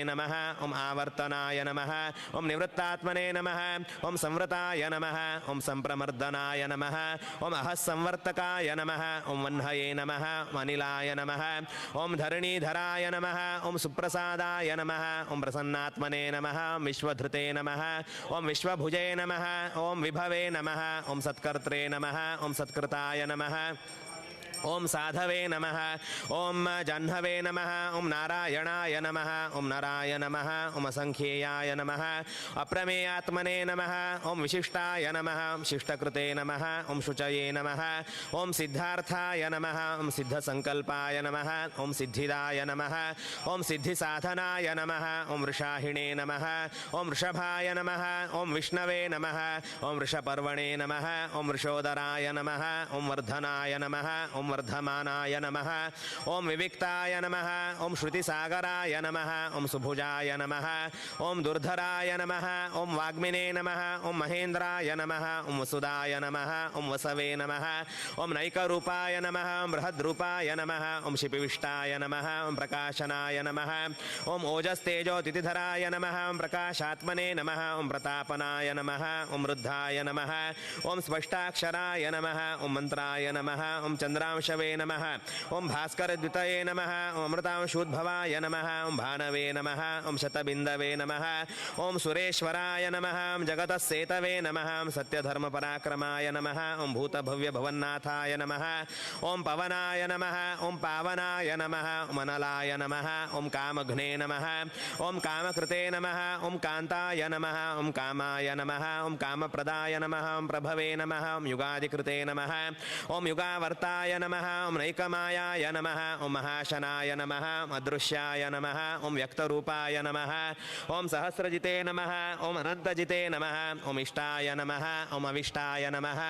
नमः। ओम आवर्तनाय नमः। ओम निवृत्तात्मने नमः। ओम संवृताय नमः। ओम संप्रमर्दनाय नमः। ओम अहस्संवर्तकाय नमः। ओम वह्नये नमः। ओम अनिलाय नमः। ओम धरणीधराय नमः। ओम सुप्रसादाय नमः। ओम प्रसन्नात्मने नमः। ओम विश्वधृते नमः। ओम विश्वभुजे नमः। ओम विभवे नमः। ओम सत्कर्त्रे नमः। ओम सत्कृताय नमः। ओम साधवे नमः। ओम जाह्नवे नमः। ओम नारायणाय नमः। ओम नराय नमः। ओम असंख्येयाय नमः। अप्रमेयात्मने नमः। ओम विशिष्टाय नमः। ओम शिष्टकृते नमः। ओम शुचये नमः। ओम सिद्धार्थाय नमः। ओम सिद्धसंकल्पाय नमः। ओम सिद्धिदाय नमः। ओम सिद्धिसाधनाय नमः। ओम वृषाहिणे नमः। ओम वृषभाय नमः। ओम विष्णवे नमः। ओम वृषपर्वणे नमः। ओम वृषोदराय नमः। ओम वर्धनाय नमः। ओम वर्धमानाय नमः। ओम विविक्ताय नमः। ओम श्रुतिसागराय नमः। ओम सुभुजाय नमः। ओम दुर्धराय नमः। ओम वाग्मिने नमः। ओम महेंद्राय नमः। ओम वसुदाय नमः। ओम वसवे नमः। ओम नैकरूपाय नमः। ओम बृहद्रूपाय नमः। ओम शिपिविष्टाय नमः। ओम प्रकाशनाय नमः। ओम ओजस्तेजोतिथिधराय नमः। ओम प्रकाशात्मने नमः। ओम प्रतापनाय नमः। ओम वृद्धाय नमः। ओम स्पष्टाक्षराय नमः। ओम मंत्राय नमः। ओम चंद्रांशवे नमः। ओम भास्करद्वितये नमः। ओम अमृतांशुद्भवाय नमः। ओम भानवे नमः। ओम शतबिंदवे नमः। ओम सुरेश्वराय नमः। ओम जगतः सेतवे नमः। ओम सत्यधर्मपराक्रमाय नमः। ओम भूतभव्यभवन्नाथाय नमः। ओम पवनाय नमः। ओम पावनाय नमः। ओम अनलाय नमः। ओम कामघ्ने नमः। ओम कामकृते नमः। ओम कांताय नमः। ओम कामाय नमः। ओम कामप्रदाय नमः। ओम प्रभवे नमः। ओम युगादिकृते नमः। ओम युगावर्ताय नमः। ओम नैकमायाय नमः। ओम महाशनाय नमः। ओम अदृश्याय नमः। ओम व्यक्तरूपाय नमः। ओम सहस्रजिते नमः। ओम अनंतजिते नमः। ओम इष्टाय नमः। ओम अविष्टाय नमः।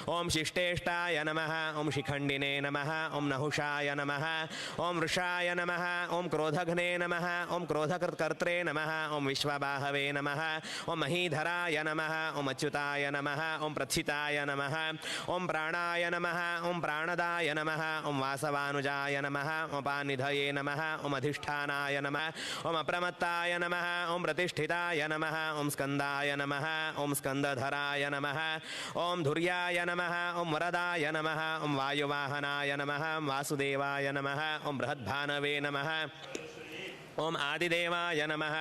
ओम शिष्टेष्टाय नमः। ओम शिखंडिने नमः। ओम नहुषाय नमः। ओम वृषाय नमः। ओम क्रोधघ्ने नमः। ओम क्रोधकृत्कर्त्रे नमः। ओम विश्वबाहवे नमः। ओम महीधराय नमः। ओम अच्युताय नमः। ओम प्रथिताय नमः। ओम प्राणाय नमः। ओम प्राणदाय नमः। ओम वासवानुजाय नमः। ओम पानिधये नमः। ओम अधिष्ठानाय नमः। ओम अप्रमत्ताय नमः। ओम प्रतिष्ठिताय नमः। ओम स्कंदाय नमः। ओम स्कंदधराय नमः। ओम धुर्याय नमः। ओम वरदाय नमः। ओम वायुवाहनाय नमः। ओम वासुदेवाय नमः। ओम बृहद्भानवे नमः। ओम आदिदेवाय नमः।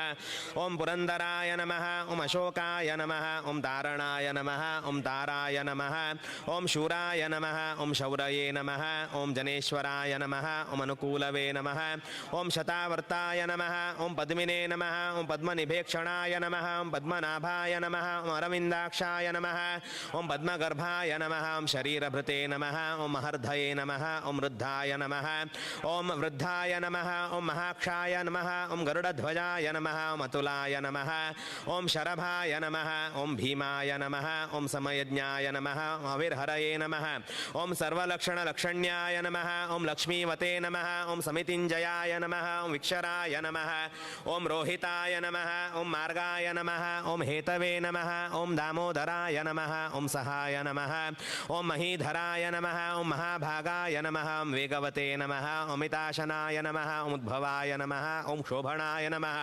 ओम पुरंदराय नमः। ओम अशोकाय नमः। ओम तारणाय नमः। ओम ताराय नमः। ओम शूराय नमः। ओम शौरये नमः। ओम जनेश्वराय नमः। ओम अनुकूलवे नमः। ओम शतावर्ताय नमः। ओम पद्मिने नमः। ओम पद्मनिभेक्षणाय नमः। ओम पद्मनाभाय नमः। ओम अरविंदाक्षाय नमः। ओम पद्मगर्भाय नमः। ओम शरीरभृते नमः। ओम महर्धये नमः। ओम वृद्धाय नमः। ओम वृद्धाय नमः। ओम महाक्षाय नमः। ओम गरुडध्वजाय नमः। ओम अतुलाय नमः। ओम शरभाय नमः। ओम भीमाय नमः। ओम समयज्ञाय नमः। ओम अविर्हरये नमः। ओम सर्वलक्षणलक्षण्याय नमः। ओम लक्ष्मीवते नमः। ओम समितिंजयाय नमः। ओम विक्षराय नमः। ओम रोहिताय नमः। ओम मार्गाय नमः। ओम हेतवे नमः। ओम दामोदराय नमः। ओम सहाय नमः। ओम महीधराय नमः। ओम महाभागाय नमः। ओम वेगवते नमः। ओमिताशनाय नमः। ओम उद्भवाय नमः। ओम शोभणाय नमः।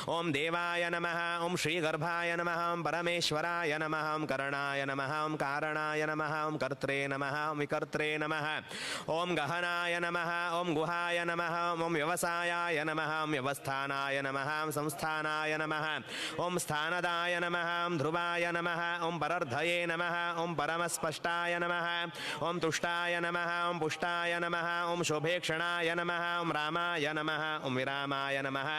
ओम देवाय नमः। ओम श्रीगर्भाय नमः। ओम परमेश्वराय नमः। ओम करणाय नमः। ओम कारणाय नमः। ओम कर्त्रे नमः। ओम विकर्त्रे नमः। ओम गहनाय नमः। ओम गुहाय नमः। ओम व्यवसायाय नमः। ओम व्यवस्थानाय नमः। ओम संस्थानाय नमः। ओम स्थानदाय नमः। ओम ध्रुवाय नमः। ओम परर्धये नमः। ओम परमस्पष्टाय नमः। ओम तुष्टाय नमः। ओम पुष्टाय नमः। ओम शोभेक्षणाय नमः। ओम रामाय नमः। ओम विरामाय नमः।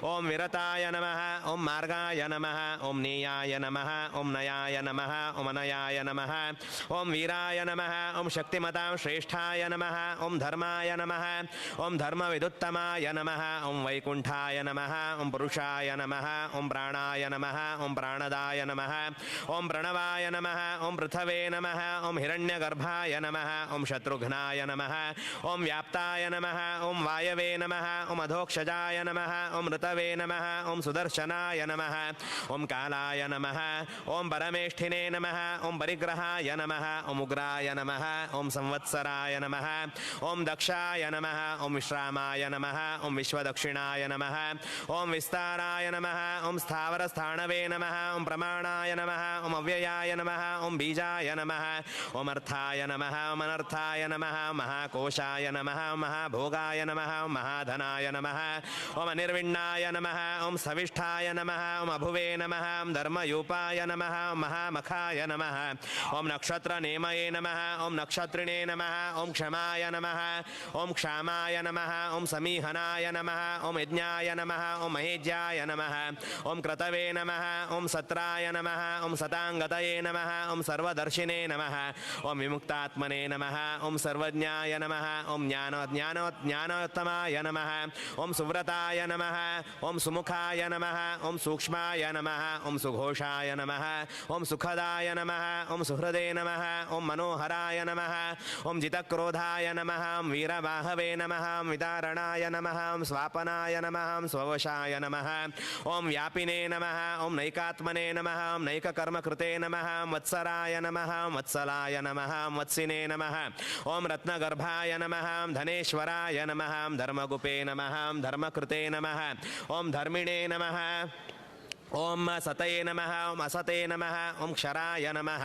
ओम विरताय नमः। ओम मार्गाय नमः। ओम नेयाय नमः। ओम नयाय नमः। ओम अनयाय नमः। ओम वीराय नमः। ओम शक्तिमतां श्रेष्ठाय नमः। ओम धर्माय नमः। ओम धर्मविदुत्तमाय नमः। ओम वैकुंठाय नमः। ओम पुरुषाय नमः। ओम प्राणाय नमः। ओम प्राणदाय नमः। ओम प्रणवाय नमः। ओम पृथवे नमः। ओम हिरण्यगर्भाय नमः। ओम शत्रुघ्नाय नमः। ओम व्याप्ताय नमः। ओम वायवे नमः। ओम अधोक्षजाय ऋताय नमः ओम ऋतवे नमः ओम सुदर्शनाय नमः ओम कालाय नमः ओम परमेष्ठिने नमः ओम परिग्रहाय नमः ओम उग्राय नमः ओम संवत्सराय नमः ओम दक्षाय नमः ओम विश्रामाय नमः ओम विश्वदक्षिणाय नमः ओम विस्ताराय नमः ओम स्थावरस्थाणवे नमः ओम प्रमाणाय नमः ओम अव्ययाय नमः ओम बीजाय नमः ओम अर्थाय नमः ओम अनर्थाय नमः महाकोशाय नमः महाभोगाय नमः महाधनाय नमः ओम अनिर्विण्णाय नमः ओम सविष्ठाय नमः ओम अभुवे नमः ओम धर्मयूपाय नमः ओम महामखाय नमः ओम नक्षत्रनेमये नमः ओम नक्षत्रिणे नमः ओम क्षमाय नमः ओम क्षामाय नमः ओम समीहनाय नमः ओम यज्ञाय नमः ओम महेज्याय नमः ओम क्रतवे नमः ओम सत्राय नमः ओम सतांगतये नमः ओम सर्वदर्शिने नमः ओम विमुक्तात्मने नमः ओम सर्वज्ञाय नमः ओम ज्ञान ज्ञान ज्ञानोत्तमाय नमः ओम सुव्रताय नमः ओम सुमुखाय नमः ओम सूक्ष्माय नमः ओम सुघोषाय नमः ओम सुखदाय नमः ओम सुहृदे नमः ओम मनोहराय नमः ओम जितक्रोधाय नमः ओम वीरबाहवे नमः ओम विदारणाय नमः ओम स्वापनाय नमः ओम स्ववशाय नमः ओम व्यापिने नमः ओम नैकात्मने नमः ओम नैककर्मकृते नमः ओम वत्सराय नमः ओम वत्सलाय नमः ओम वत्सिने नमः ओम रत्नगर्भाय नमः ओम धनेश्वराय नमः ओम धर्मगुपे नमः ओम धर्मकृते नमः ओम धर्मिणे नमः ओम सतये नमः ओम असते नमः ओम क्षराय नमः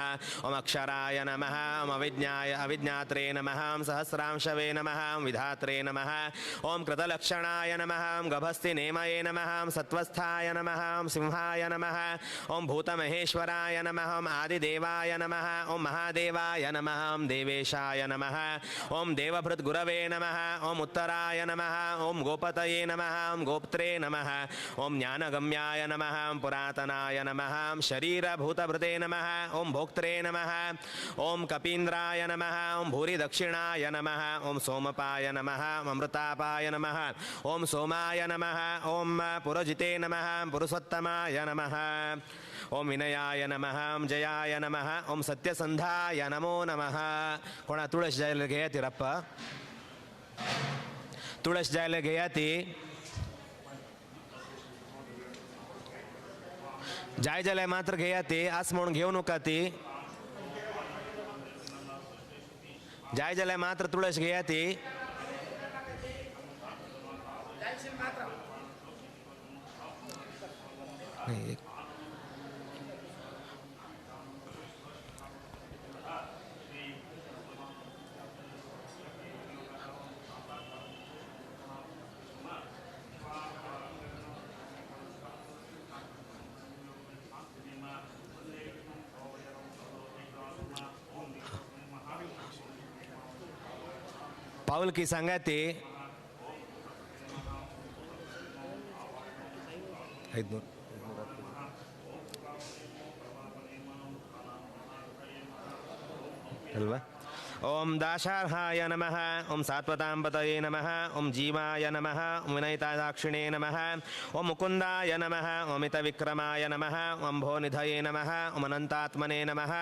ओम अक्षराय नमः ओम अविज्ञाय अविज्ञात्रे नमः ओम सहस्रांशवे नमः ओम विधात्रे नमः ओम कृतलक्षणाय नमः ओम गभस्तिनेमये नमः ओम सत्वस्थाय नमः ओम सिंहाय नमः ओम भूतमहेश्वराय नमः ओम आदिदेवाय नमः ओम महादेवाय नमः ओम देवेशाय नमः ओम देवभृद्गुरवे नमः ओम उत्तराय नमः ओम गोपतये नमः ओम गोप्त्रे नमः ओम ज्ञानगम्याय नमः ओम पुरातनाय नमः ओम शरीरभूतभृते नमः ओम भोक्त्रे नमः ओम कपीन्द्राय नमः ओम भूरिदक्षिणाय नमः ओम सोमपाय नमः ओम अमृतापाय नमः ओम सोमाय नमः ओम पुरजिते नमः पुरुषोत्तमाय नमः ओम विनयाय नमः ओम जयाय नमः ओम सत्यसंधाय नमो नमः. कोणा तुळस जायला घेयातीरप्प तुळस जायला घेयाती जाय जाल्यार मात्र घेया ती आस म्हणून घेऊ नका ती. जाय जाल्यार मात्र तुळस घेया ती. पाऊल की सांगा ते ಅಲ್ವಾ. ಓಂ ದಾಶಾರ್ಹಾಯ ನಮಃ ಓಂ ಸಾತ್ವತಾಂಬತಯೇ ನಮಃ ಓಂ ಜೀವಾಯ ನಮಃ ಓಂ ವಿನಯಿತಾದಾಕ್ಷಿಣೇ ನಮಃ ಓಂ ಮುಕುಂದಾಯ ನಮಃ ಓಂ ಮಿತವಿಕ್ರಮಾಯ ನಮಃ ಓಂ ಭೋನಿಧಯೇ ನಮಃ ಓಂ ಅನಂತಾತ್ಮನೇ ನಮಃ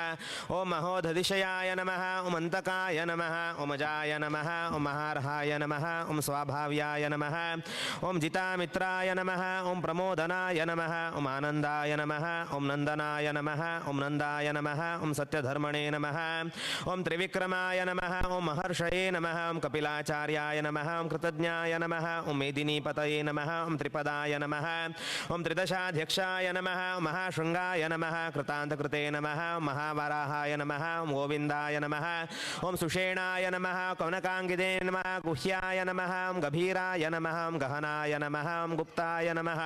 ಓಂ ಮಹೋದಧಿಶಯಾಯ ನಮಃ ಓಂ ಅಂತಕಾಯ ನಮಃ ಓಂ ಅಜಾಯ ನಮಃ ಓಂ ಮಹಾರ್ಹಾಯ ನಮಃ ಓಂ ಸ್ವಾಭಾವ್ಯಾಯ ನಮಃ ಓಂ ಜಿತಾಮಿತ್ರಾಯ ನಮಃ ಓಂ ಪ್ರಮೋದನಾಯ ನಮಃ ಓಂ ಆನಂದಾಯ ನಮಃ ಓಂ ನಂದನಾಯ ನಮಃ ಓಂ ನಂದಾಯ ನಮಃ ಓಂ ಸತ್ಯಧರ್ಮಣೇ ನಮಃ ಓಂ ತ್ರಿವಿಕ್ರಮಾಯ ನಮಃ ಓಂ ಮಹರ್ಷಯೇ ನಮಃ ಓಂ ಕಪಿಲಾಚಾರ್ಯಾಯ ನಮಃ ಓಂ ಕೃತಜ್ಞಾಯ ನಮಃ ಓಂ ಮೇದಿನೀಪತಯೇ ನಮಃ ಓಂ ತ್ರಿಪದಾಯ ನಮಃ ಓಂ ತ್ರಿದಶಾಧ್ಯಕ್ಷಾಯ ನಮಃ ಮಹಾಶೃಂಗಾಯ ನಮಃ ಕೃತಾಂತಕೃತೆ ನಮಃ ಮಹಾವರಾಹಾಯ ನಮಃ ಓಂ ಗೋವಿಂದಾಯ ನಮಃ ಓಂ ಸುಷೇಣಾಯ ನಮಃ ಕೌನಕಾಂಗಿದೇ ನಮಃ ಗುಹ್ಯಾಯ ನಮಃ ಓಂ ಗಭೀರಾಯ ನಮಃ ಓಂ ಗಹನಾಯ ನಮಃ ಓಂ ಗುಪ್ತಾಯ ನಮಃ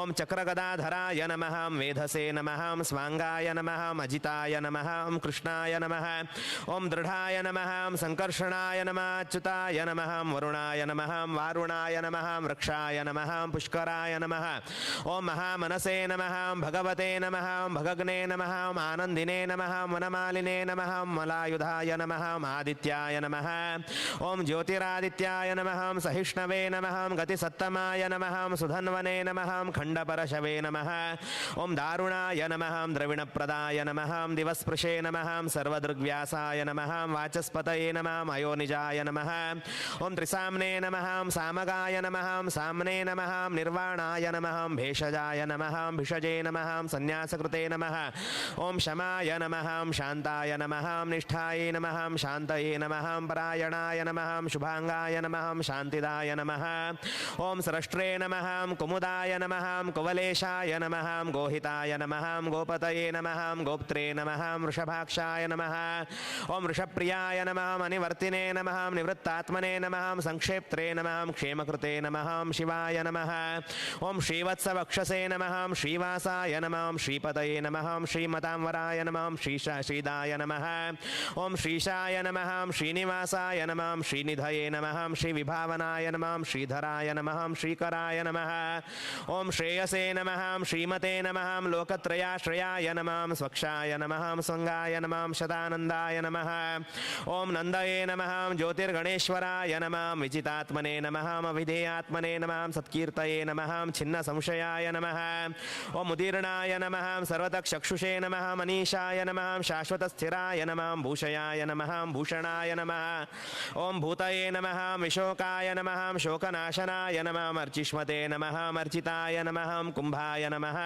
ಓಂ ಚಕ್ರಗದಾಧರಾಯ ನಮಃ ಓಂ ವೇಧಸೇ ನಮಃ ಓಂ ಸ್ವಾಂಗಾಯ ನಮಃ ಓಂ ಅಜಿತಾಯ ನಮಃ ಓಂ ಕೃಷ್ಣಾಯ ನಮಃ ಓಂ ದೃಢಾಯ ನಮಃ ಓಂ ಸಂಕರ್ಷಣಾಯ ನಮಃ ಅಚ್ಯುತಾಯ ನಮಃ ಓಂ ವರುಣಾಯ ನಮಃ ಓಂ ವಾರುಣಾಯ ನಮಃ ಓಂ ವೃಕ್ಷಾಯ ನಮಃ ಓಂ ಪುಷ್ಕರಾಯ ನಮಃ ಓಂ ಮಹಾಮನಸೇ ನಮಃ ಓಂ ಭಗವತೆ ನಮಃ ಓಂ ಭಗಗ್ನೇ ನಮಃ ಓಂ ಆನಂದಿನೇ ನಮಃ ಓಂ ವನಮಾಲಿನೇ ನಮಃ ಓಂ ಮಲಾಯುಧಾಯ ನಮಃ ಓಂ ಆದಿತ್ಯಾಯ ನಮಃ ಓಂ ಜ್ಯೋತಿರಾದಿತ್ಯಾಯ ನಮಃ ಓಂ ಸಹಿಷ್ಣವೇ ನಮಃ ಓಂ ಗತಿಸತ್ತಮಾಯ ನಮಃ ಓಂ ಸುಧನ್ವನೇ ನಮಃ ಓಂ ಖಂಡಪರಶವೇ ನಮಃ ಓಂ ದಾರುಣಾಯ ನಮಃ ಓಂ ದ್ರವಿಣಪ್ರದಾಯ ನಮಃ ಓಂ ದಿವಸ್ಪೃಶೇ ನಮಃ ಓಂ ಸರ್ವದೃಗ್ವ್ಯಾಸಾಯ ನಮಃ ಓಂ वाचस्पतये नमः अयोनिजाय नमः ॐ त्रिसाम्ने नमः सामगाय नमः साम्ने नमः निर्वाणाय नमः भेषजाय नमः भिषजे नमः सन्यासकृते नमः ॐ शमाय नमः शान्ताय नमः निष्ठायै नमः शान्तये नमः परायणाय नमः शुभाङ्गाय नमः शान्तिदाय नमः ॐ स्रष्ट्रे नमः कुमुदाय नमः कुवलेशाय नमः गोहिताय नमः गोपतये नमः गोप्त्रे नमः वृषभाक्षाय नमः ॐ वृषप्रियाय नमः अनिवर्तिने नमः निवृत्तात्मने नमः संक्षेप्त्रे नमः क्षेमकृते नमः शिवाय नमः ॐ श्रीवत्सवक्षसे नमः श्रीवासाय नमः श्रीपतये नमः श्रीमतां वराय नमः श्रीशा श्रीदाय नमः ॐ श्रीशाय नमः श्रीनिवासाय नमः श्रीनिधये नमः श्रीविभावनाय नमः श्रीधराय नमः श्रीकराय नमः ॐ श्रेयसे नमः श्रीमते नमः लोकत्रयाश्रयाय नमः स्वक्षाय नमः स्वङ्गाय नमः शतानन्दाय नमः ॐ नन्दये नमः ज्योतिर्गणेश्वराय नमः विजितात्मने नमः अविधेयात्मने नमः सत्कीर्तये नमः छिन्नसंशयाय नमः ॐ उदीर्णाय नमः सर्वतक्षक्षुषे नमः मनीषाय नमः शाश्वतस्थिराय नमः भूषयाय नमः भूषणाय नमः ॐ भूतये नमः विशोकाय नमः शोकनाशनाय नमः अर्चिष्मते नमः अर्चिताय नमः कुम्भाय नमः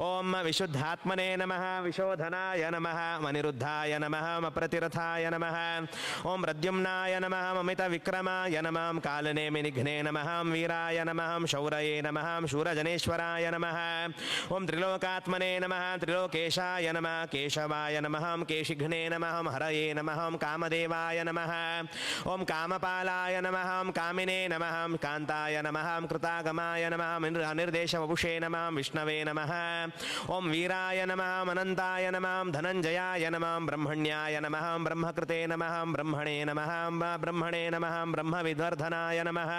ॐ विशुद्धात्मने नमः विशोधनाय नमः अनिरुद्धाय नमः अप्रतिरथाय नमः ॐ प्रद्युम्नाय नमः अमितविक्रमाय नमः कालनेमिनिघ्ने नमः वीराय नमः शौरये नमः शूरजनेश्वराय नमः ॐ त्रिलोकात्मने नमः त्रिलोकेशाय नमः केशवाय नमः केशिघ्ने नमः हरये नमः कामदेवाय नमः ॐ कामपालाय नमः कामिने नमः कान्ताय नमः कृतागमाय नमः अनिर्देशवपुषे नमः विष्णवे नमः ॐ वीराय नमः अनन्ताय नमः धनञ्जयाय नमः ब्रह्मण्याय नमः ब्रह्मकृते नमः ब्रह्मणे नमः ब्रह्मणे नमः ब्रह्मविद्वर्धनाय नमः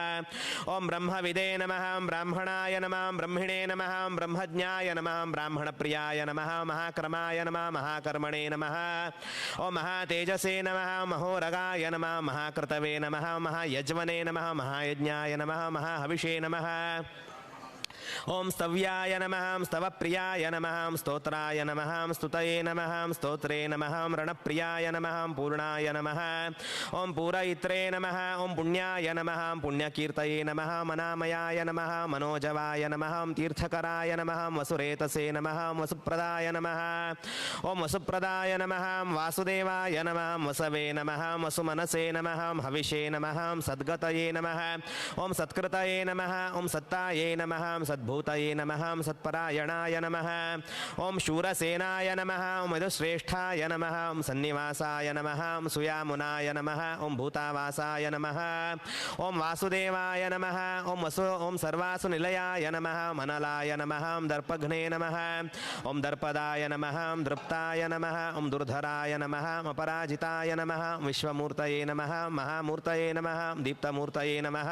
ॐ ब्रह्मविदे नमः ब्राह्मणाय नमः ब्रह्मिणे नमः ब्रह्मज्ञाय नमः ब्राह्मणप्रियाय नमः महाक्रमाय नमः महाकर्मणे नमः ॐ महातेजसे नमः महोरगाय नमः महाक्रतवे नमः महायज्वने नमः महायज्ञाय नमः महाहविषे नमः ॐ स्तव्याय नमः स्तवप्रियाय नमः स्तोत्राय नमः स्तुतये नमः स्तोत्रे नमः रणप्रियाय नमः पूर्णाय नमः ॐ पूरयित्रे नमः ॐ पुण्याय नमः पुण्यकीर्तये नमः मनामयाय नमः मनोजवाय नमः तीर्थकराय नमः वसुरेतसे नमः वसुप्रदाय नमः ॐ वसुप्रदाय नमः वासुदेवाय नमः वसवे नमः वसुमनसे नमः हविषे नमः सद्गतये नमः ॐ सत्कृतये नमः ॐ सत्ताये नमः सद्भूतये नमः सत्परायणाय नमः ॐ शूरसेनाय नमः ॐ यदुश्रेष्ठाय नमः ॐ सन्निवासाय नमः ॐ सुयामुनाय नमः ॐ भूतावासाय नमः ॐ वासुदेवाय नमः ॐ वसु ॐ सर्वासु निलयाय नमः मनलाय नमः ॐ दर्पघ्ने नमः ॐ दर्पदाय नमः ॐ दृप्ताय नमः ॐ दुर्धराय नमः अपराजिताय नमः विश्वमूर्तये नमः महामूर्तये नमः दीप्तमूर्तये नमः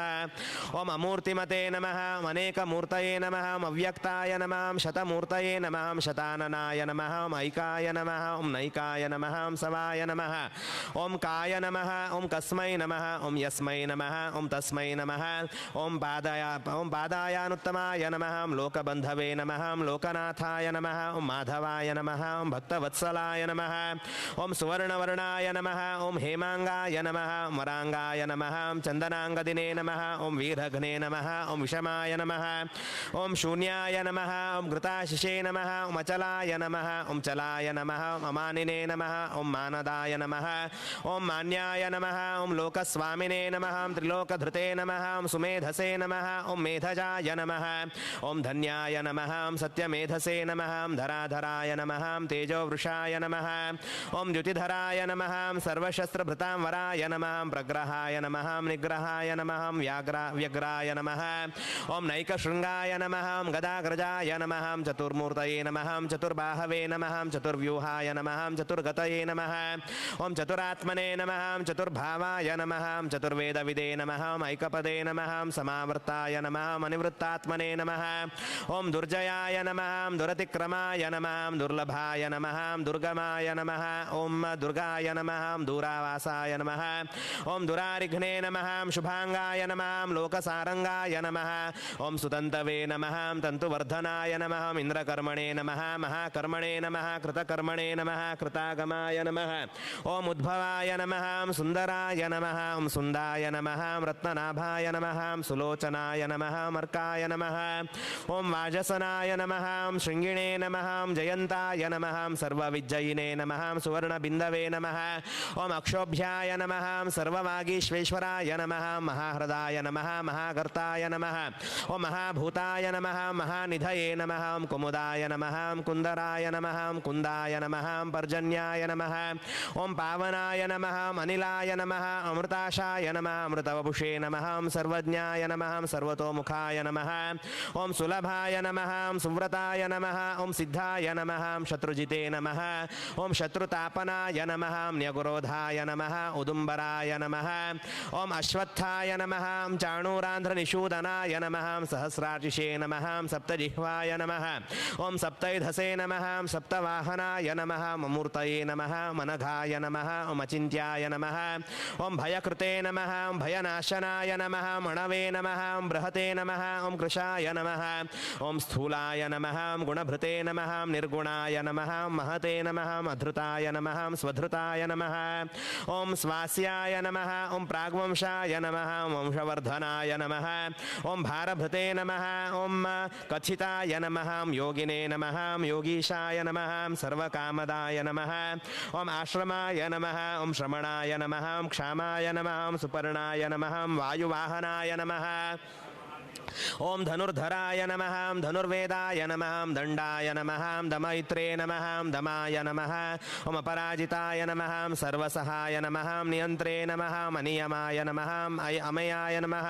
ॐ अमूर्तिमते नमः अनेकमूर्तये नमः अव्यक्ताय नमः शतमूर्तये नमः शताननाय नमः ऐकाय नमः ॐ नैकाय नमः सवाय नमः ॐ काय नमः ॐ कस्मै नमः ॐ यस्मै नमः ॐ तस्मै नमः ॐ पादाया ॐ पादायानुत्तमाय नमः लोकबन्धवे नमः लोकनाथाय नमः ॐ माधवाय नमः ॐ भक्तवत्सलाय नमः ॐ सुवर्णवर्णाय नमः ॐ हेमाङ्गाय नमः वराङ्गाय नमः चन्दनाङ्गदिने नमः ॐ वीरघ्ने नमः ॐ विषमाय नमः ॐ शून्याय नमः ॐ घृताशिषे नमः ॐ अचलाय नमः ॐ चलाय नमः ॐ अमानिने नमः ॐ मानदाय नमः ॐ मान्याय नमः ॐ लोकस्वामिने नमः ॐ त्रिलोकधृते नमः ॐ सुमेधसे नमः ॐ मेधजाय नमः ॐ धन्याय नमः ॐ सत्यमेधसे नमः ॐ धराधराय नमः ॐ तेजोवृषाय नमः ॐ द्युतिधराय नमः ॐ सर्वशस्त्रभृतां वराय नमः ॐ प्रग्रहाय नमः ॐ निग्रहाय नमः ॐ व्यग्राय नमः ॐ नैकशृङ्गाय नमः ॐ गदाग्रजाय नमः ॐ चतुर्मूर्तये नमः ॐ चतुर्बाहवे नमः ॐ चतुर्व्यूहाय नमः ॐ चतुर्गतये नमः ॐ चतुरात्मने नमः ॐ चतुर्भावाय नमः ॐ चतुर्वेदविदे नमः ॐ ऐकपदे नमः ॐ समावर्ताय नमः ॐ अनिवृत्तात्मने नमः ॐ दुर्जयाय नमः ॐ दुरतिक्रमाय नमः ॐ दुर्लभाय नमः ॐ दुर्गमाय नमः ॐ दुर्गाय नमः ॐ दूरावासाय नमः ॐ दुरारिघ्ने नमः ॐ शुभाङ्गाय नमः ॐ लोकसारङ्गाय नमः ॐ सुतन्तवे तन्तवे नमः तन्तुवर्धनाय नमः इंद्रकर्मणे नमः महाकर्मणे नमः कृतकर्मणे नमः कृतागमाय नमः ओम उद्भवाय नमः सुंदराय नमः ओम सुंदाय नमः रत्ननाभाय नमः सुलोचनाय नमः मर्काय नमः ओम वाजसनाय नमः शृंगिणे नमः जयंताय नमः सर्वविजयिने नमः सुवर्णबिंदवे नमः ओम अक्षोभ्याय नमः सर्ववागीश्वेश्वराय नमः महाहृदाय नमः महाकर्ताय नमः ओम महाभूताय नमः महानिधये नमः कुमुदाय नमः कुंदराय नमः कुंदाय नमः पर्जन्याय नमः ओम पावनाय नमः अनिलाय नमः अमृताशाय नमः अमृतवपुषे नमः सर्वज्ञाय नमः सर्वतोमुखाय नमः ओम सुलभाय नमः सुव्रताय नमः ओम सिद्धाय नमः शत्रुजिते नमः ओम शत्रुतापनाय नमः न्यगुरोधाय नमः उदुम्बराय नमः ओम अश्वत्थाय नमः चाणूरान्ध्रनिषूदनाय नमः सहस्रार्चिषे नमः सप्तजिह्वाय नमः ओम सप्तैधसे नमः सप्तवाहनाय नमः ममूर्तये नमः मनघाय नमः ओम अचिन्त्याय नमः ओम भयकृते नमः ओम भयनाशनाय नमः मणवे नमः ओम बृहते नमः ओम कृशाय नमः ओम स्थूलाय नमः गुणभृते नमः निर्गुणाय नमः महते नमः अधृताय नमः स्वधृताय नमः ओम स्वास्याय नमः ओम प्राग्वंशाय नमः ओम वंशवर्धनाय नमः ओम भारभृते नमः ओम कथिताय नमः योगिने नमः योगीशाय नमः सर्वकामदाय नमः ओम आश्रमाय नमः ओम श्रमणाय नमः क्षामाय नमः सुपर्णाय नमः वायुवाहनाय नमः ओम धनुर्धराय नमः धनुर्वेदाय नमः दंडाय नमः दमयित्रे नमः दमाय नमः ओम अपराजिताय नमः सर्वसहाय नमः नियंत्रे नमः अनियमाय नमः अमयाय नमः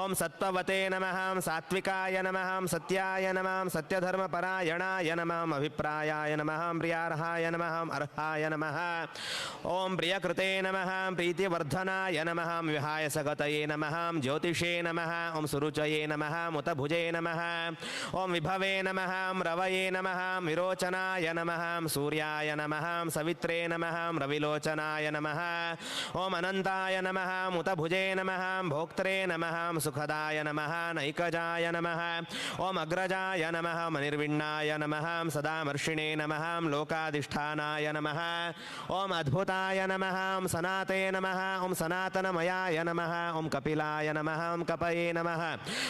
ओम सत्त्ववते नमः सात्विकाय नमः सत्याय नमः सत्यधर्मपरायणाय नमः अभिप्रायाय नमः प्रियार्हाय नमः अर्हाय नमः ओम प्रियकृते नमः प्रीतिवर्धनाय नमः विहाय सगतये नमः ज्योतिषे नमः ओम सुरुचये नमः मुतभुजे नमः ओम विभवे नमः रवये नमः विरोचनाय नमः सूर्याय नमः सवित्रे नमः रविलोचनाय नमः ओम अनंताय नमः मुतभुजे नमः भोक्त्रे नमः सुखदाय नमः नैकजाय नमः ओम अग्रजाय नमः मनिर्विण्णाय नमः सदामर्षिणे नमः लोकाधिष्ठानाय नमः ओम अद्भुताय नमः सनाते नमः ओम सनातनमयाय नमः ओम कपिलाय नमः ओम कपये नमः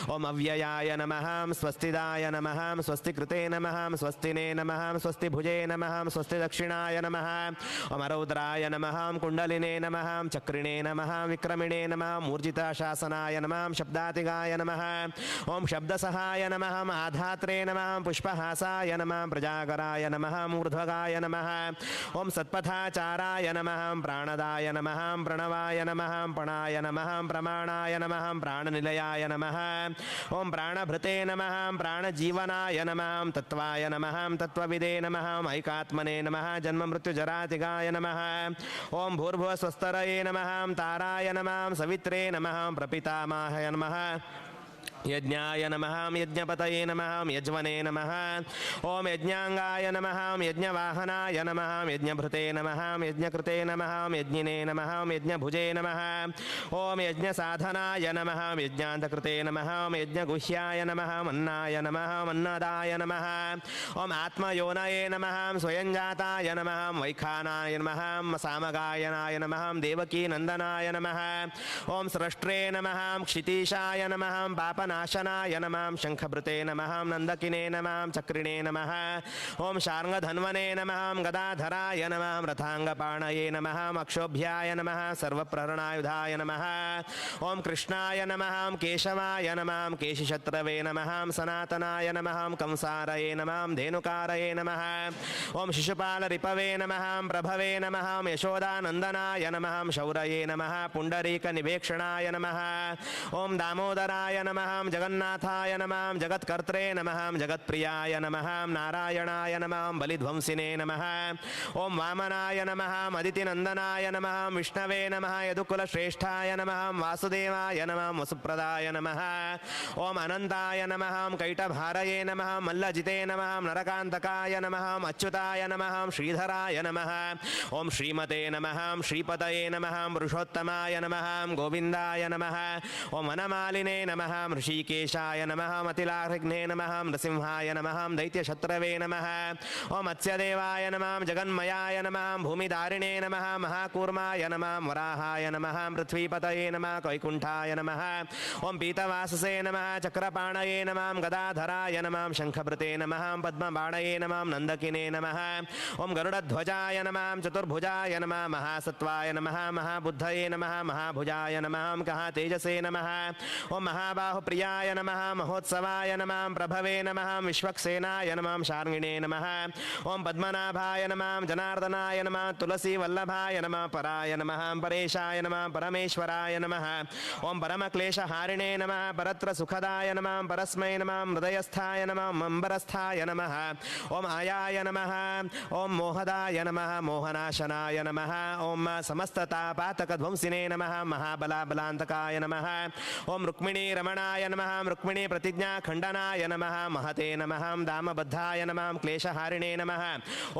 ओम अव्ययाय नमः स्वस्तिदाय नमः स्वस्तिकृते नमः स्वस्तिने नमः स्वस्तिभुजे नमः स्वस्ति दक्षिणाय नमः ओम रौद्राय नमः कुंडलिने नमः चक्रिणे नमः विक्रमिणे नमः मूर्जिताशासनाय नमः शब्दातिगाय नमः ओम शब्दसहाय नमः आधात्रे नमः पुष्पहासाय नमः प्रजाकराय नमः ऊर्ध्वगाय नमः ओम सत्पथाचाराय नमः प्राणदाय नमः प्रणवाय नमः पणाय नमः प्रमाणाय नमः प्राणनिलयाय नमः ओम प्राणभृते नमः प्राणजीवनाय नमः तत्त्वाय नमः तत्त्वविदे नमः ऐकात्मने नमः जन्ममृत्युजरातिगाय नमः ओम भूर्भुवस्वस्तरये नमः ताराय नमः सवित्रे नमः प्रपितामहाय नमः यज्ञाय नमः यज्ञपतये नमः यज्वने नमः ओम यज्ञांगाय नमः यज्ञवाहनाय नमः यज्ञभृते नमः यज्ञकृते नमः यज्ञिने नमः यज्ञभुजे नमः ओम यज्ञसाधनाय नमः यज्ञान्तकृते नमः यज्ञगुह्याय नमः मन्नाय नमः मन्नदाय नमः ओम आत्मयोनये नमः स्वयंजाताय नमः वैखानाय नमः सामगायनाय नमः देवकीनन्दनाय नमः ओम स्रष्ट्रे नमः क्षितीशाय नमः पापनाशनाय नमः शंखभृते नमः नंदकिने नमः चक्रिणे नमः ओम शार्ङ्गधन्वने नमः गदाधराय नमः रथांगपाणये नमः अक्षोभ्याय नमः सर्वप्रहरणायुधाय नमः ओम कृष्णाय नमः केशवाय नमः केशिशत्रवे नमः सनातनाय नमः कंसारये नमः धेनुकारये नमः ओम शिशुपालरिपवे नमः प्रभवे नमः यशोदानन्दनाय नमः शौरये नमः पुण्डरीकनिभेक्षणाय नमः ओम दामोदराय नमः जगन्नाथाय नमः जगत्कर्त्रे नमः जगत्प्रियाय नमः नारायणाय नमः बलिध्वंसिने नमः ओम वामनाय नमः अदितिनन्दनाय नमः विष्णवे नमः यदुकुलश्रेष्ठाय नमः वासुदेवाय नमः वसुप्रदाय नमः ओम अनंताय नमः कैटभारये नमः मल्लजिते नमः नरकान्तकाय नमः अच्युताय नमः श्रीधराय नमः ओम श्रीमते नमः श्रीपतये नमः पुरुषोत्तमाय नमः गोविन्दाय नमः ओम वनमालिने नमः ऋषिकेशाय नमः मतिलाहृघ्ने नमः नृसिंहाय नमः दैत्यशत्रवे नमः ओम मत्स्यदेवाय नमः जगन्मयाय नमः भूमिदारिणे नमः महाकूर्माय नमः वराहाय नमः पृथ्वीपतये नमः वैकुण्ठाय नमः ओम पीतवाससे नमः चक्रपाणये नमः गदाधराय नमः शङ्खभृते नमः पद्मबाणये नमः नन्दकिने नमः ओम गरुडध्वजाय नमः चतुर्भुजाय नमः महासत्वाय नमः महाबुद्धये नमः महाभुजाय नमः कः तेजसे नमः ओम महाबाहुप्रियाय नमः महोत्सवाय नमः प्रभवे नमः विश्वक्सेनाय नमः शार्ङ्गिणे नमः ओम पद्मनाभाय नमः जनार्दनाय नमः तुलसीवल्लभाय नमः पराय नमः परेशाय नमः परमेश्वराय नमः ओम परमक्लेशहारिणे नमः परत्र सुखदाय नमः परस्मै नमः हृदयस्थाय नमः अम्बरस्थाय नमः ओम आयाय नमः ओम मोहदाय नमः मोहनाशनाय नमः ओम समस्ततापातकध्वंसिने नमः महाबलाबलान्तकाय नमः ओम रुक्मिणी रमणाय नमः रुक्मिणी प्रतिज्ञाखण्डनाय नमः महते नमः दामबद्धाय नमः क्लेशहारिणे नमः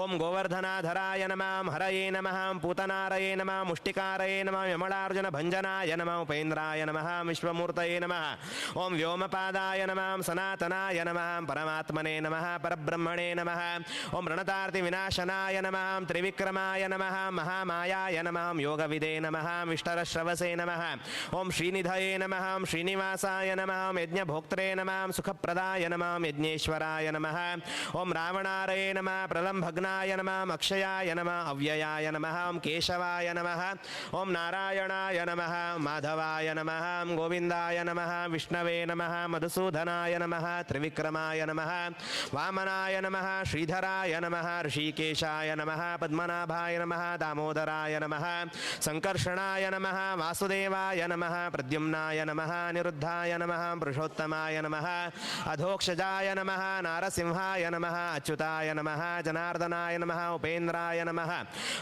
ओम गोवर्धनाधराय नमः हरये नमः पूतनारये नमः मुष्टिकारये नमः यमलार्जुनभञ्जनाय नमः उपेन्द्राय नमः विश्वमूर्तये नमः ओम व्योमपादाय नमः सनातनाय नमः परमात्मने नमः परब्रह्मणे नमः ओम प्रणतार्तिविनाशनाय नमः त्रिविक्रमाय नमः महामायाय नमः योगविदे नमः विष्टरश्रवसे नमः ओम श्रीनिधये नमः श्रीनिवासाय नमः यज्ञभोक्त्रे नमः सुखप्रदाय नमः यज्ञेश्वराय नमः ओम रावणारये नमः प्रलम्भग्नाय नमः अक्षयाय नमः अव्ययाय नमः ओम केशवाय नमः ओम नारायणाय नमः माधवाय नमः गोविन्दाय नमः विष्णवे नमः मधुसूदनाय नमः त्रिविक्रमाय नमः वामनाय नमः श्रीधराय नमः ऋषिकेशाय नमः पद्मनाभाय नमः दामोदराय नमः सङ्कर्षणाय नमः वासुदेवाय नमः प्रद्युम्नाय नमः अनिरुद्धाय नमः पुरुषोत्तमाय नमः अधोक्षजाय नमः नारसिंहाय नमः अच्युताय नमः जनार्दनाय नमः उपेन्द्राय नमः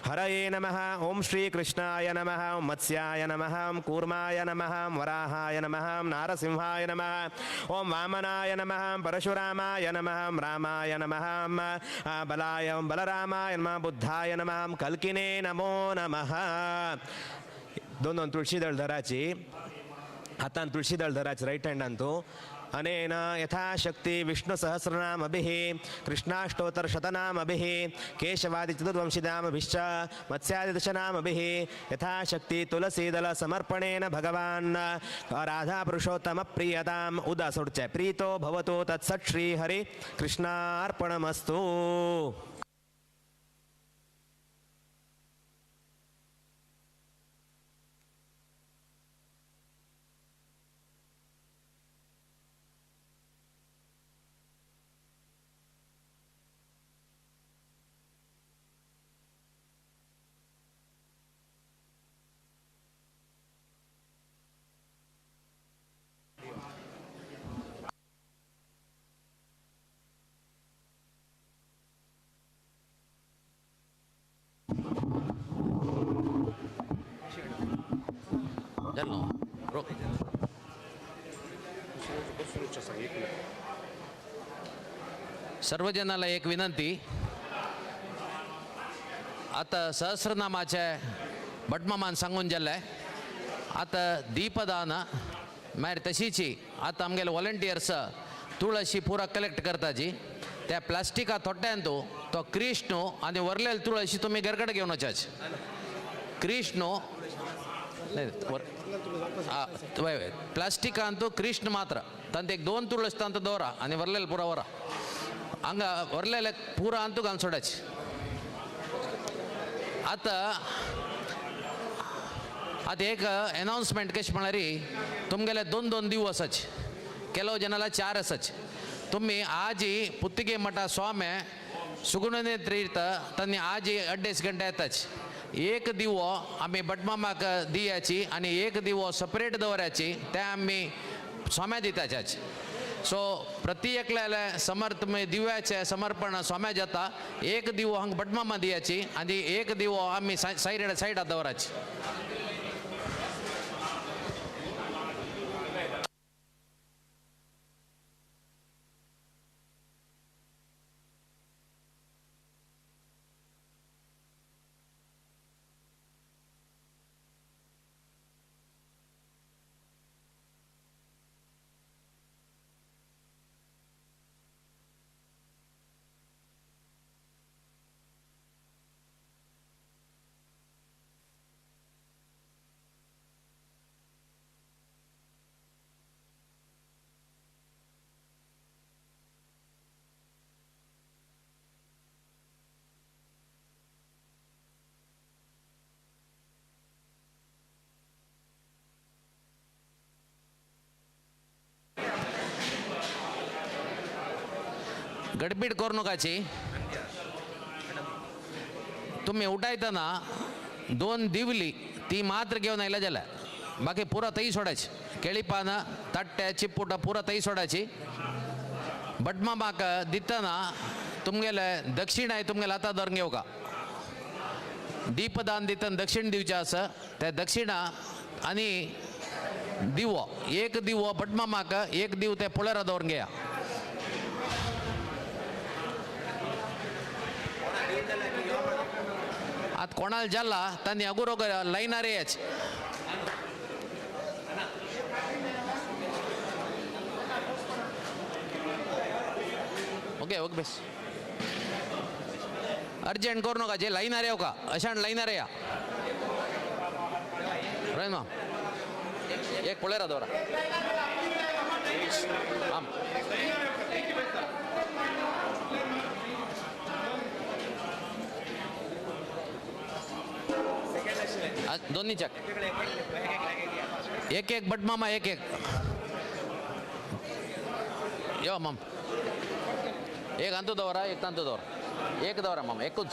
हरये नमः ओम श्रीकृष्णाय नमः ओम मत्स्याय नमः ओम कूर्माय नमः ओम वराहाय नमः ओम नारसिंहाय नमः ओम वामनाय नमः परशुरामाय नमः ओम रामाय नमः ओम बलाय ओम बलरामाय नमः बुद्धाय नमः ओम कल्किने नमो नमः. दोन दोन तुळशीदळ धराची, हातान तुळशीदळ धराची राईट हँडान. अनेन यथाशक्ति विष्णुसहस्रनामभिः कृष्णाष्टोत्तरशतनामभिः केशवादिचतुर्वंशिनामभिश्च मत्स्यादिदशनामभिः यथाशक्ति तुलसीदलसमर्पणेन भगवान् राधापुरुषोत्तमप्रियताम् उदासोडचे प्रीतो भवतु तत्सत् श्रीहरि कृष्णार्पणमस्तु. सर्वजनाला एक विनंती. आता सहस्रनामाचे भटमामान सांगून जाल्ले आता दीपदान मागीर तशीची आतां आमगेले वॉलंटियर्स तुळशी पुरा कलेक्ट करताची त्या प्लास्टिका थोट्यान तो कृष्ण आनी वरलेली तुळशी तुमी घरकडे घेवन वचाची. कृष्ण वय वय प्लास्टिकान तो कृष्ण मात्र तांत एक दोन तुळस तांत दवरा आनी वरलेले पुरा वरा हांगा वरलेले पुरा अंतू घालून सोडाची. आतां आतां एक एनावन्समेंट कशें म्हळ्यार तुमगेले दोन दोन दिवस आसाची, ಕೆಲವು ಜನला चार आसाची. तुमी आजी पुत्तिगे मठा स्वामी सुगुणनेत्रीर्थ तांणी आजी अड्डेस घंटे येताची. एक दिवो आमी भटमामाक दियाची आनी एक दिवो सपरेट दवराची ते आमी स्वाम्या दिताची. सो प्रति एकल्याले समर्थ दिव्याचे समर्पण स्वाम्या जाता. एक दिवो हांगा भटमामा दियाची आनी एक दिवो आमी सायडा दवराची. गडबीड करू नकाची. तुम्ही उठायतना दोन दिवली ती मात्र घेऊन आयला जाल्यार बाकी पुरा तई सोडायची. केळी पानां ताट्ट्या चिपुटां पुरा तई सोडायची. भटमामाक दितना तुमगेले दक्षिणाय तुमगेले हाता धरून घेवका. दीपदान दितना दक्षिण दिवचें आसा त्या दक्षिणा आनी दिवो एक दिवो भटमामाक एक दिव ते पुळेरा दवरून घेया. आतां कोणाला जाला तांणी अगुरो लायनार याच. ओके ओके बेस अर्जंट करू नका जे लायनार येऊ का अशान लायनार या. रोहित माम एक पळेरा दवरा. आम दोन्ही चक एक एक भटमामा एक एक यो माम एक अंतू दवरा एक तांतू दवरा एक दवरा मामा एकूच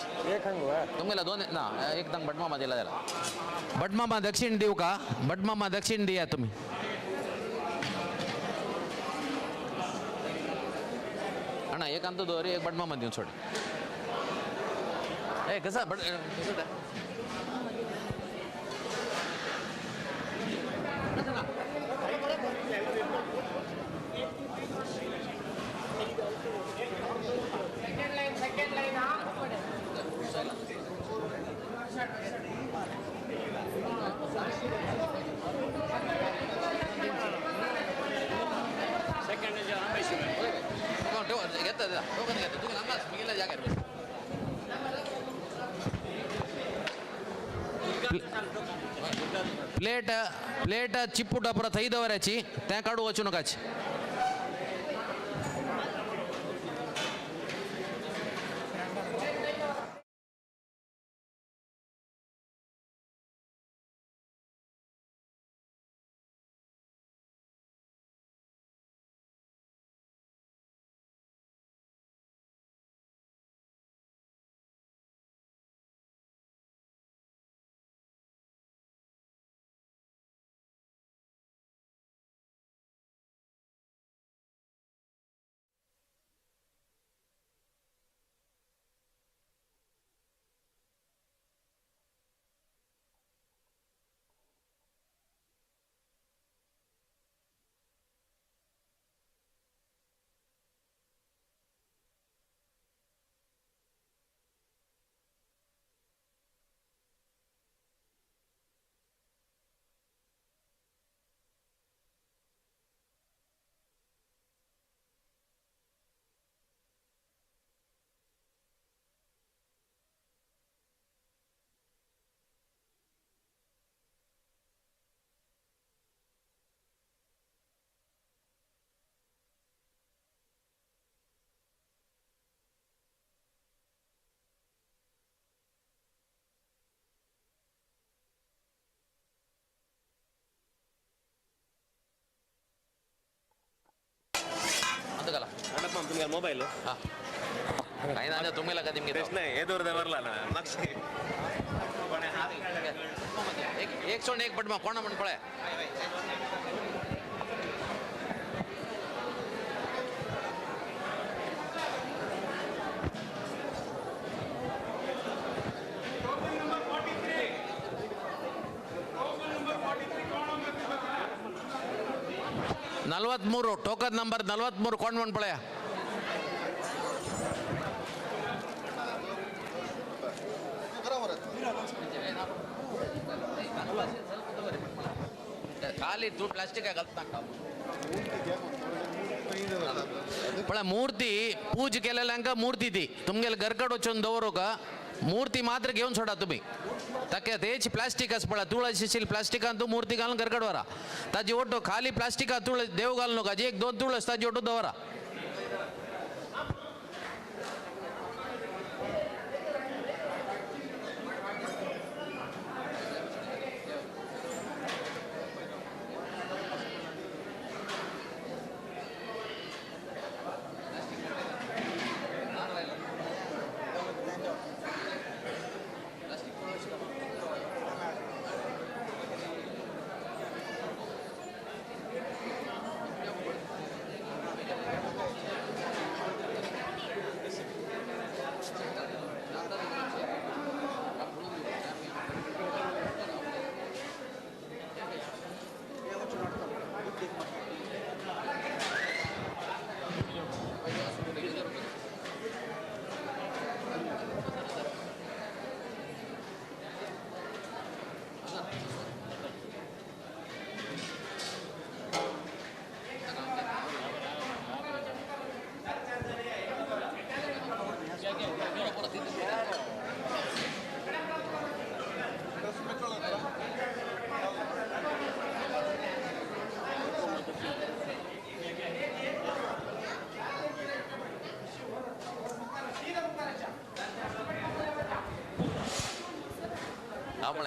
तुमगेला दोन ना एक तांग भटमामा दिला जाला. भटमामा दक्षिण दिव का? भटमामा दक्षिण दिया तुम्ही. अण्णा एक अंतू दवरी एक भटमामा दिवन सोड. ए कसं भट कसं ते? प्लेट प्लेट चिपुटा परत थंय दवराची तें काडू वचूं नकाची. तुमगे मोबाईल हां काही ना तुम्हाला का निमगे नाही हे दूर दवरला ना मागशे एक एक सोड एक बट कोणा म्हण पळय. 43 ಟೋಕನ್ ನಂಬರ್ 43 कोण म्हण पळया. खाली तू प्लास्टिक घालता पण मूर्ती पूज केलेल्यांका मूर्ती ती तुमगेले घरकड वचून दवरूक मूर्ती मात्र घेऊन सोडा तुम्ही. ताके तेच प्लास्टिक आसा पळय तुळस प्लास्टिकान तूं मूर्ती घालून घरकड व्हरा. ताजी ओटो खाली प्लास्टिकान तुळस देव घालू नका एक दोन तुळस ताजी ओटो दवरा.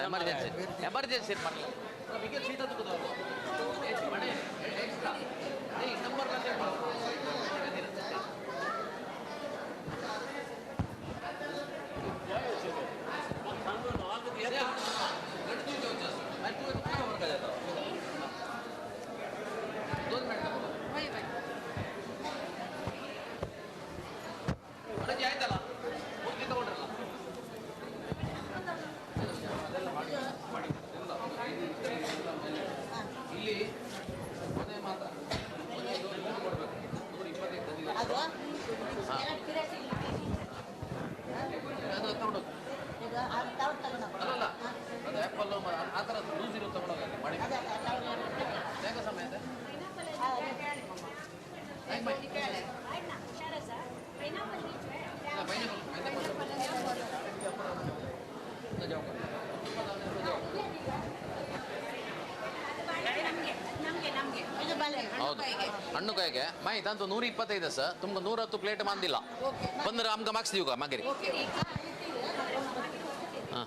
ಎಮರ್ಜೆನ್ಸಿ ಎಮರ್ಜೆನ್ಸಿ ಹೌದು ಹಣ್ಣು ಕಾಯಿಗೆ ಮೈ ತಂತು 125 ಸರ್ ತುಂಬ 110 ಪ್ಲೇಟ್ ಮಂದಿಲ್ಲ ಬಂದ್ರೆ ಅಮ್ಗ ಮಾರ್ಕ್ಸ್ ದಿವ್ಗ ಮಗರಿ. ಹಾಂ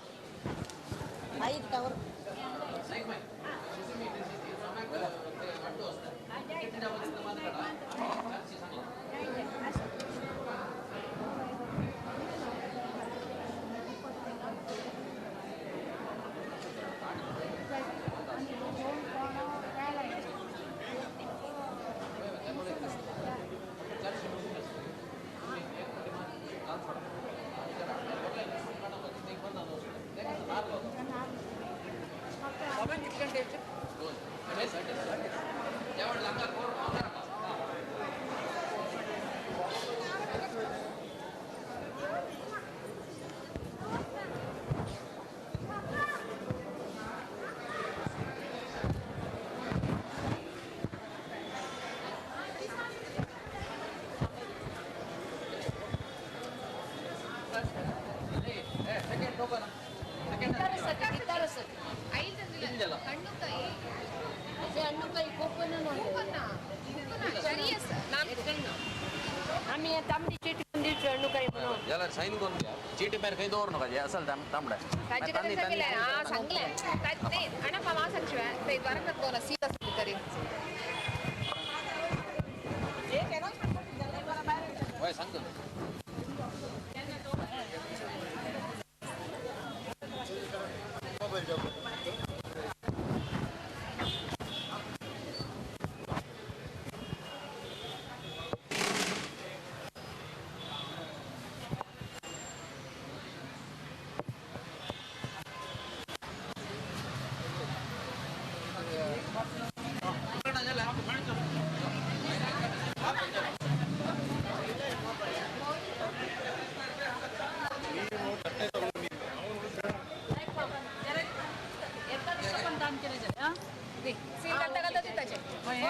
ಚೀಟಿ ಬೇರೆ ಕೈ ದೋರ್ನು ಕಜೆ ಅಸಲ್ ತಾಂಬಡೆ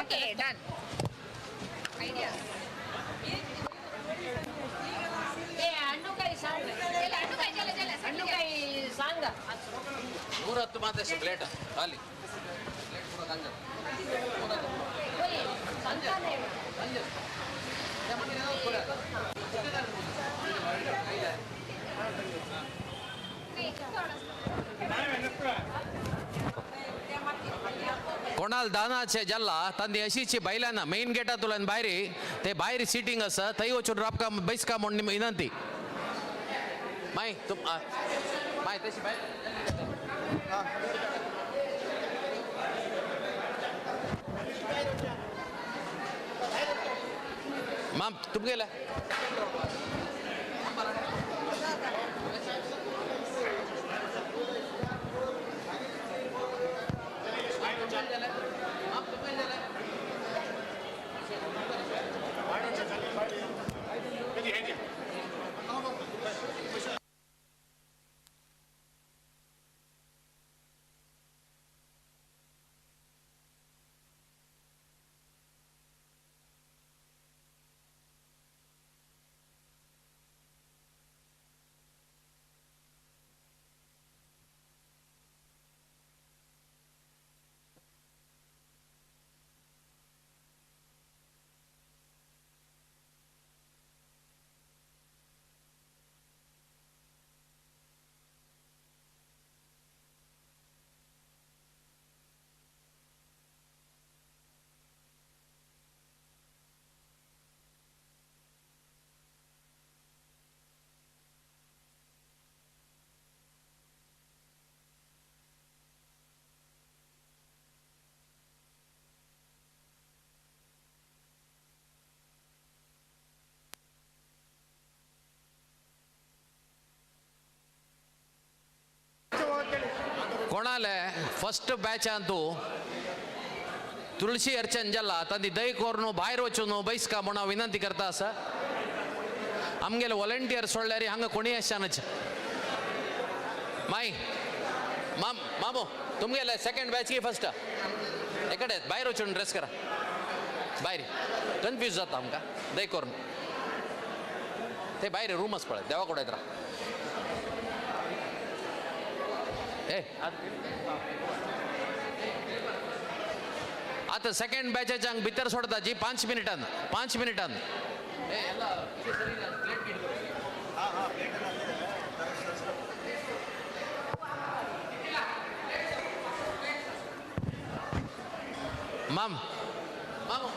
Okay, done. Idea. 110 ಮಾತ್ರ ಪ್ಲೇಟ್ ಅಲ್ಲಿ कोणाल दानाचे जल्ला तांदी अशीची बैलांना मेन गेटातून भायर ते भायर सिटींग आसा थंय वचून राबका बैसका म्हूण विनंती. माय तुम माय तशी भायर माम तुमगेले कोणाले फर्स्ट बॅचांतू तुळशी अर्चन जाला तांदी दय कोरून भायर वचून बैसका म्हूण हांव विनंती करता आसा. आमगेले वॉलंटियर सोडल्यार हांगा कोणीय आसच्यानच. माई माम मामू तुमगेले सेकंड बॅच की फर्स्ट एकडे भायर वचून ड्रेस करा भायर कन्फ्यूज जाता आमकां दय करून ते भायर रूम आसा पळय देवा कडेन येत राव. ए आतां सेकंड बॅचाच्यांक भितर सोडताची 5 मिनटान 5 मिनटान. माम मामू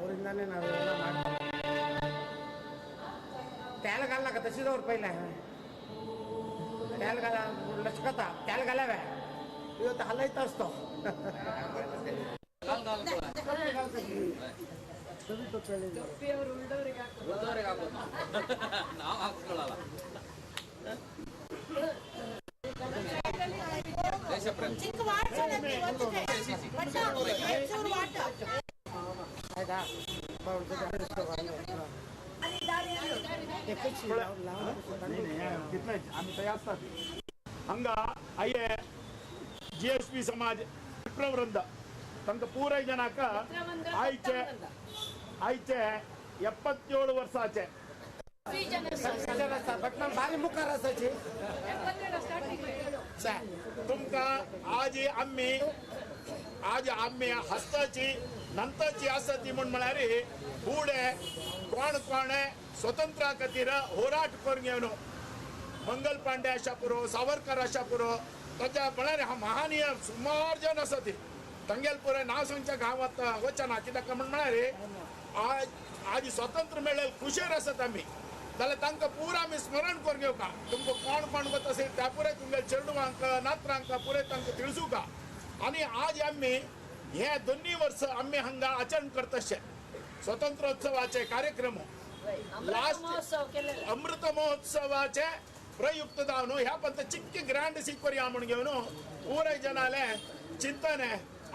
ಅವರಿಂದಾನೇ ನಾವೆಲ್ಲ ಮಾಡ್ತೀವಿ. त्याला घाल नका तशीच वर पहिला त्याला घाला लचकता त्याला घालाव्या ಇವತ್ತು ಹಲ್ಲೈತ असतो. ಆಯ್ತಾ तितलेंच आमी थंय आसतात. हांगा आये जी एस पी समाज विप्रवृंद तांकां पुराय जनाक आयचे आयचे 77 वर्साचे बट ना भारी मुखार आसाची. तुमकां आज आमी आज आमी हस्ताची नंतरची आसा ती म्हूण म्हळ्यार फुडें कोण कोण स्वतंत्रा खातीर होराट करून घेवन मंगल पांडे आशा पुरो सावरकर आशा पुरो ताच्या म्हळ्यार महानीय सुमार जण आसा ती तांगेल पुरो नांव सांगच्या गांवांत वचना कित्याक म्हण म्हळ्यार आज आज स्वतंत्र मेळ्ळे खुशेर आसात आमी जाल्यार तांकां पुरो आमी स्मरण करून घेवका. तुमकां कोण कोण वता असेल त्या पुराय तुमगे चेडवांक नात्रांक पुराय तांकां तिळसुका. आनी आज आमी हे दोन्ही वर्स आमी हांगा आचरण करतशे स्वतंत्रोत्सवाचे कार्यक्रम लास्ट अमृत महोत्सवाचे प्रयुक्त जावन ह्या पंत चिक्की ग्रँड सी करया म्हूण घेवन पुराय जनाले चिंतन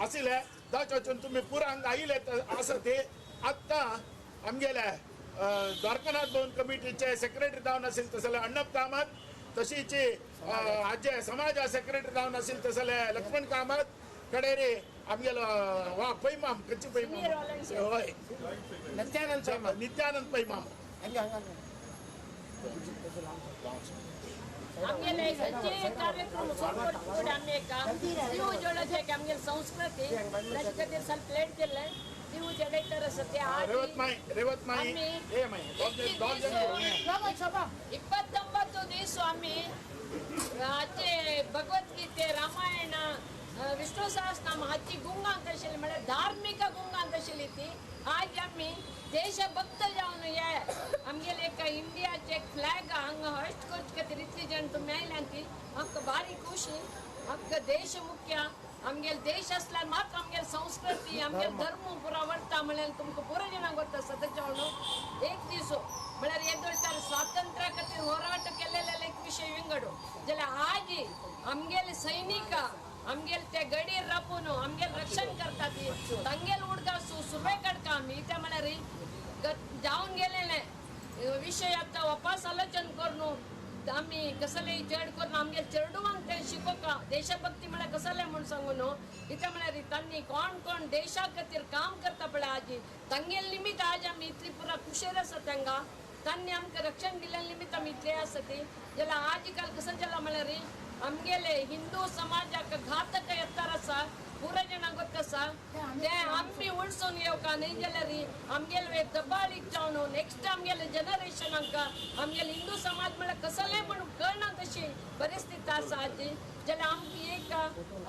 आशिल्लें जावचे वचून तुमी पुरा हांगा आयिल्ले आसा ते आत्तां आमगेले द्वारकानाथ भवन कमिटीचे सेक्रेटरी जावन आशिल्ले तसले अण्णप कामत तशीच आजे समाजा सेक्रेटरी जावन आशिल्ले तसले लक्ष्मण कामत कडेरी आमगेलो वा पैमाम खंयचे पैमाम हय नित्यानंद पैमाम नित्यानंद पैमाम हंगे हंगे आमगेले खंयचे कार्यक्रम सोडपड आमी एका दिव जोडचे की आमगेले संस्कृती ताचे खातीर ಸ್ವಲ್ಪ लेट केल्ले दिव जडयतर आसा ते रेवत माई रेवत माई ए माई 29 दीस आमी हाचे भगवद्गीते रामायण विष्णु सहस्रनाम हाची गुंगांत आशिल्ली म्हळ्यार धार्मीक गुंगांत आशिल्ली ती आज आमी देशभक्त जावन हे आमगेले एक इंडियाचे फ्लॅग हांगा होस्ट करचे खातीर इतली जाण तुमी आयल्यान ती आमकां भारी खुशी. आमकां देश मुख्य आमगेले देश आसल्यार मात्र आमगेले संस्कृती आमगेले धर्म पुरा वरता म्हळ्यार तुमकां पुरो जाणांक गोत्त आसा. तेच्या म्हणून एक दीस म्हळ्यार येदोळचार स्वातंत्र्या खातीर होराट केलेले एक विशय विंगड जाल्यार आज आमगेले सैनिक आमगेले ते गडीर रापून आमगेले रक्षण करतात तांगेले उडगास सुरवे काडका आमी त्या म्हळ्यार जावन गेलेले विशय आतां वापस आलोचन करून आमी कसले चड करून आमगे चेडवांक ते शिकोवका देशभक्ती म्हळ्यार कसले म्हूण सांगू न्हू. कितें म्हळ्यार तांणी कोण कोण देशा खातीर काम करता पळय आजी तांगेले निमित्त आज आमी इतली पुरा खुशेर आसा. तांकां तांणी आमकां रक्षण दिल्ल्या निमित्त आमी इतले आसा ती. जाल्यार आज काल कसं जाला म्हळ्यार आमगेले हिंदू समाजाक घातक येतार आसा पुरा जाणांक गोत्त आसा ते आमी उळसून येवका न्हय जाल्यार आमगेले दबाळीक जावन नेक्स्ट आमगेले जनरेशनाक आमगेले हिंदू समाज म्हळ्यार कसले म्हण कळना तशी परिस्थिती आसा आजी. जाल्यार आमकां एक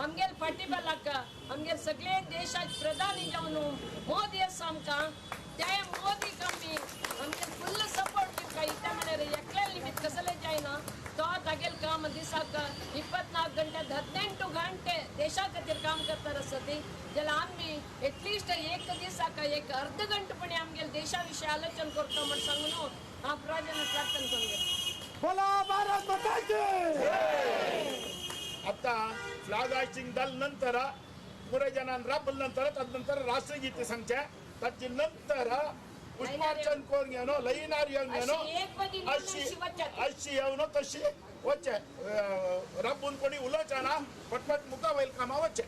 आमगेले फाटीबलाक आमगेले सगळे देशाचे प्रधानी जावन मोदी आसा आमकां ते मोदीक आमी आमगे फुल्ल सपोर्ट दिवका. इतलें म्हळ्यार एकल्या निमित्त कसलें जायना तो तागेले काम दिसाक 24 गंटे 18 गंटे देशा खातीर काम करता आसा ती. जाल्यार आमी एटलिस्ट एक दिसाक एक अर्द गंटपणी आमगेले देशा विशयी आलोचन करता म्हण सांगून हांव प्राजन प्रार्थना करून बोला भारत माता की. आता फ्लॅग हायस्टिंग जाले नंतर पुरे जणान राबले नंतर तदनंतर राष्ट्रगीते सांगचे ताचे नंतर पुष्पार्चन करून घेवन लयिनार येवन घेवन अशी अशी येवन तशी वचे राबून कोणी उलोवचे ना पटपट मुखा वयल कामा वचे.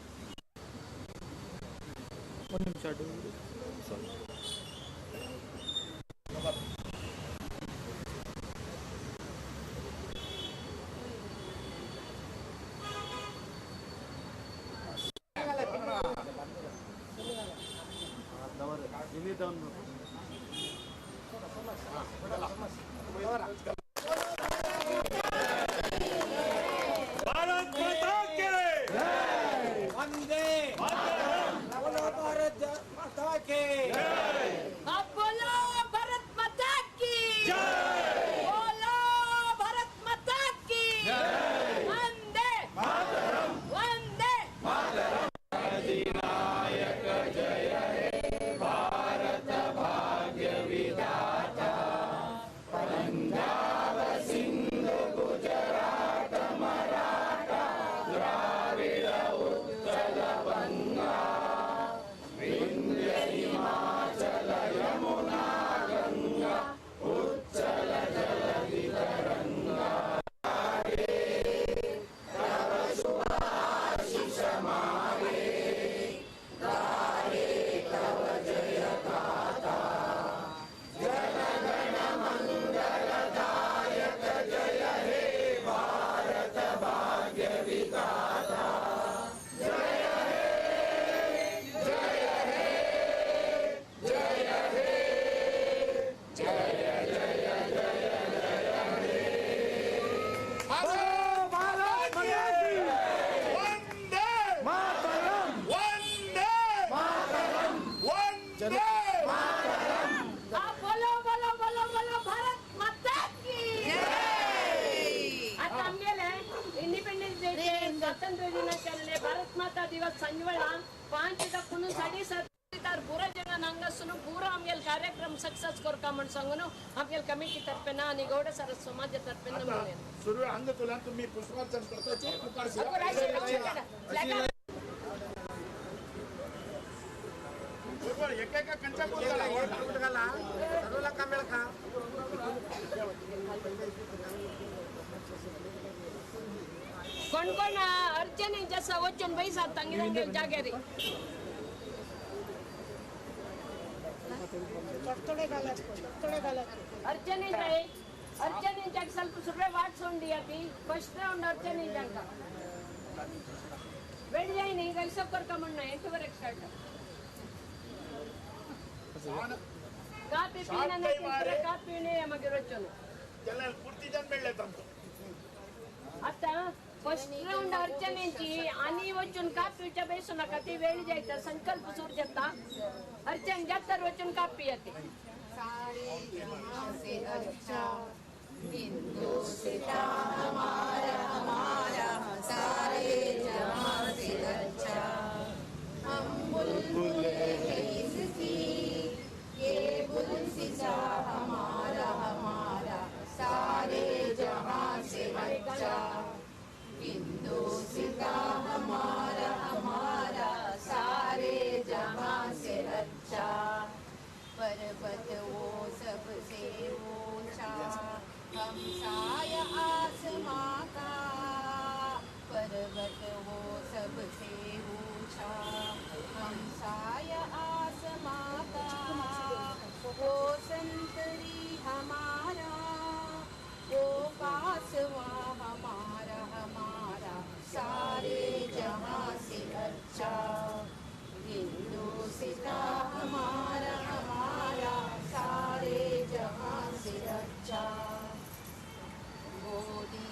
भारत माता के वंदे बोलो भारत माता के. आप बोलो भारत माता की जय. बोलो भारत माता की जय. वंदे मातरम. वंदे मातरम. अधिनायक जय हे भारत भाग्य विधाता पंजाब सिंधु गुजरात मराठा द्राविड उत्कल बंगा विंध्य हिमाचल यमुना गंगा उच्चल जलधि तरंगा तव शुभ आशीष मागे गाहे तव जय गाथा जन गण मंगलदायक जय हे भारत भाग्य विधाता जय हे जय हे जय हे जय जय जय जय हे. भारत माता की. वंदे मातरम. वंदे मातरम. वंदे आप बोलो बोलो बोलो बोलो भारत माता की जय. आता आमगेले इंडिपेंडन्स डे स्वातंत्र्य दिनाचरणೆ भारत माता दिवस ಸಂಜೆ 5 ದಕ್ಕೂ 7:30 ಪೂರ ಜನ ನಂಗಸುನು ಪೂರ ಆಮ್ಗೆಲ್ ಕಾರ್ಯಕ್ರಮ सक्सेस ಕೊರ್ಕ म्हण सांगून आमगेल कमिटी तर्फेन आणि गौड सरस समाज तर्फेन सुरू अंग तुला तुम्ही पुष्पार्चन करताचे मुखार बरोबर एका कंचा घाला सर्वला का मेळका. कोण कोण अर्चने जसं वचून बैसात तांगे जाग्यारी अर्चने जाय अर्चने जाग ಸ್ವಲ್ಪ ಸುರ್ವೆ what ಸೊಂಡಿ ಅತಿ ಫಸ್ಟ್ ರೌಂಡ್ ಅರ್ಚನೆ ಜಾಗ वेळ जाय नाही गैसप करका म्हणणं 8:30 स्टार्ट. कापी पिणं कापी पिणे मागीर वचून पुर्ती जन मेळ्ळे तांकां. आता फर्स्ट राऊंड अर्चनेची आणि वचून कापीच्या बेसू नका ती वेळ जायचा संकल्प सूर जाता अर्चन जातर वचून कापी येते. सारे जहां से अच्छा हिंदुस्तान हमारा हमारा सारे जहां से अच्छा. अच्छा। हिंदुस्तां हमारा हमारा सारे जहां से अच्छा। पर्वत वो सबसे ऊंचा, हम साया आसमां का। पर्वत वो सबसे ऊंचा, हम साया आसमां का। वो संतरी हमारा, वो पासवा हमारा हमारा सारे जहां से अच्छा। हिंदुस्तां हमारा हमारा सारे जहां से अच्छा। गोदी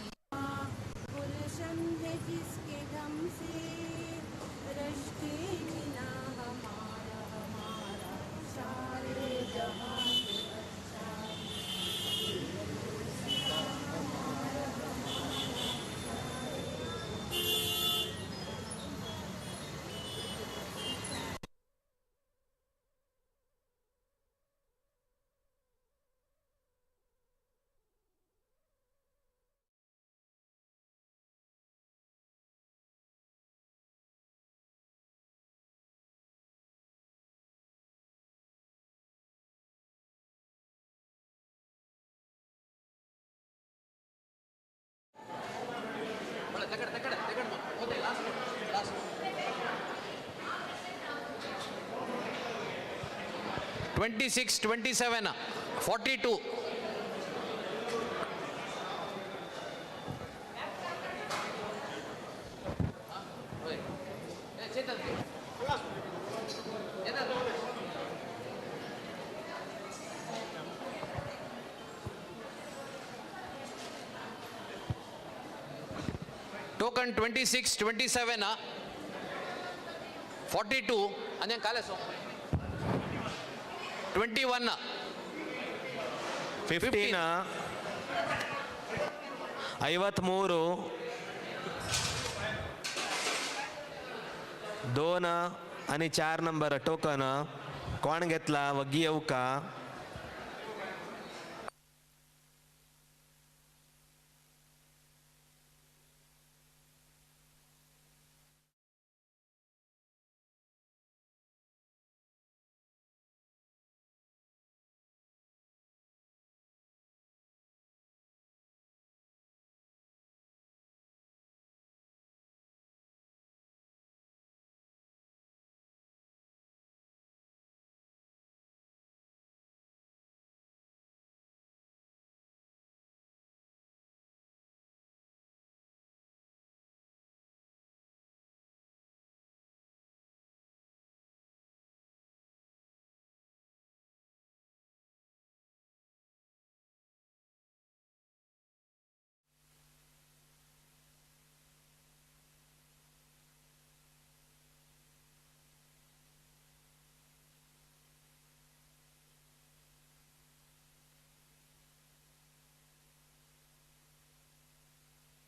गुलशन है जिसके गम से, रश्के बिना हमारा हमारा सारे जहां से अच्छा। Last 26, 27, 42. Token 26, 27, 42, and then 21, 15, 53, 2 आणि 4 नंबर टोकन कोण घेतला वग्गी येऊ का?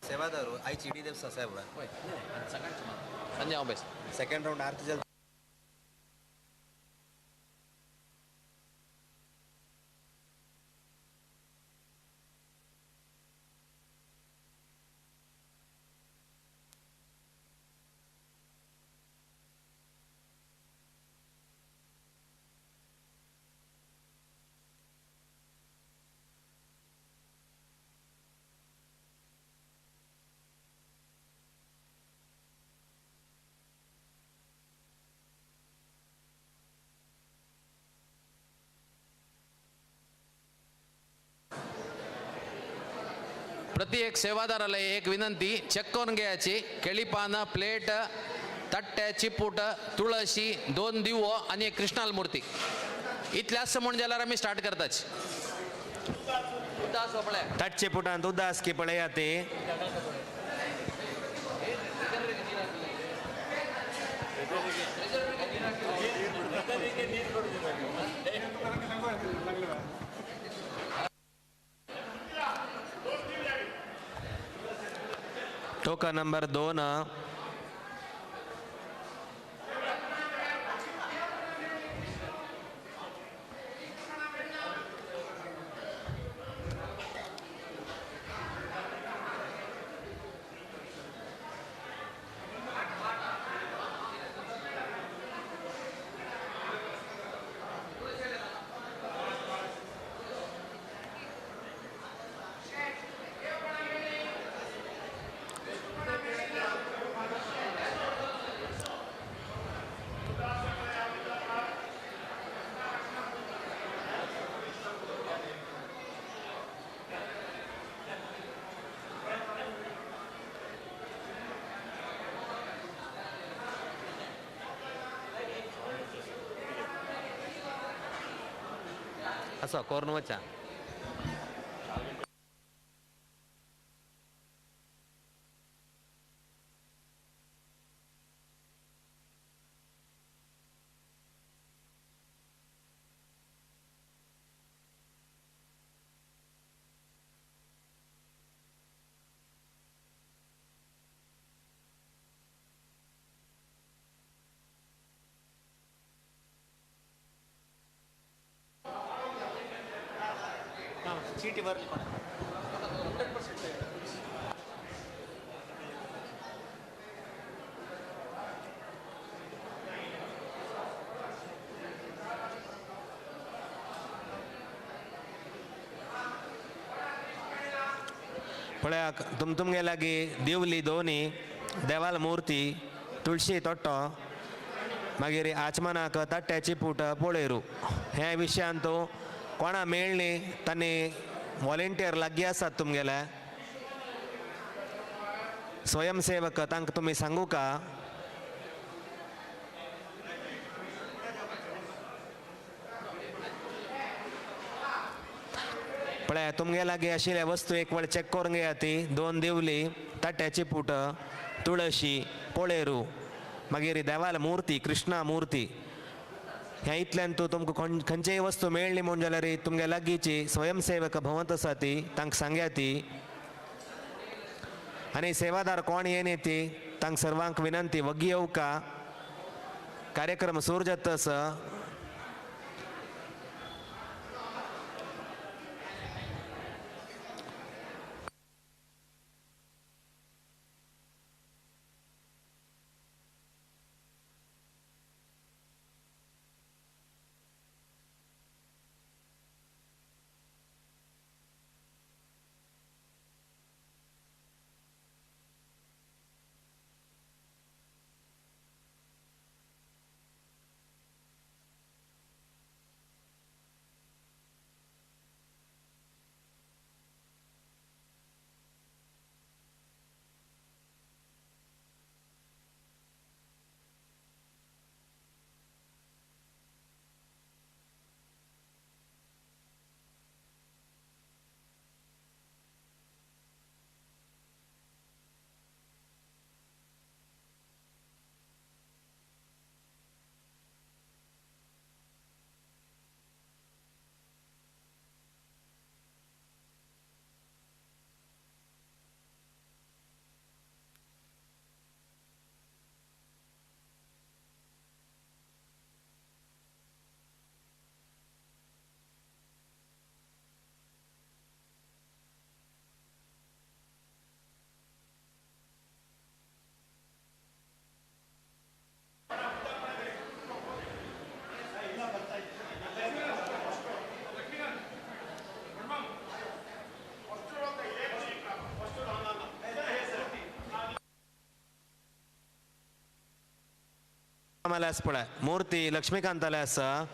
सेवादार आई चिडी देव साहेब संजय सेकंड राउंड आरती जल प्रति एक सेवादाराला एक विनंती, चेक करून घ्यायची. केळी पानं, प्लेट, तट्टे, चिपूट, तुळशी, 2 दिवो आणि एक कृष्णाल मूर्ती इतल्याच म्हण जाल्यार आमी स्टार्ट करताच. तट चिपुटांत उदास की पळया ती. Token number 2, असो करून वचा. चीटी बरली. पळया तुमगे लागीं दिवली दोनी देवाल मूर्ती तुळशी तोट्टो मागीर आचमनाक तट्ट्याची पूट पळयरू ह्या विशयान तूं कोणा मेळ्ळी तांणी वॉलेंटियर लागीं आसात तुमगेले स्वयंसेवक तांकां तुमी सांगू का? पळया तुमगे लागीं आशिल्ल्या वस्तू एक वेळ चॅक करून घेया ती. दोन दिवली, ताट्याची पूट, तुळशी, पोळेरू, मागीर देवाल मूर्ती, कृष्णा मूर्ती. ह्या इतल्यान तूं तुमकां खंयचेय वस्तू मेळ्ळी म्हूण जाल्यार तुमगे लागींची स्वयंसेवक भोंवत आसा ती तांकां सांगया ती. आनी सेवादार कोण येन ती तांकां सर्वांक विनंती वग्गी येवका. कार्यक्रम सुरू जाता आसा. पळय मूर्ती लक्ष्मीकांताले आसा.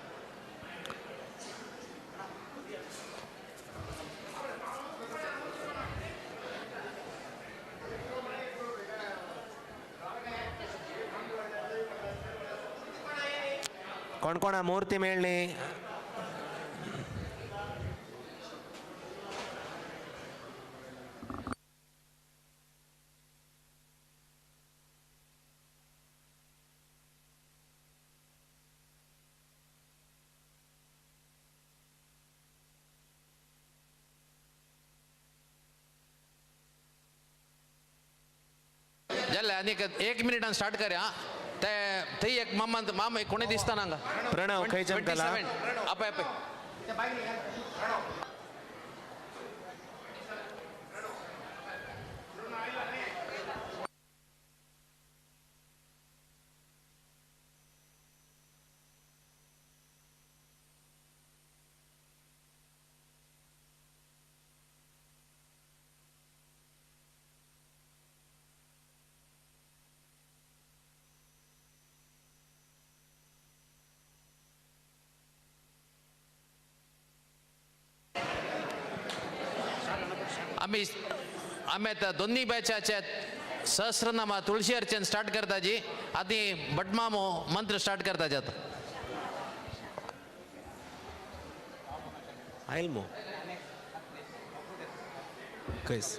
कोण कोणा मूर्ती मेळ्ळी? जालें आनी एक मिनिटान स्टार्ट करया. ते थंय एक मामा मामा कोणी दिसता ना हांगा. प्रणव खंयच्यान कला? आपय आपय आमी आमी आतां दोन्ही बॅचाचे सहस्रनामा तुळशी अर्चन स्टार्ट करता जी. आदी भटमामो मंत्र स्टार्ट करता जी आतां. आयल मो कैस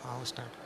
हांव स्टार्ट.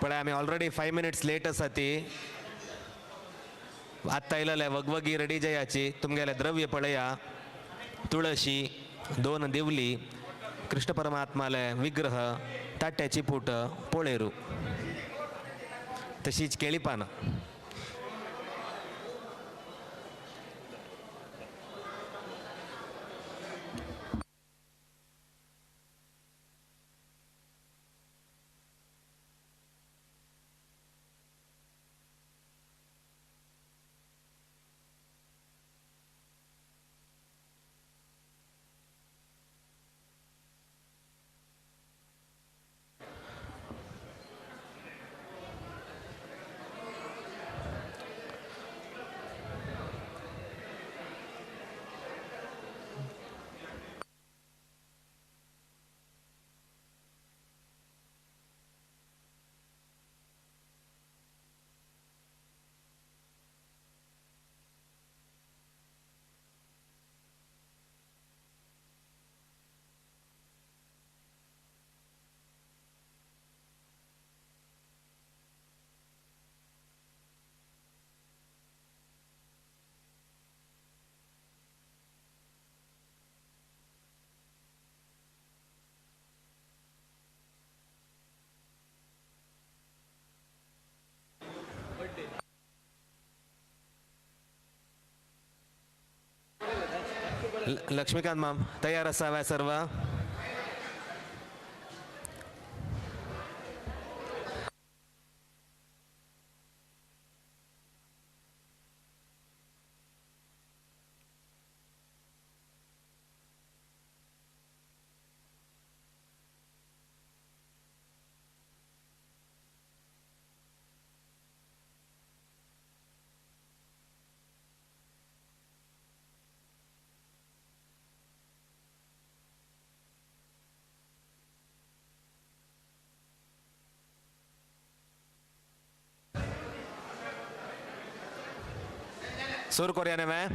पळय आमी ऑलरेडी 5 मिनिट्स लेट आसा ती. आत्तां येयलेले वगवगी रेडी जायाची. तुमगेले द्रव्य पळया, तुळशी, 2 दिवली, कृष्ण परमात्माले विग्रह, ताट्याची पूट, पोळेरू, तशीच केळी पानां. लक्ष्मीकांत माम तयार असाव्या सर्व. सुरू करूया न्हय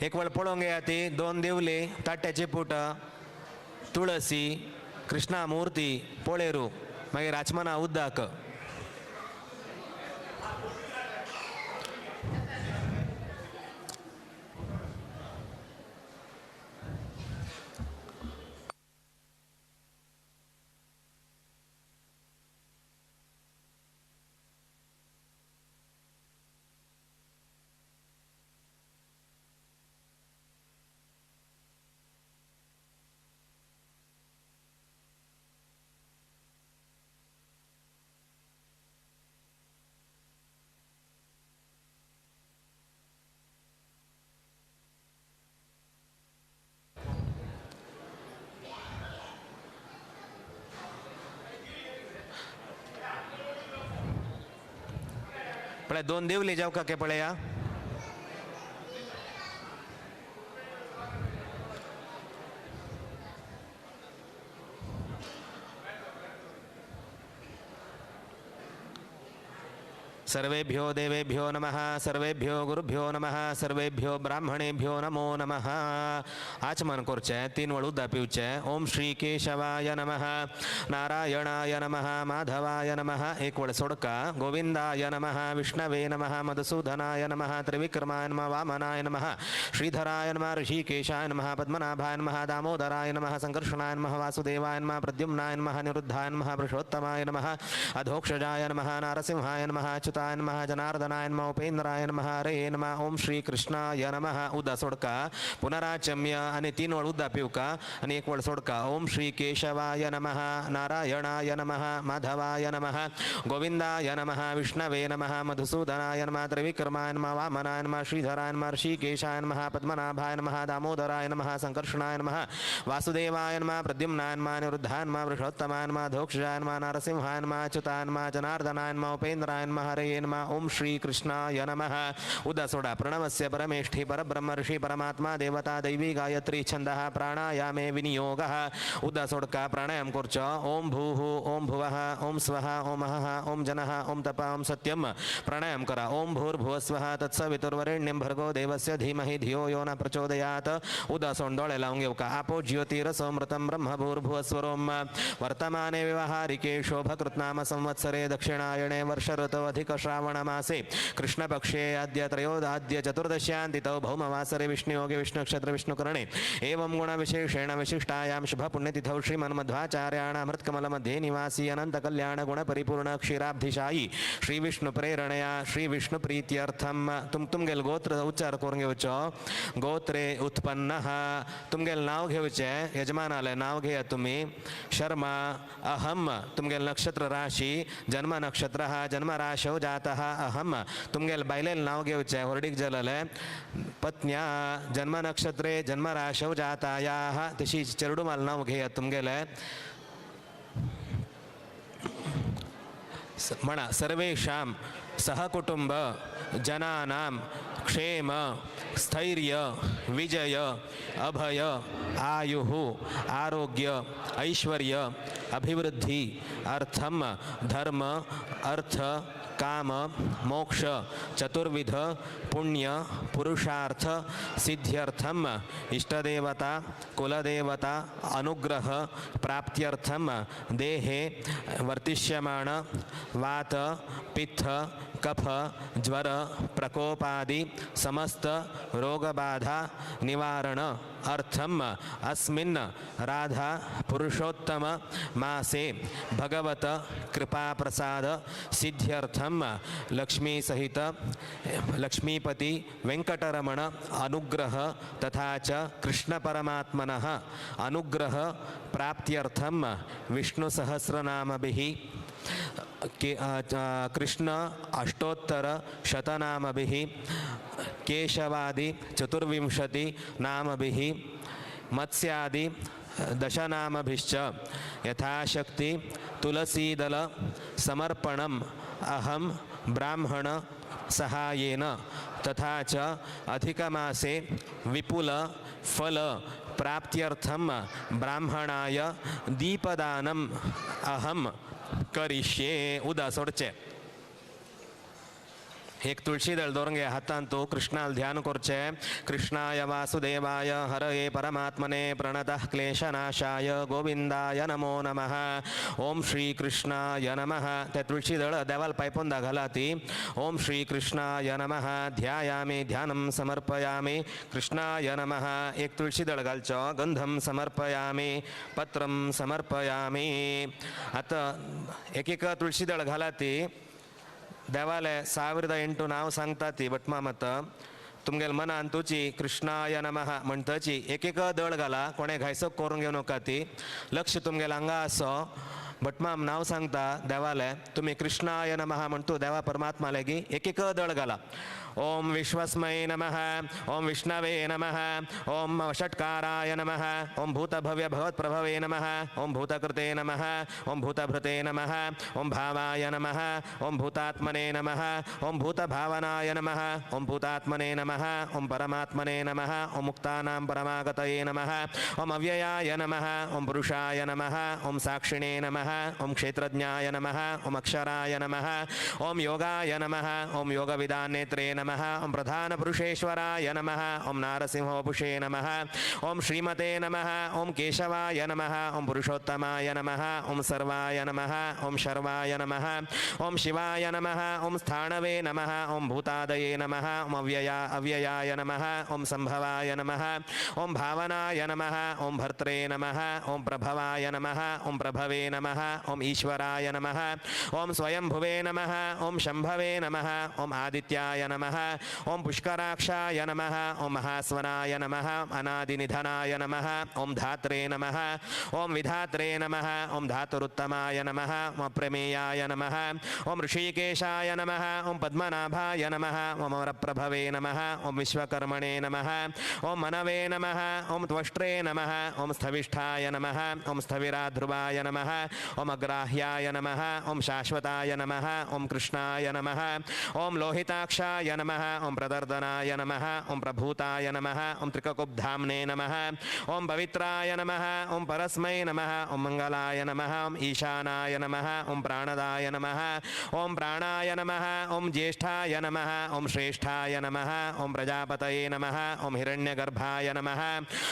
एक वेळ पळोवंक येया ती दोन दिवली ताट्याची पुट तुळसी कृष्णा मूर्ती पोळेरू मागीर आचमना उद्दाक. पळय दोन देवली जावका के पळया. सर्वेभ्यो देवेभ्यो नमः, सर्वेभ्यो गुरुभ्यो नमः, सर्वेभ्यो ब्राह्मणेभ्यो नमो नमः. आचमन करचें, तीन वेळ उदक पिवचें. ओम श्री केशवाय नमः, नारायणाय नमः, माधवाय नमः. एक वेळ सोडका. गोविंदाय नमः, विष्णवे नमः, मधुसूदनाय नमः, त्रिविक्रमाय नमः, वामनाय नमः, श्रीधराय नमः, ऋषिकेशाय नमः, पद्मनाभाय नमः, दामोदराय नमः, संकर्षणाय नमः, वासुदेवाय नमः, प्रद्युम्नाय नमः, निरुद्धाय नमः, पुरुषोत्तमाय नमः, अधोक्षजाय नमः, नारसिंहाय नमः, अच्युताय नमः, जनार्दनाय नमः, उपेंद्राय नमः, हरये नमः. ओम श्री कृष्णाय नमः. उदा सोडका. पुनराचम्य आणि तीन वेळ उदा पिवका आणि एक वेळ सोडका. ओम श्री केशवाय नमः, नारायणाय नमः, माधवाय नमः, गोविंदाय नमः, विष्णवे नमः, मधुसूदनाय नमः, त्रिविक्रमाय नमः, वामनाय नमः, श्रीधराय नमः, ऋषिकेशाय नमः, पद्मनाभाय नमः, दामोदराय नमः, संकर्षणाय नमः, वासुदेवाय नमः, प्रद्युम्नाय नमः, निरुद्धाय नमः, वृषोत्तमाय नमः, धोक्षजाय नमः, नरसिंहाय नमः, अच्युताय नमः, जनार्दनाय नमः, उपेंद्राय नमः, हरये नमः. ओम श्री कृष्णाय नमः. उदा सोडा. प्रणवस्य परमेष्ठि परब्रह्म ऋषि परमात्मा देवता दैवी गायत्री छंदः प्राणायामे विनियोगः. उदा सोडका. प्राणायाम करचो. ओम भूः ओम भुवः ओम स्वः ओम अहः ओम जनः ओम तप ओम सत्यम. प्राणायाम करा. ओम भूर्भुवस्वः तत्सवितुर्वरेण्यं भर्गो देवस्य धीमहि धियो यो न प्रचोदयात्. उदा सोड दोळे लावून घेवका. आपो ज्योतिरसोमृतं ब्रह्म भूर्भुवस्वरोम. वर्तमाने व्यवहारिके शोभकृत्नाम संवत्सरे दक्षिणायणे वर्ष ऋतौ अधिक श्रावणमासे कृष्णपक्षे अद्य त्रयोदाद्य चतुर्दश्यां तिथौ भौमवासरे विष्णुयोगे विष्णुनक्षत्र विष्णुकरणे एवं गुणविशेषेण विशिष्टायां शुभपुण्यतिथौ श्रीमन्मध्वाचार्याणामृत्कमलमध्ये निवासी अनंतकल्याण गुणपरिपूर्ण क्षीराब्धिशायी श्रीविष्णुप्रेरणया श्रीविष्णुप्रीत्यर्थं तुमगेल गोत्र उच्चार करून घेवचो. गोत्रे उत्पन्नः तुमगेल नाव घेवचें. यजमानाले नाव घेया तुम्ही. शर्मा अहम तुमगेल नक्षत्र राशी जन्म नक्षत्र जन्म राशौ जातः अहम तुमगेल बायलेल नाव घेवचें. होर्डीक जलले पत्न्या जन्म नक्षत्रे जन्म राशौ जातायाः तशी चेरडुमाल नाव घेया तुमगेले. म्हणा सर्वेषां सहकुटुंब जनानां क्षेम स्थैर्य विजय अभय आयुः आरोग्य ऐश्वर्य अभिवृद्धि अर्थम धर्म अर्थ काम मोक्ष चतुर्विध पुण्य पुरुषार्थ सिद्ध्यर्थम इष्टदेवता कुलदेवता अनुग्रह प्राप्त्यर्थम देहे वर्तिष्यमाण वात पित्त कफ ज्वर प्रकोपादि समस्त रोगबाधा निवारण अर्थम अस्मिन् राधा पुरुषोत्तम मासे भगवत कृपा प्रसाद सिद्ध्यर्थम लक्ष्मी सहित लक्ष्मीपति वेंकटरमण अनुग्रह तथा च कृष्ण परमात्मनः अनुग्रह प्राप्त्यर्थम विष्णु सहस्रनामभिः कृष्ण अष्टोत्तर शतनामभिः केशवादि चतुर्विंशति नामभिः मत्स्यादि दशनामभिश्च यथाशक्ति तुलसीदल समर्पणम् अहं ब्राह्मण सहायेन तथा च अधिकमासे विपुल फल प्राप्त्यर्थं ब्राह्मणाय दीपदानम् अहं करिष्ये. उदा सोडचे. एक तुळशीदळ दवरून घे हातांत. तूं कृष्णाल ध्यान करचें. कृष्णाय वासुदेवाय हरये परमात्मने प्रणतः क्लेशनाशाय गोविंदाय नमो नमः. ओम श्री कृष्णाय नमः. ते तुळशीदळ देवाल पायपोंदा घाला ती. ओम श्री कृष्णाय नमः. ध्यायामि, ध्यानं समर्पयामि. कृष्णाय नमः. एक तुळशीदळ घालचो. गंधम समर्पयामि, पत्रम समर्पयामि. आतां एक एक तुळशीदळ घाला ती. देवाले 1008 नांव सांगता ती भटमाम. आतां तुमगेले मनान तुची कृष्णाय नमः म्हणटची एक एक दळ घाला. कोणे घायसक करून घेवं नाका ती. लक्ष तुमगेले हांगा आसो. भटमाम नांव सांगता देवाले, तुमी कृष्णाय नमः म्हणटू देवा परमात्मा लागीं एक एक दळ घाला. ओम विश्वस्मै नमः. ओम विष्णवे नमः. ओम षट्काराय नमः. ओम भूतभव्य भगवत्प्रभवे नमः. ओम भूतकृते नमः. ओम भूतभृते नमः. ओम भावाय नमः. ओम भूतात्मने नमः. ओम भूतभावनाय नमः. ओम भूतात्मने नमः. ओम परमात्मने नमः. ओम मुक्तानां परमागतये नमः. ओम अव्ययाय नमः. ओम पुरुषाय नमः. ओम साक्षिणे नमः. ओम क्षेत्रज्ञाय नमः. ओम अक्षराय नमः. ओम योगाय नमः. ओम योगविदानेत्रे नमः. ओम प्रधानपुरुषेश्वराय नमः. ओम नारसिंहवपुषे नमः. ओम श्रीमते नमः. ओम केशवाय नमः. ओम पुरुषोत्तमाय नमः. ओम सर्वाय नमः. ओम शर्वाय नमः. ओम शिवाय नमः. ओम स्थाणवे नमः. ओम भूतादये नमः. ओम अव्ययाय नमः. ओम संभवाय नमः. ओम भावनाय नमः. ओम भर्त्रे नमः. ओम प्रभवाय नमः. ओम प्रभवे नमः. ओम ईश्वराय नमः. ओम स्वयंभुवे नमः. ओम शंभवे नमः. ओम आदित्याय नमः. ओम पुष्कराक्षाय नमः. ओम महास्वनाय नमः. अनादिनिधनाय नमः. ओम धात्रे नमः. ओम विधात्रे नमः. ओम धातुरुत्तमाय नमः. ओम अप्रमेयाय नमः. ओम ऋषिकेशाय नमः. ओम पद्मनाभाय नमः. ओम अमरप्रभवे नमः. ओम विश्वकर्मणे नमः. ओम मनवे नमः. ओम त्वष्ट्रे नमः. ओम स्थविष्ठाय नमः. ओम स्थविराध्रुवाय नमः. ओम अग्राह्याय नमः. ओम शाश्वताय नमः. ओम कृष्णाय नमः. ओम लोहिताक्षाय नमः. ओम प्रदर्दनाय नमः. ओम प्रभूताय नमः. ओम त्रिककुब्धाम्ने नमः. ओम पवित्राय नमः. ओम परस्मै नमः. ओम मंगलाय नमः. ओम ईशानाय नमः. ओम प्राणदाय नमः. ओम प्राणाय नमः. ओम ज्येष्ठाय नमः. ओम श्रेष्ठाय नमः. ओम प्रजापतये नमः. ओम हिरण्यगर्भाय नमः.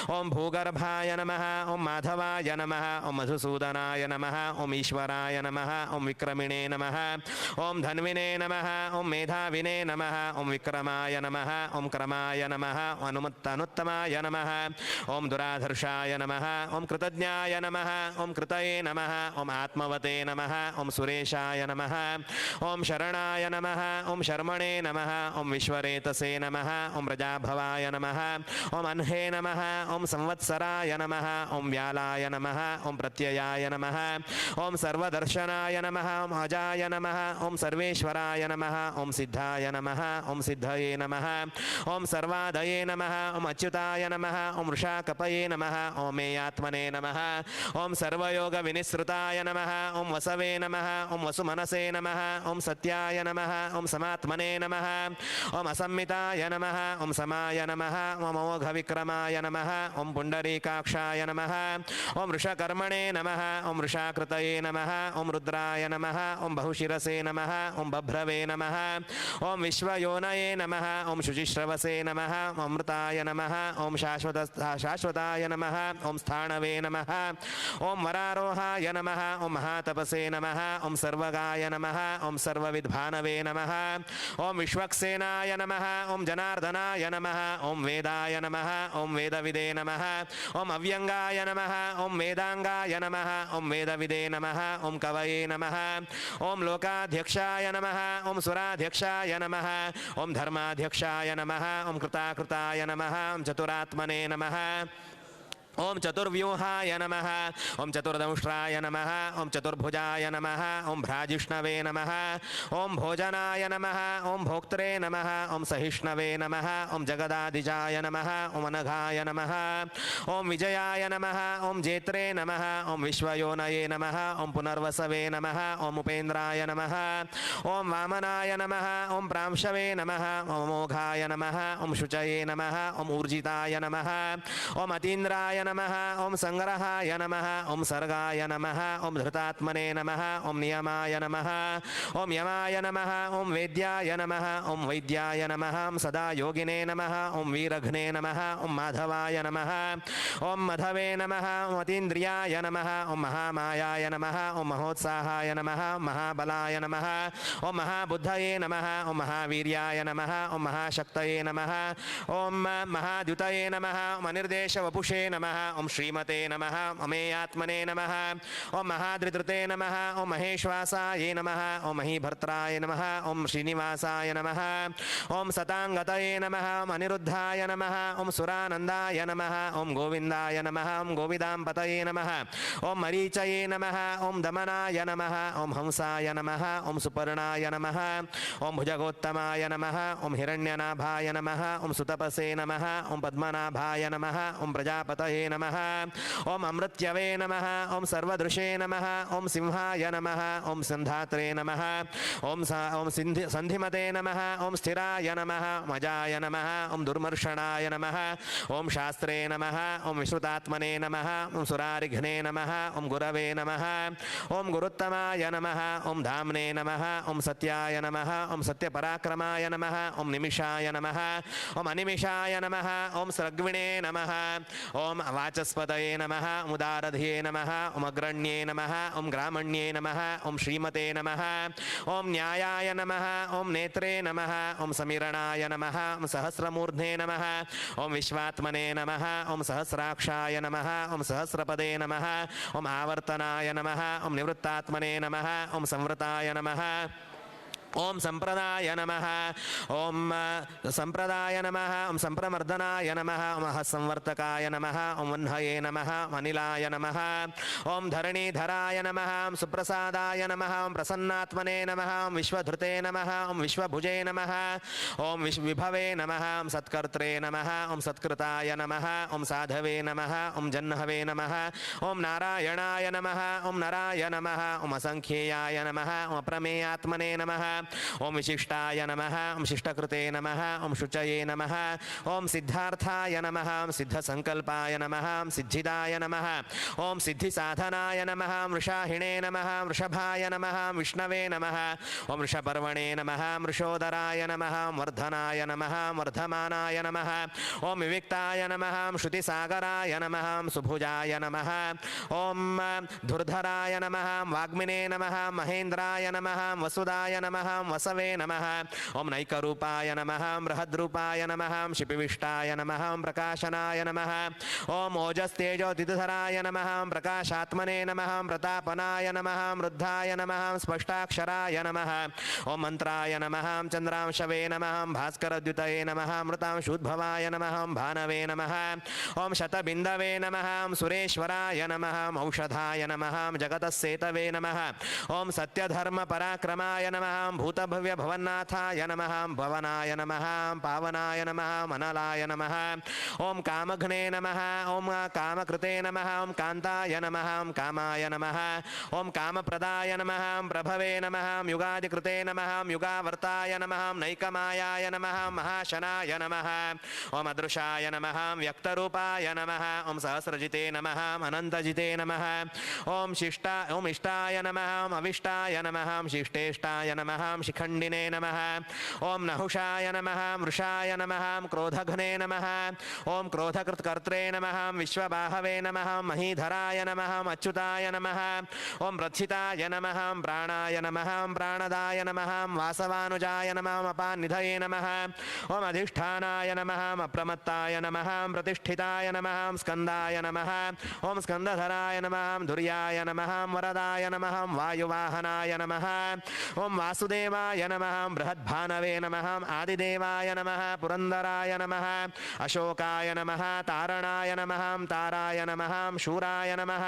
ओम भूगर्भाय नमः. ओम माधवाय नमः. ओम मधुसूदनाय नमः. ओम ईश्वराय नमः. ओम विक्रमिणे नमः. ओम धन्विने नमः. ओम मेधाविने नमः. ओम विक्रमाय नमः. ओम क्रमाय नमः. अनुत्तमाय नमः. ओम दुराधर्षाय नमः. ओम कृतज्ञाय नमः. ओम कृतये नमः. ओम आत्मवते नमः. ओम सुरेशाय नमः. ओम शरणाय नमः. ओम शर्मणे नमः. ओम विश्वरेतसे नमः. ओम प्रजाभवाय नमः. ओम अह्ने नमः. ओम संवत्सराय नमः. ओम व्यालाय नमः. ओम प्रत्ययाय नमः. ओम सर्वदर्शनाय नमः. ओम अजाय नमः. ओम सर्वेश्वराय नमः. ओम सिद्धाय नमः. ओम सिद्धये नमः. ओम सर्वादये नमः. ओम अच्युताय नमः. ओम वृषाकपये नमः. ओम मेयात्मने नमः. ओम सर्वयोग विनिसृताय नमः. ओम वसवे नमः. ओम वसुमनसे नमः. ओम सत्याय नमः. ओम समात्मने नमः. ओम असंमिताय नमः. ओम समाय नमः. ओम अमोघविक्रमाय नमः. ओम पुंडरीकाक्षाय नमः. ओम वृषकर्मणे नमः. ओम वृषाकृतये नमः. ओम रुद्राय नमः. ओम बहुशिरसे नमः. ओम बभ्रवे नमः. ओम विश्वयोनये विश्वयोनये नमः। ॐ शुचिश्रवसे नमः। ॐ अमृताय नमः। ॐ शाश्वताय नमः। ॐ स्थाणवे नमः। ॐ वरारोहाय नमः। ॐ महातपसे नमः। ॐ सर्वगाय नमः। ॐ सर्वविद्भानवे नमः। ॐ विश्वक्सेनाय नमः। ॐ जनार्दनाय नमः। ॐ वेदाय नमः। ॐ वेदविदे नमः। ॐ अव्यङ्गाय नमः। ॐ वेदाङ्गाय नमः। ॐ वेदविदे नमः। ॐ कवये नमः। ॐ लोकाध्यक्षाय नमः। ॐ सुराध्यक्षाय नमः। ॐ धर्माध्यक्षाय नमः। ॐ कृताकृताय नमः। ॐ चतुरात्मने नमः। ॐ चतुर्व्यूहाय नमः। ॐ चतुर्दंष्ट्राय नमः। ॐ चतुर्भुजाय नमः। ॐ भ्राजिष्णवे नमः। ॐ भोजनाय नमः। ॐ भोक्त्रे नमः। ॐ सहिष्णवे नमः। ॐ जगदादिजाय नमः। ॐ अनघाय नमः। ॐ विजयाय नमः। ॐ जेत्रे नमः। ॐ विश्वयोनये नमः। ॐ पुनर्वसवे नमः। ॐ उपेन्द्राय नमः। ॐ वामनाय नमः। ॐ प्रांशवे नमः। ॐ मोघाय नमः। ॐ शुचये नमः। ॐ ऊर्जिताय नमः। ॐ अतीन्द्राय नमः। ॐ सङ्ग्रहाय नमः। ॐ सर्गाय नमः। ॐ धृतात्मने नमः। ॐ नियमाय नमः। ॐ यमाय नमः। ॐ वेद्याय नमः। ॐ वैद्याय नमः। ॐ सदा योगिने नमः। ॐ वीरघ्ने नमः। ॐ माधवाय नमः। ॐ मधवे नमः। ॐ अतीन्द्रियाय नमः। ॐ महामायाय नमः। ॐ महोत्साहाय नमः। महाबलाय नमः। ॐ महाबुद्धये नमः। ॐ महावीर्याय नमः। ॐ महाशक्तये नमः। ॐ महाद्युतये नमः। ॐ अनिर्देशवपुषे नमः। ॐ श्रीमते नमः। अमेयात्मने नमः। ॐ महाधृतृते नमः। ॐ महेश्वासाय नमः। ॐ महीभर्त्राय नमः। ॐ श्रीनिवासाय नमः। ॐ सताङ्गतये नमः। ॐ अनिरुद्धाय नमः। ॐ सुरानन्दाय नमः। ॐ गोविन्दाय नमः। ॐ गोविदाम्पतये नमः। ॐ मरीचये नमः। ॐ दमनाय नमः। ॐ हंसाय नमः। ॐ सुपर्णाय नमः। ॐ भुजगोत्तमाय नमः। ॐ हिरण्यनाभाय नमः। ॐ सुतपसे नमः। ॐ पद्मनाभाय नमः। ॐ प्रजापतये नमः। ॐ अमृत्यवे नमः। ॐ सर्वदृशे नमः। ॐ सिंहाय नमः। ॐ सन्धात्रे नमः। ॐ ॐ सन्धिमते नमः। ॐ स्थिराय नमः। मजाय नमः। ॐ दुर्मर्षणाय नमः। ॐ शास्त्रे नमः। ॐ विश्रुतात्मने नमः। ॐ सुरारिघ्ने नमः। ॐ गुरवे नमः। ॐ गुरुत्तमाय नमः। ॐ धाम्ने नमः। ॐ सत्याय नमः। ॐ सत्यपराक्रमाय नमः। ॐ निमिषाय नमः। ॐ अनिमिषाय नमः। ॐ स्रग्विणे नमः। ॐ वाचस्पतये नमः। ॐ उदारधिये नमः। ॐ अग्रण्ये नमः। ॐ ग्रामण्ये नमः। ॐ श्रीमते नमः। ॐ न्यायाय नमः। ॐ नेत्रे नमः। ॐ समीरणाय नमः। ॐ सहस्रमूर्ध्ने नमः। ॐ विश्वात्मने नमः। ॐ सहस्राक्षाय नमः। ॐ सहस्रपदे नमः। ॐ आवर्तनाय नमः। ॐ निवृत्तात्मने नमः। ॐ संवृताय नमः। ॐ सम्प्रदाय नमः। ॐ सम्प्रदाय नमः। ॐ सम्प्रमर्दनाय नमः। ॐ अहसंवर्तकाय नमः। ॐ वह्नये नमः। ॐ अनिलाय नमः। ॐ धरणीधराय नमः। ॐ सुप्रसादाय नमः। ॐ प्रसन्नात्मने नमः। ॐ विश्वधृते नमः। ॐ विश्वभुजे नमः। ॐ विभवे नमः। ॐ सत्कर्त्रे नमः। ॐ सत्कृताय नमः। ॐ साधवे नमः। ॐ जह्नवे नमः। ॐ नारायणाय नमः। ॐ नराय नमः। ॐ असङ्ख्येयाय नमः। ॐ अप्रमेयात्मने नमः। ॐ विशिष्टाय नमः। ॐ शिष्टकृते नमः। ॐ शुचये नमः। ॐ सिद्धार्थाय नमः। ॐ सिद्धसङ्कल्पाय नमः। ॐ सिद्धिदाय नमः। ॐ सिद्धिसाधनाय नमः। वृषाहिणे नमः। वृषभाय नमः। विष्णवे नमः। ॐ वृषपर्वणे नमः। वृषोदराय नमः। वर्धनाय नमः। वर्धमानाय नमः। ॐ विविक्ताय नमः। श्रुतिसागराय नमः। सुभुजाय नमः। ॐ धुर्धराय नमः। वाग्मिने नमः। महेन्द्राय नमः। वसुदाय नमः। वसवे नमः। ॐ नैकरूपाय नमः। बृहद्रूपाय नमः। शिपिविष्टाय नमः। प्रकाशनाय नमः। ॐ ओजस्तेजोदिधराय नमः। प्रकाशात्मने नमः। प्रतापनाय नमः। वृद्धाय नमः। स्पष्टाक्षराय नमः। ॐ मन्त्राय नमः। चन्द्रांशवे नमः। भास्करद्युतये नमः। मृतांशुद्भवाय नमः। भानवे नमः। ॐ शतबिन्दवे नमः। सुरेश्वराय नमः। औषधाय नमः। जगतस्सेतवे नमः। ॐ सत्यधर्मपराक्रमाय नमः। भूतभव्यभवन्नाथाय नमः। भवनाय नमः। पावनाय नमः। अनलाय नमः। ॐ कामघ्ने नमः। ॐ कामकृते नमः। ॐ कान्ताय नमः। ॐ कामाय नमः। ॐ कामप्रदाय नमः। प्रभवे नमः। युगादिकृते नमः। युगावर्ताय नमः। नैकमायाय नमः। महाशनाय नमः। ॐ अदृशाय नमः। व्यक्तरूपाय नमः। ॐ सहस्रजिते नमः। अनन्तजिते नमः। ॐ शिष्टा ॐ इष्टाय नमः। ॐ अविष्टाय नमः। शिष्टेष्टाय नमः। शिखण्डिने नमः। ॐ नहुषाय नमः, वृषाय नमः, क्रोधघ्ने नमः। ॐ क्रोधकृत्कर्त्रे नमः, विश्वबाहवे नमः, महीधराय नमः, अच्युताय नमः। ॐ प्रथिताय नमः, प्राणाय नमः, प्राणदाय नमः, वासवानुजाय नमः, अपान्निधये नमः। ॐ अधिष्ठानाय नमः, अप्रमत्ताय नमः, प्रतिष्ठिताय नमः, स्कन्दाय नमः। ॐ स्कन्दधराय नमः, धुर्याय नमः, वरदाय नमः, वायुवाहनाय नमः। ॐ वासुदेवाय नमः, बृहद्भानवे नमः, आदिदेवाय नमः, पुरन्दराय नमः, अशोकाय नमः, तारणाय नमः, ताराय नमः, शूराय नमः।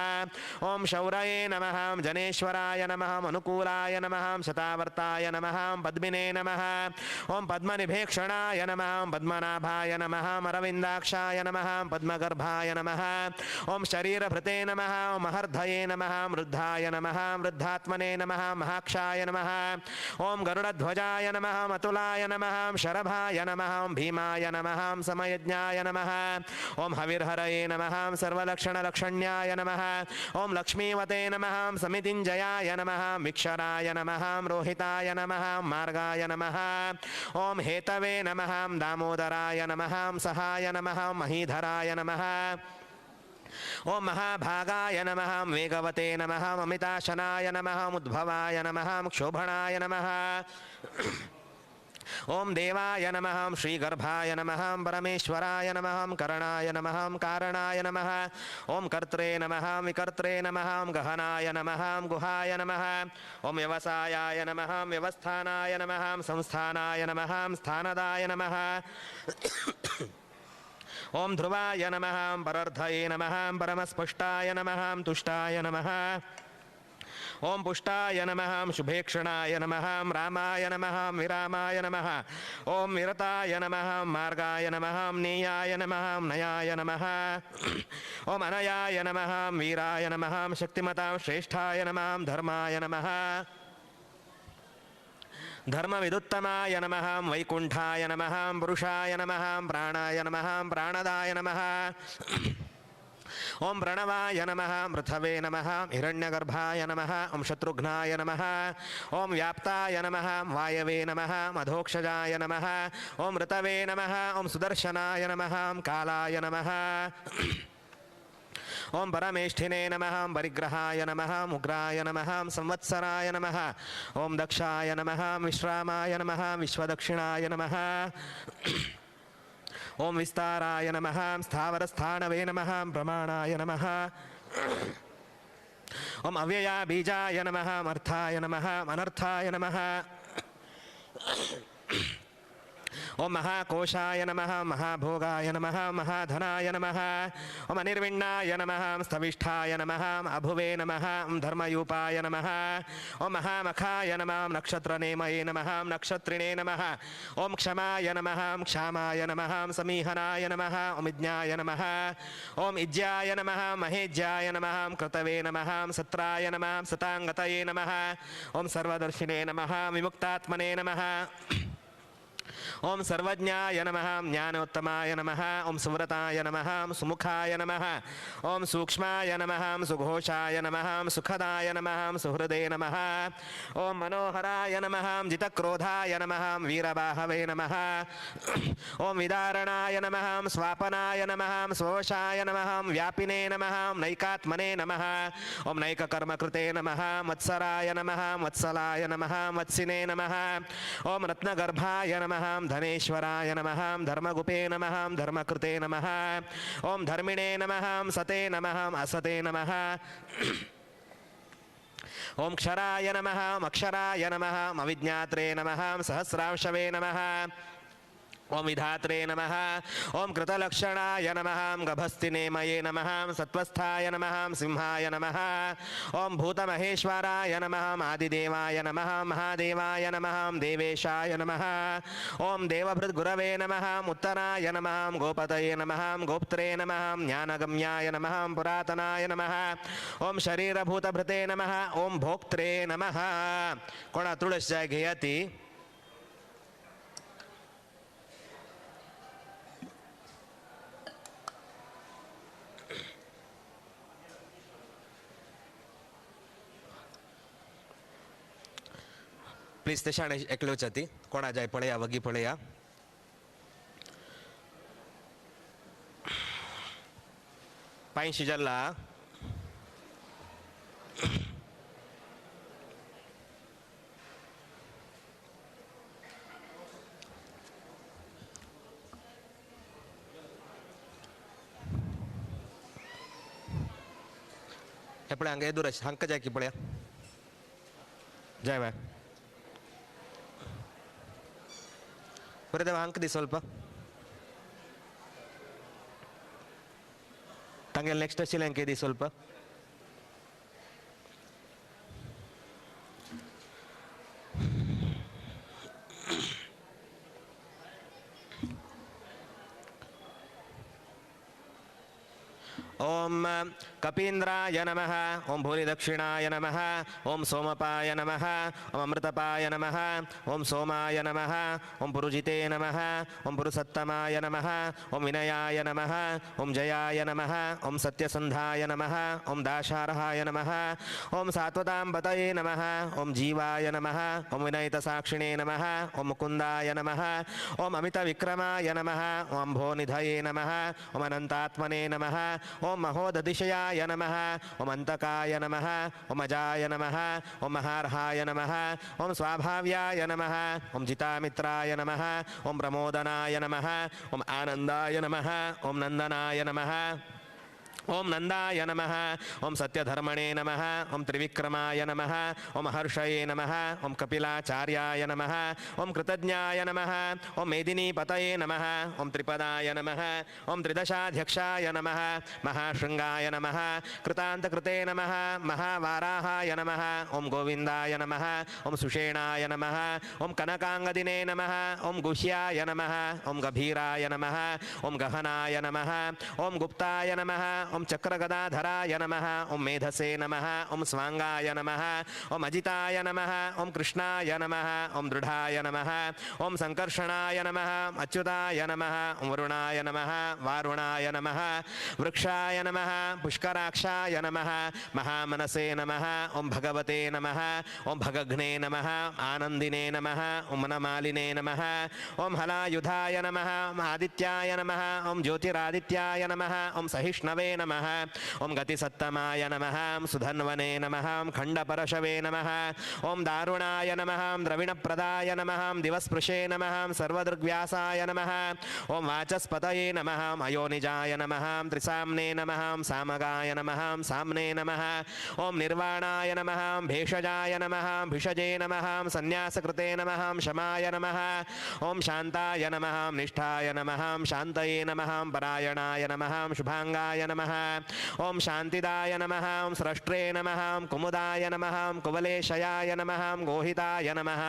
ॐ शौरये नमः, जनेश्वराय नमः, अनुकूलाय नमः, शतावर्ताय नमः, पद्मिने नमः। ॐ पद्मनिभेक्षणाय नमः, पद्मनाभाय नमः, अरविन्दाक्षाय नमः, पद्मगर्भाय नमः। ॐ शरीरभृते नमः, ॐ महर्धये नमः, वृद्धाय नमः, वृद्धात्मने नमः, महाक्षाय नमः। ॐ गरुडध्वजाय नमः, अतुलाय नमः, शरभाय नमः, भीमाय नमः, समयज्ञाय नमः। ॐ हविर्हरये नमः, सर्वलक्षणलक्षण्याय नमः। ॐ लक्ष्मीवते नमः, समितिञ्जयाय नमः, विक्षराय नमः, रोहिताय नमः, मार्गाय नमः। ॐ हेतवे नमः, दामोदराय नमः, सहाय नमः, महीधराय नमः। ॐ महाभागाय नमः, वेगवते नमः, अमिताशनाय नमः, उद्भवाय नमः, क्षोभणाय नमः। ॐ देवाय नमः, श्रीगर्भाय नमः, परमेश्वराय नमः, करणाय नमः, कारणाय नमः। ॐ कर्त्रे नमः, विकर्त्रे नमः, गहनाय नमः, गुहाय नमः। ॐ व्यवसायाय नमः, व्यवस्थानाय नमः, संस्थानाय नमः, स्थानदाय नमः। ॐ ध्रुवाय नमः, परर्धये नमः, परमस्पष्टाय नमः, तुष्टाय नमः। ॐ पुष्टाय नमः, शुभेक्षणाय नमः, रामाय नमः, विरामाय नमः। ॐ विरताय नमः, मार्गाय नमः, नेयाय नमः, नयाय नमः। ॐ अनयाय नमः, वीराय नमः, शक्तिमतां श्रेष्ठाय नमः, धर्माय नमः, धर्मविदुत्तमाय नमः, वैकुण्ठाय नमः, पुरुषाय नमः, प्राणाय नमः, प्राणदाय नमः। ॐ प्रणवाय नमः, पृथवे नमः, हिरण्यगर्भाय नमः, ॐ शत्रुघ्नाय नमः, ॐ व्याप्ताय नमः, वायवे नमः, मधोक्षजाय नमः, ॐ ऋतवे नमः, ॐ सुदर्शनाय नमः, कालाय नमः। ॐ परमेष्ठिने नमः, परिग्रहाय नमः, उग्राय नमः, संवत्सराय नमः। ॐ दक्षाय नमः, विश्रामाय नमः, विश्वदक्षिणाय नमः। ॐ विस्ताराय नमः, स्थावरस्थाणवे नमः, प्रमाणाय नमः। ॐ अव्यया बीजाय नमः, अर्थाय नमः, अनर्थाय नमः। ॐ महाकोशाय नमः, महाभोगाय नमः, महाधनाय नमः। ॐ अनिर्विण्णाय नमः, स्थविष्ठाय नमः, अभुवे नमः, धर्मयूपाय नमः। ॐ महामखाय नमः, नक्षत्रनेमये नमः, नक्षत्रिणे नमः। ॐ क्षमाय नमः, क्षामाय नमः, समीहनाय नमः, ॐ विज्ञाय नमः। ॐ इज्याय नमः, महेज्याय नमः, क्रतवे नमः, सत्राय नमः, सतांगतये नमः। ॐ सर्वदर्शिने नमः, विमुक्तात्मने नमः। ॐ सर्वज्ञाय नमः, ज्ञानोत्तमाय नमः, ॐ सुव्रताय नमः, सुमुखाय नमः, ॐ सूक्ष्माय नमः, सुघोषाय नमः, सुखदाय नमः, सुहृदे नमः। ॐ मनोहराय नमः, जितक्रोधाय नमः, वीरबाहवे नमः। ॐ विदारणाय नमः, स्वापनाय नमः, स्ववशाय नमः, व्यापिने नमः, नैकात्मने नमः। ॐ नैककर्मकृते नमः, मत्सराय नमः, वत्सलाय नमः, वत्सिने नमः। ॐ रत्नगर्भाय नमः, धनेश्वराय नमः, धर्मगुपे नमः, धर्मकृते नमः। ॐ धर्मिणे नमः, सते नमः, असते नमः। ॐ क्षराय नमः, अक्षराय नमः, अविज्ञात्रे नमः, सहस्रांशवे नमः। ॐ विधात्रे नमः, ॐ कृतलक्षणाय नमः, गभस्तिनेमये नमः, सत्वस्थाय नमः, सिंहाय नमः। ॐ भूतमहेश्वराय नमः, आदिदेवाय नमः, महादेवाय नमः, देवेशाय नमः। ॐ देवभृद्गुरवे नमः, उत्तराय नमः, गोपतये नमः, गोप्त्रे नमः, ज्ञानगम्याय नमः, पुरातनाय नमः। ॐ शरीरभूतभृते नमः, ॐ भोक्त्रे नमः। कोणा तुळस जाय घेया ती। प्लीज ते शाणे एकले वचा ती कोणा जाय पळया वगी पळया. पांयशी जाल्ला. हे पळय हांगा येदूर हांकां जाय की पळया जाय बाय बरें देवा हांकां दी स्वल्प तांगेले नेक्स्ट आशिल्लें दी स्वल्प. ओम कपींद्राय नमः, ओम भूरिदक्षिणाय नमः, ओम सोमपाय नमः, ओम अमृतपाय नमः, ओम सोमाय नमः, ओम पुरुजिते नमः, ओम पुरुषोत्तमाय नमः, ओम विनयाय नमः, ओम जयाय नमः, ओम सत्यसंधाय नमः, ओम दाशार्हाय नमः, ओम सात्वतांबतये नमः, ओम जीवाय नमः, ओम विनयितसाक्षिणे नमः, ओम मुकुंदाय नमः, ओम अमितविक्रमाय नमः, ओम अम्भोनिधये नमः, ओम अनंतात्मने नमः, ओम महोदधिशयाय नमः, ओम अंतकाय नमः, ओम अजाय नमः, ओम महार्हाय नमः, ओम स्वाभाव्याय नमः, ओम जितामित्राय नमः, ओम प्रमोदनाय नमः, ओम आनंदाय नमः, ओम नंदनाय नमः, ओम नंदाय नमः, ओम सत्यधर्मणे नमः, ओम त्रिविक्रमाय नमः, ओम हर्षये नमः, ओम कपिलाचार्याय नमः, ओम कृतज्ञाय नमः, ओम मेदिनीपतये नमः, ओम त्रिपदाय नमः, ओम त्रिदशाध्यक्षाय नमः, महाशृंगाय नमः, कृतांतकृते नमः, महावाराहाय नमः, ओम गोविंदाय नमः, ओम सुषेणाय नमः, ओम कनकांगदिने नमः, ओम गुह्याय नमः, ओम गभीराय नमः, ओम गहनाय नमः, ओम गुप्ताय नमः, ओम चक्रगदाधराय नमः, ओम मेधसे नमः, ओम स्वांगाय नमः, ओम अजिताय नमः, ओम कृष्णाय नमः, ओम दृढ़ाय नमः, ओम संकर्षणाय नमः, अच्युताय नमः, ओम वरुणाय नमः, वारुणाय नमः, वृक्षाय नमः, पुष्कराक्षाय नमः, महामनसे नमः, ओम भगवते नमः, ओम भगघ्ने नमः, आनंदिने नमः, ओम मनमालिने नमः, ओम हलायुधाय नमः, ओम आदित्याय नमः, ओम ज्योतिरादित्याय नमः, ओम सहिष्णवे नमः, ओम गतिसत्तमाय नमः, ओम सुधन्वने नमः, ओम खंडपरशवे नमः, ओम दारुणाय नमः, ओम द्रविणप्रदाय नमः, ओम दिवस्पृशे नमः, ओम सर्वदृग्व्यासाय नमः, ओम वाचस्पतये नमः, ओम अयोनिजाय नमः, ओम त्रिसाम्ने नमः, ओम सामगाय नमः, ओम साम्ने नमः, ओम निर्वाणाय नमः, ओम भेषजाय नमः, ओम भिषजे नमः, ओम संन्यासकृते नमः, ओम शमाय नमः, ओम शांताय नमः, ओम निष्ठाय नमः, ओम शांतये नमः, ओम परायणाय नमः, ओम शुभांगाय नमः, ओम शांतिदाय नमः, ओम स्रष्ट्रे नमः, ओम कुमुदाय नमः, ओम कुवलेशयाय नमः, ओम गोहिताय नमः,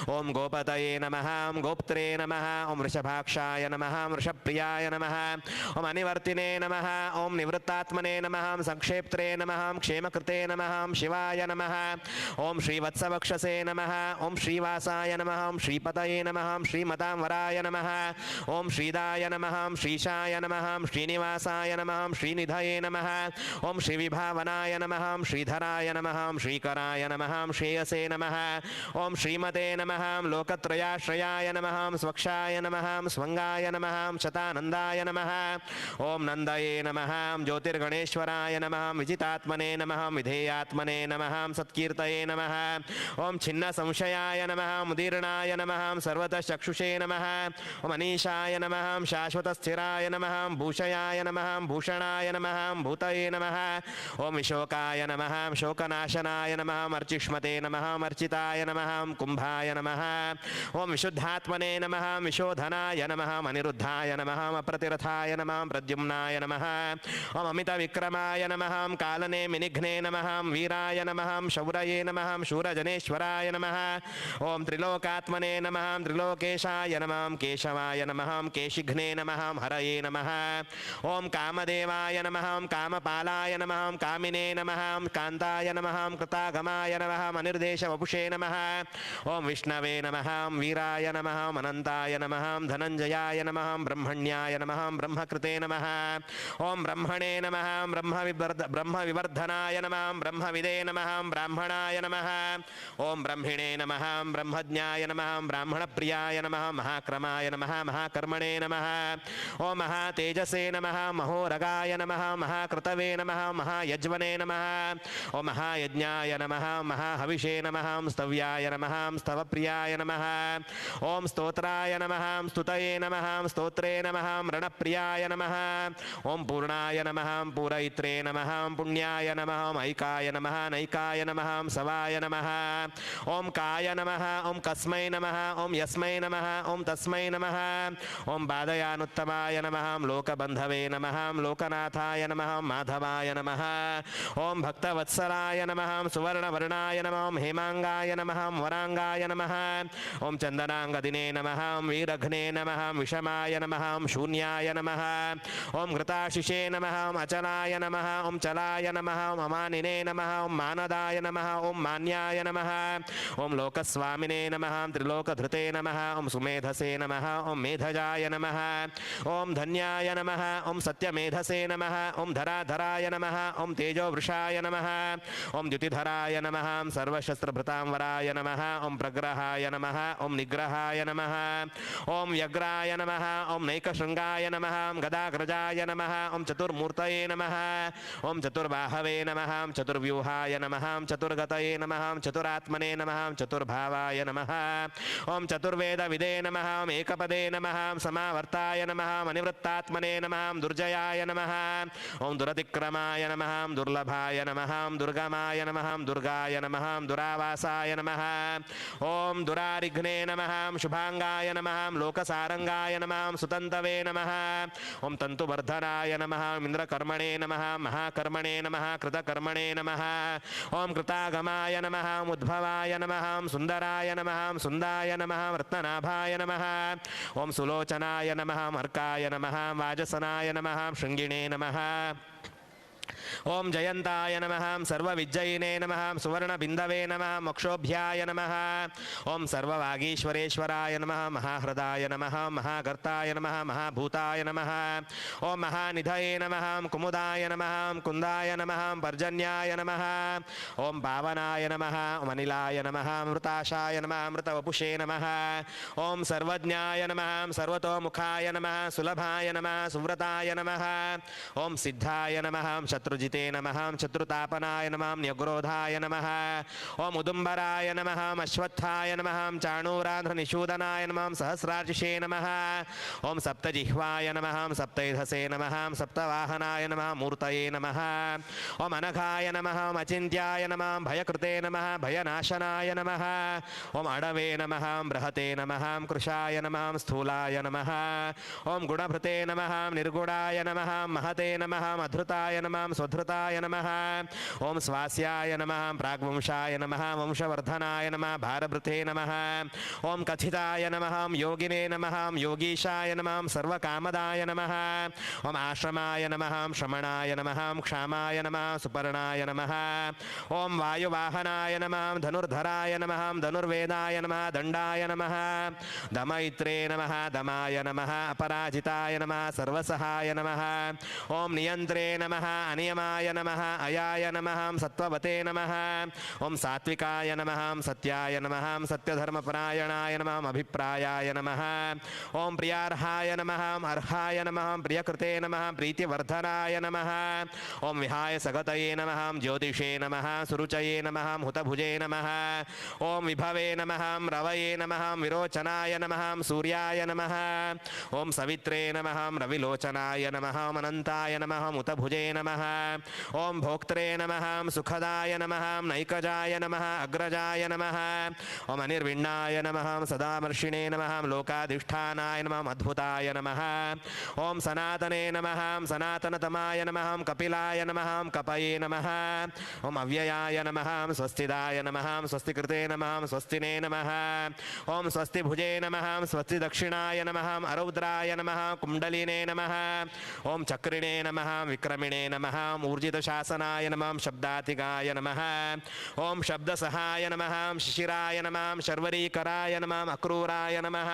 ओम गोपतये नमः, ओम गोप्त्रे नमः, ओम वृषभाक्षाय नमः, ओम वृषप्रियाय नमः, ओम अनिवर्तिने नमः, ओम निवृत्तात्मने नमः, ओम संक्षेप्त्रे नमः, ओम क्षेमकृते नमः, ओम शिवाय नमः, ओम श्रीवत्सवक्षसे नमः, ओम श्रीवासाय नमः, ओम श्रीपतये नमः, ओम श्रीमतांवराय नमः, ओम श्रीदाय नमः, ओम श्रीशाय नमः, ओम श्रीनिवासाय नमः, ओम श्रीनिधये नमः, ओम श्रीविभावनाय नमः, ओम श्रीधराय नमः, ओम श्रीकराय नमः, ओम श्रेयसे नमः, ओम श्रीमते नमः, ओम लोकत्रयाश्रयाय नमः, ओम स्वक्षाय नमः, ओम स्वंगाय नमः, ओम शतानंदाय नमः, ओम नंदये नमः, ओम ज्योतिर्गणेश्वराय नमः, ओम विजितात्मने नमः, ओम विधेयात्मने नमः, ओम सत्कीर्तये नमः, ओम छिन्न संशयाय नमः, ओम उदीर्णाय नमः, ओम सर्वतश्चक्षुषे नमः, ओम अनीशाय नमः, ओम शाश्वतस्थिराय नमः, ओम भूषयाय नमः, ओम भूषणाय नमः, ओम भूतये नमः, ओम विशोकाय नमः, ओम शोकनाशनाय नमः, ओम अर्चिष्मते नमः, ओम अर्चिताय नमः, ओम कुंभाय नमः, ओम विशुद्धात्मने नमः, ओम विशोधनाय नमः, ओम अनिरुद्धाय नमः, ओम अप्रतिरथाय नमः, ओम प्रद्युम्नाय नमः, ओम अमितविक्रमाय नमः, ओम कालनेमिनिघ्ने नमः, ओम वीराय नमः, ओम शौरये नमः, ओम शूरजनेश्वराय नमः, ओम त्रिलोकात्मने नमः, ओम त्रिलोकेशाय नमः, ओम केशवाय नमः, ओम केशिघ्ने नमः, ओम हरये नमः, ओम कामदेवाय कामाय नमः ओम कामपालाय नमः ओम कामिने नमः ओम कांताय नमः ओम कृतागमाय नमः ओम अनिर्देश वपुषे नमः ओम विष्णवे नमः ओम वीराय नमः ओम अनंताय नमः ओम धनंजयाय नमः ओम ब्रह्मण्याय नमः ओम ब्रह्मकृते नमः ओम ब्रह्मणे नमः ओम ब्रह्मविवर्धनाय नमः ओम ब्रह्मविदे नमः ओम ब्राह्मणाय नमः ओम ब्रह्मिणे नमः ओम ब्रह्मज्ञाय नमः ओम ब्राह्मणप्रियाय नमः महाक्रमाय नमः महाकर्मणे नमः ओम महातेजसे नमः महोरगाय नमः महाक्रतवे नमः महायज्वने नमः ओम महायज्ञाय नमः महाहविषे नमः ओम स्तव्याय नमः ओम स्तवप्रियाय नमः ओम स्तोत्राय नमः ओम स्तुतये नमः ओम स्तोत्रे नमः ओम रणप्रियाय नमः ओम पूर्णाय नमः ओम पूरयित्रे नमः ओम पुण्याय नमः ओम ऐकाय नमः नैकाय नमः ओम सवाय नमः ओम काय नमः ओम कस्मै नमः ओम यस्मै नमः ओम तस्मै नमः ओम बादयानुत्तमाय नमः ओम लोकबंधवे नमः ओम लोकनाथाय नमः ओम माधवाय नमः ओम भक्तवत्सलाय नमः ओम सुवर्णवर्णाय नमः ओम हेमांगाय नमः ओम वरांगाय नमः ओम चंदनांगदिने नमः ओम वीरघ्ने नमः ओम विषमाय नमः ओम शून्याय नमः ओम घृताशिषे नमः ओम अचलाय नमः ओम चलाय नमः ओम अमानिने नमः ओम मानदाय नमः ओम मान्याय नमः ओम लोकस्वामिने नमः ओम त्रिलोकधृते नमः ओम सुमेधसे नमः ओम मेधजाय नमः ओम धन्याय नमः ओम सत्यमेधसे नमः ओम धराधराय नमः ओम तेजोवृषाय नमः ओम द्युतिधराय नमः ओम सर्वशस्त्रभृतां वराय नमः ओम प्रग्रहाय नमः ओम निग्रहाय नमः ओम व्यग्राय नमः ओम नैकशृंगाय नमः ओम गदाग्रजाय नमः ओम चतुर्मूर्तये नमः ओम चतुर्बाहवे नमः ओम चतुर्व्यूहाय नमः ओम चतुर्गतये नमः ओम चतुरात्मने नमः ओम चतुर्भावाय नमः ओम चतुर्वेदविदे नमः ओम एकपदे नमः ओम समावर्ताय नमः ओम अनिवृत्तात्मने नमः ओम दुर्जयाय नमः ओम दुरतिक्रमाय नमः ओम दुर्लभाय नमः ओम दुर्गमाय नमः ओम दुर्गाय नमः ओम दुरावासाय नमः ओम दुरारिघ्ने नमः ओम शुभांगाय नमः ओम लोकसारंगाय नमः ओम सुतन्तवे नमः ओम तन्तुवर्धनाय नमः ओम इंद्रकर्मणे नमः महाकर्मणे नमः कृतकर्मणे नमः ओम कृतागमाय नमः ओम उद्भवाय नमः ओम सुंदराय नमः ओम सुंदाय नमः रत्ननाभाय नमः ओम सुलोचनाय नमः ओम अर्काय नमः वाजसनाय नमः शृंगिणे नमः ओम जयंताय नमः ओम सर्वविजयिने नमः ओम सुवर्णबिंदवे नमः मोक्षोभ्याय नमः ओम सर्ववागीश्वरेश्वराय नमः महाहृदाय नमः महागर्ताय नमः महाभूताय नमः ओम महानिधये नमः ओम कुमुदाय नमः ओम कुंदाय नमः ओम पर्जन्याय नमः ओम पावनाय नमः ओम अनिलाय नमः अमृताशाय नमः अमृतवपुषे नमः ओम सर्वज्ञाय नमः ओम सर्वतोमुखाय नमः सुलभाय नमः सुव्रताय नमः ओम सिद्धाय नमः ओम शत्रुजिते नमः ओम शत्रुतापनाय नमः ओम न्यग्रोधाय नमः ओम उदुम्बराय नमः ओम अश्वत्थाय नमः ओम चाणूरान्ध्रनिषूदनाय नमः ओम सहस्रार्चिषे नमः ओम सप्तजिह्वाय नमः ओम सप्तैधसे नमः ओम सप्तवाहनाय नमः मूर्तये नमः ओम अनघाय नमः ओम अचिन्त्याय नमः ओम भयकृते नमः भयनाशनाय नमः ओम अडवे नमः ओम बृहते नमः ओम कृशाय नमः ओम स्थूलाय नमः ओम गुणभृते नमः ओम निर्गुणाय नमः ओम महते नमः ओम अधृताय नमः ओम स्वधृताय नमः ओम स्वास्याय नमः प्राग्वंशाय नमः वंशवर्धनाय नमः भारभृते नमः ओम कथिताय नमः ओम योगिने नमः ओम योगीशाय नमः ओम सर्वकामदाय नमः ओम आश्रमाय नमः ओम श्रमणाय नमः ओम क्षामाय नमः सुपर्णाय नमः ओम वायुवाहनाय नमः ओम धनुर्धराय नमः ओम धनुर्वेदाय नमः दण्डाय नमः दमयित्रे नमः दमाय नमः अपराजिताय नमः सर्वसहाय नमः ओम नियन्त्रे नमः अनियमाय नमः अयाय नमः ओम सत्ववते नमः ओम सात्विकाय नमः ओम सत्याय नमः ओम सत्यधर्मपरायणाय नमः ओम अभिप्रायाय नमः ओम प्रियार्हाय नमः ओम अर्हाय नमः ओम प्रियकृते नमः प्रीतिवर्धनाय नमः ओम विहाय सगतये नमः ओम ज्योतिषे नमः सुरुचये नमः ओम हुतभुजे नमः ओम विभवे नमः ओम रवये नमः ओम विरोचनाय नमः ओम सूर्याय नमः ओम सवित्रे नमः ओम रविलोचनाय नमः ओम अनंताय नमः ओम हुतभुजे नमः ओम भोक्त्रे नमः सुखदाय नमः नैकजाय नमः अग्रजाय नमः ओम अनिर्विण्णाय नमः सदामर्षिणे नमः लोकाधिष्ठानाय नमः अद्भुताय नमः ओम सनातने नमः सनातनतमाय नमः कपिलाय नमः कपये नमः ओम अव्ययाय नमः स्वस्तिदाय नमः स्वस्तिकृते नमः स्वस्तिने नमः ओम स्वस्तिभुजे नमः स्वस्ति दक्षिणाय नमः अरौद्राय नमः कुण्डलिने नमः ओम चक्रिणे नमः विक्रमिणे नमः ऊर्जितशासनाय नमः शब्दातिगाय नमः ओम शब्दसहाय नमः शिशिराय नमः शर्वरीकराय नमः अक्रूराय नमः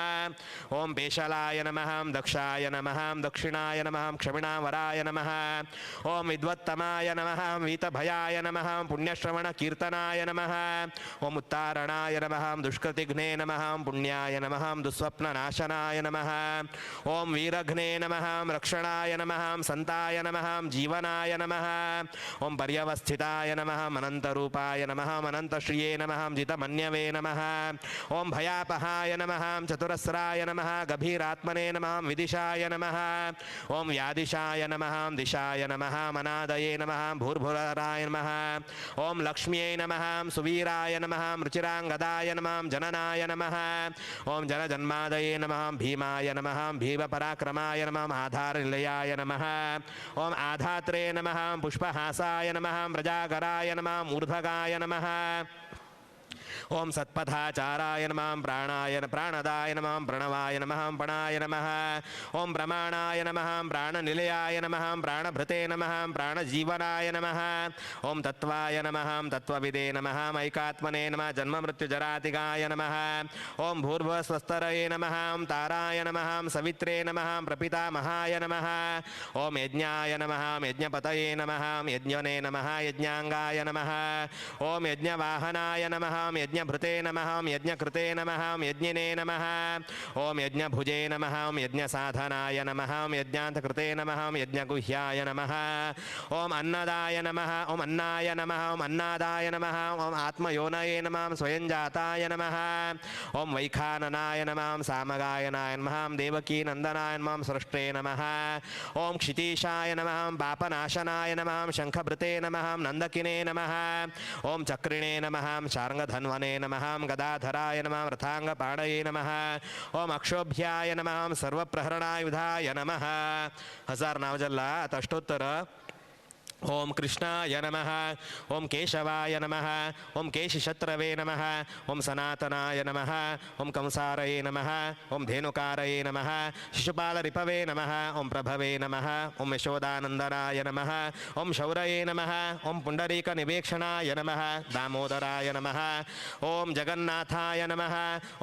ओम पेशलाय नमः दक्षाय नमः दक्षिणाय नमः क्षमिणावराय नमः ओम विद्वत्तमाय नमः वीतभयाय नमः पुण्यश्रवणकीर्तनाय नमः ओम उत्तारणाय नमः दुष्कृतिघ्ने नमः पुण्याय नमः दुःस्वप्ननाशनाय नमः ओम वीरघ्ने नमः रक्षणाय नमः संताय नमः जीवनाय नमः ओम पर्यवस्थिताय नमः अनन्तरूपाय नमः अनन्तश्रिये नमः जितमन्यवे नमः ओम भयापहाय नमः चतुरस्राय नमः गभीरात्मने नमः विदिशाय नमः ओम व्यादिशाय नमः दिशाय नमः मनादये नमः भूर्भुराय नमः ओम लक्ष्म्यै नमः सुवीराय नमः रुचिराङ्गदाय नमः जननाय नमः ओम जनजन्मादये नमः भीमाय नमः भीमपराक्रमाय नमः आधारनिलयाय नमः ओम आधात्रे नमः पुष्पहासाय नमः प्रजाकराय नमः मूर्धगाय नमः ओम सत्पथाचाराय नमः प्राणाय प्राणदाय नमः प्रणवाय नमः पणाय नमः ओम प्रमाणाय नमः प्राणनिलयाय नमः प्राणभृते नमः प्राणजीवनाय नमः ओम तत्त्वाय नमः तत्त्वविदे नमः ऐकात्मने नमः जन्ममृत्युजरातिगाय नमः ओम भूर्भुवस्वस्तरये नमः ताराय नमः सवित्रे नमः प्रपितामहाय नमः ओम यज्ञाय नमः यज्ञपतये नमः यज्ञने नमः यज्ञाङ्गाय नमः ओम यज्ञवाहनाय नमः यज्ञभृते नमः यज्ञकृते नमः यज्ञिने नमः ओम यज्ञभुजे नमः यज्ञसाधनाय नमः यज्ञान्तकृते नमः यज्ञगुह्याय नमः ओम अन्नदाय नमः ओम अन्नाय नमः ओम अन्नादाय नमः ओम आत्मयोनये नमः स्वयंजाताय नमः ओम वैखाननाय नमः सामगायनाय नमः देवकीनन्दनाय नमः सृष्टे नमः ओम क्षितीशाय नमः पापनाशनाय नमः शङ्खभृते नमः नन्दकिने नमः ओम चक्रिणे नमः शार्ङ्गधन्वने नमः गदाधराय नमः रथाङ्गपाणये नमः ओम अक्षोभ्याय नमः सर्वप्रहरणायुधाय नमः. हजार नाव जल्ला. आता अष्टोत्तर. ओम कृष्णाय नमः ओम केशवाय नमः ओम केशिशत्रवे नमः ओम सनातनाय नमः ओम कंसारये नमः ओम धेनुकारये नमः शिशुपालरिपवे नमः ओम प्रभवे नमः ओम यशोदानन्दनाय नमः ओम शौरये नमः ओम पुण्डरीकनिवेक्षणाय नमः दामोदराय नमः ओम जगन्नाथाय नमः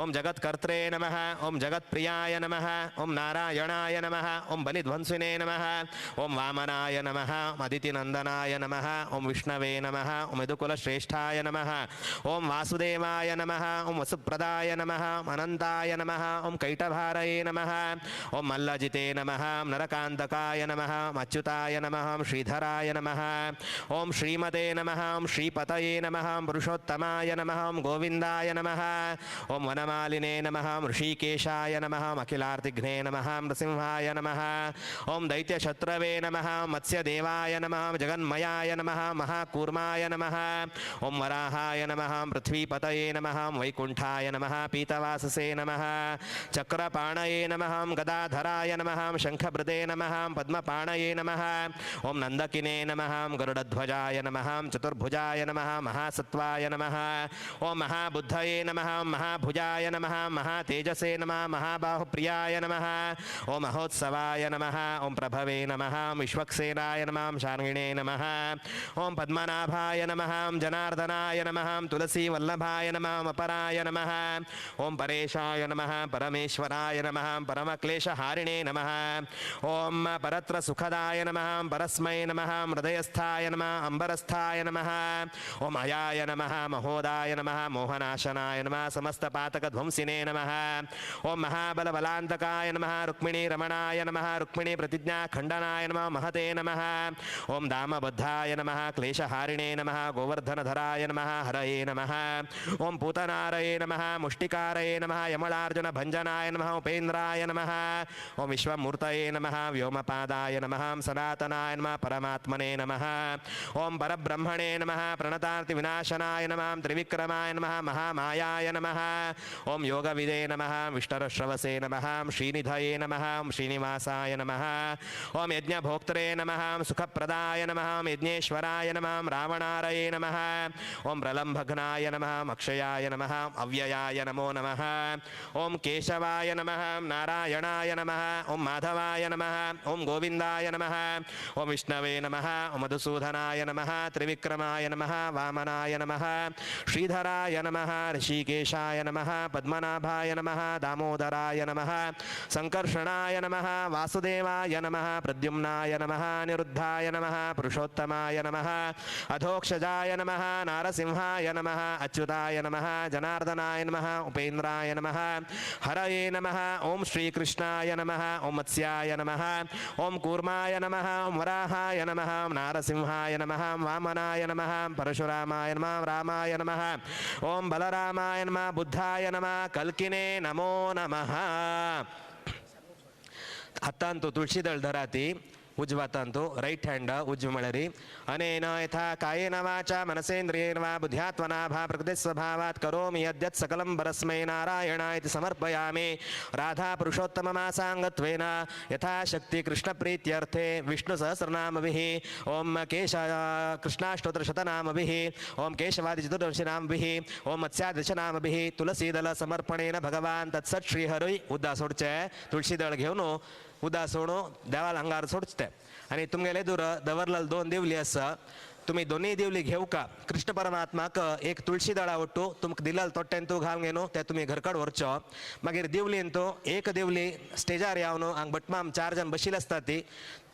ओम जगत्कर्त्रे नमः ओम जगत्प्रियाय नमः ओम नारायणाय नमः ओम बलिध्वंसिने नमः ओम वामनाय नमः अदितिनन्दनाय नमः ओम विष्णवे नमः ओम यदुकुलश्रेष्ठाय नमः ओम वासुदेवाय नमः ओम वसुप्रदाय नमः अनंताय नमः ओम कैटभारये नमः ओम मल्लजिते नमः नरकांतकाय नमः अच्युताय नमः श्रीधराय नमः ओम श्रीमते नमः ओम श्रीपतये नमः पुरुषोत्तमाय नमः ओम गोविंदाय नमः ओम वनमालिने नमः ऋषिकेशाय नमः अखिलार्तिघ्ने नमः नृसिंहाय नमः ओम दैत्यशत्रवे नमः मत्स्यदेवाय नमः जगन्मयाय नमः महाकूर्माय नमः ओम वराहाय नमः पृथ्वीपतये नमः वैकुंठाय नमः पीतवाससे नमः चक्रपाणये नमः गदाधराय नमः शङ्खभृते नमः पद्मपाणये नमः ओम नन्दकिने नमः गरुडध्वजाय नमः चतुर्भुजाय नमः महासत्त्वाय नमः ओम महाबुद्धये नमः महाभुजाय नमः महातेजसे नमः महाबाहुप्रियाय नमः ओम महोत्सवाय नमः ओम प्रभवे नमः विश्वक्सेनाय नमः शार्ङ्गिणे नमः ओम पद्मनाभाय नमः जनार्दनाय नमः तुलसीवल्लभाय नमः अपराय नमः ओम परेशाय नमः परमेश्वराय नमः परमक्लेशहारिणे नमः ओम परत्र सुखदाय नमः परस्मै नमः हृदयस्थाय नमः अंबरस्थाय नमः ओम अयाय नमः महोदाय नमः मोहनाशनाय नमः समस्तपातकध्वंसिने नमः ओम महाबलबलान्तकाय नमः रुक्मिणीरमणाय नमः रुक्मिणी प्रतिज्ञाखण्डनाय नमः महते नमः ओम दामबद्धाय नमः क्लेशहारिणे नमः गोवर्धनधराय नमः हरये नमः ओम पूतनारये नमः मुष्टिकारये नमः यमलार्जुन भंजनाय नमः उपेन्द्राय नमः ओम विश्वमूर्तये नमः व्योमपादाय नमः सनातनाय नमः परमात्मने नमः ओम परब्रह्मणे नमः प्रणतार्ति विनाशनाय नमः त्रिविक्रमाय नमः महामायाय नमः ओम योगविदे नमः विष्टरश्रवसे नमः श्रीनिधये नमः श्रीनिवासाय नमः ओम यज्ञभोक्त्रे नमः सुखप्रदाय नमः यज्ञेश्वराय नमः रावणारये नमः ओम प्रलम्भघ्नाय नमः अक्षयाय नमः अव्ययाय नमो नमः ओम केशवाय नमः नारायणाय नमः ओम माधवाय नमः ओम गोविंदाय नमः ओम विष्णवे नमः ओम मधुसूदनाय नमः त्रिविक्रमाय नमः वामनाय नमः श्रीधराय नमः ऋषिकेशाय नमः पद्मनाभाय नमः दामोदराय नमः संकर्षणाय नमः वासुदेवाय नमः प्रद्युम्नाय नमः निरुद्धाय नमः पुरुषोत्तमाय नमः अधोक्षजाय नमः नारसिंहाय नमः अच्युताय नमः जनार्दनाय नमः उपेन्द्राय नमः हरये नमः ओम श्रीकृष्णाय नमः ओम मत्स्याय नमः ओम कूर्माय नमः ओम वराहाय नमः ओम नारसिंहाय नमः वामनाय नमः परशुरामाय नमः रामाय नमः ओम बलरामाय नमः बुद्धाय नमः कल्किने नमो नमः. हातांतु तुळशीदळ धराती उजवातांतु राईट हँड उजवी म्हळ्यारी अनेन यथा कायेन वाचा मनसेन्द्रियेण वा बुद्ध्यात्मना भा प्रकृतिस्वभावात् करोमि यद्यत् सकलं परस्मै नारायणाय इति समर्पयामि. राधा पुरुषोत्तममासाङ्गत्वेन यथाशक्ति कृष्णप्रीत्यर्थे विष्णुसहस्रनामभिः ओम केश कृष्णाष्टोत्तरशतनामभिः ओम केशवादिचतुर्दशनामभिः ओम मत्स्यादशनामभिः तुलसीदल समर्पणेन भगवान तत्सत् श्रीहरुय उद्दा सोडचे तुळशीदळ घेवन उदा सोडून देवाल हांगार सोडचे ते. आनी तुमगेले दूर दवरलेल दोन दिवली आसा, तुमी दोनूय दिवली घेवका का कृष्ण परमात्माक एक तुळशी दळा वट्टू तुमकां दिलाल तोट्टेन तूं घालून घेवन ते तुमी घरकड व्हरचो. मागीर दिवलीन तूं एक दिवली स्टेजार येवन हांगा भटमाम चार जाण बशिल्ले आसता ती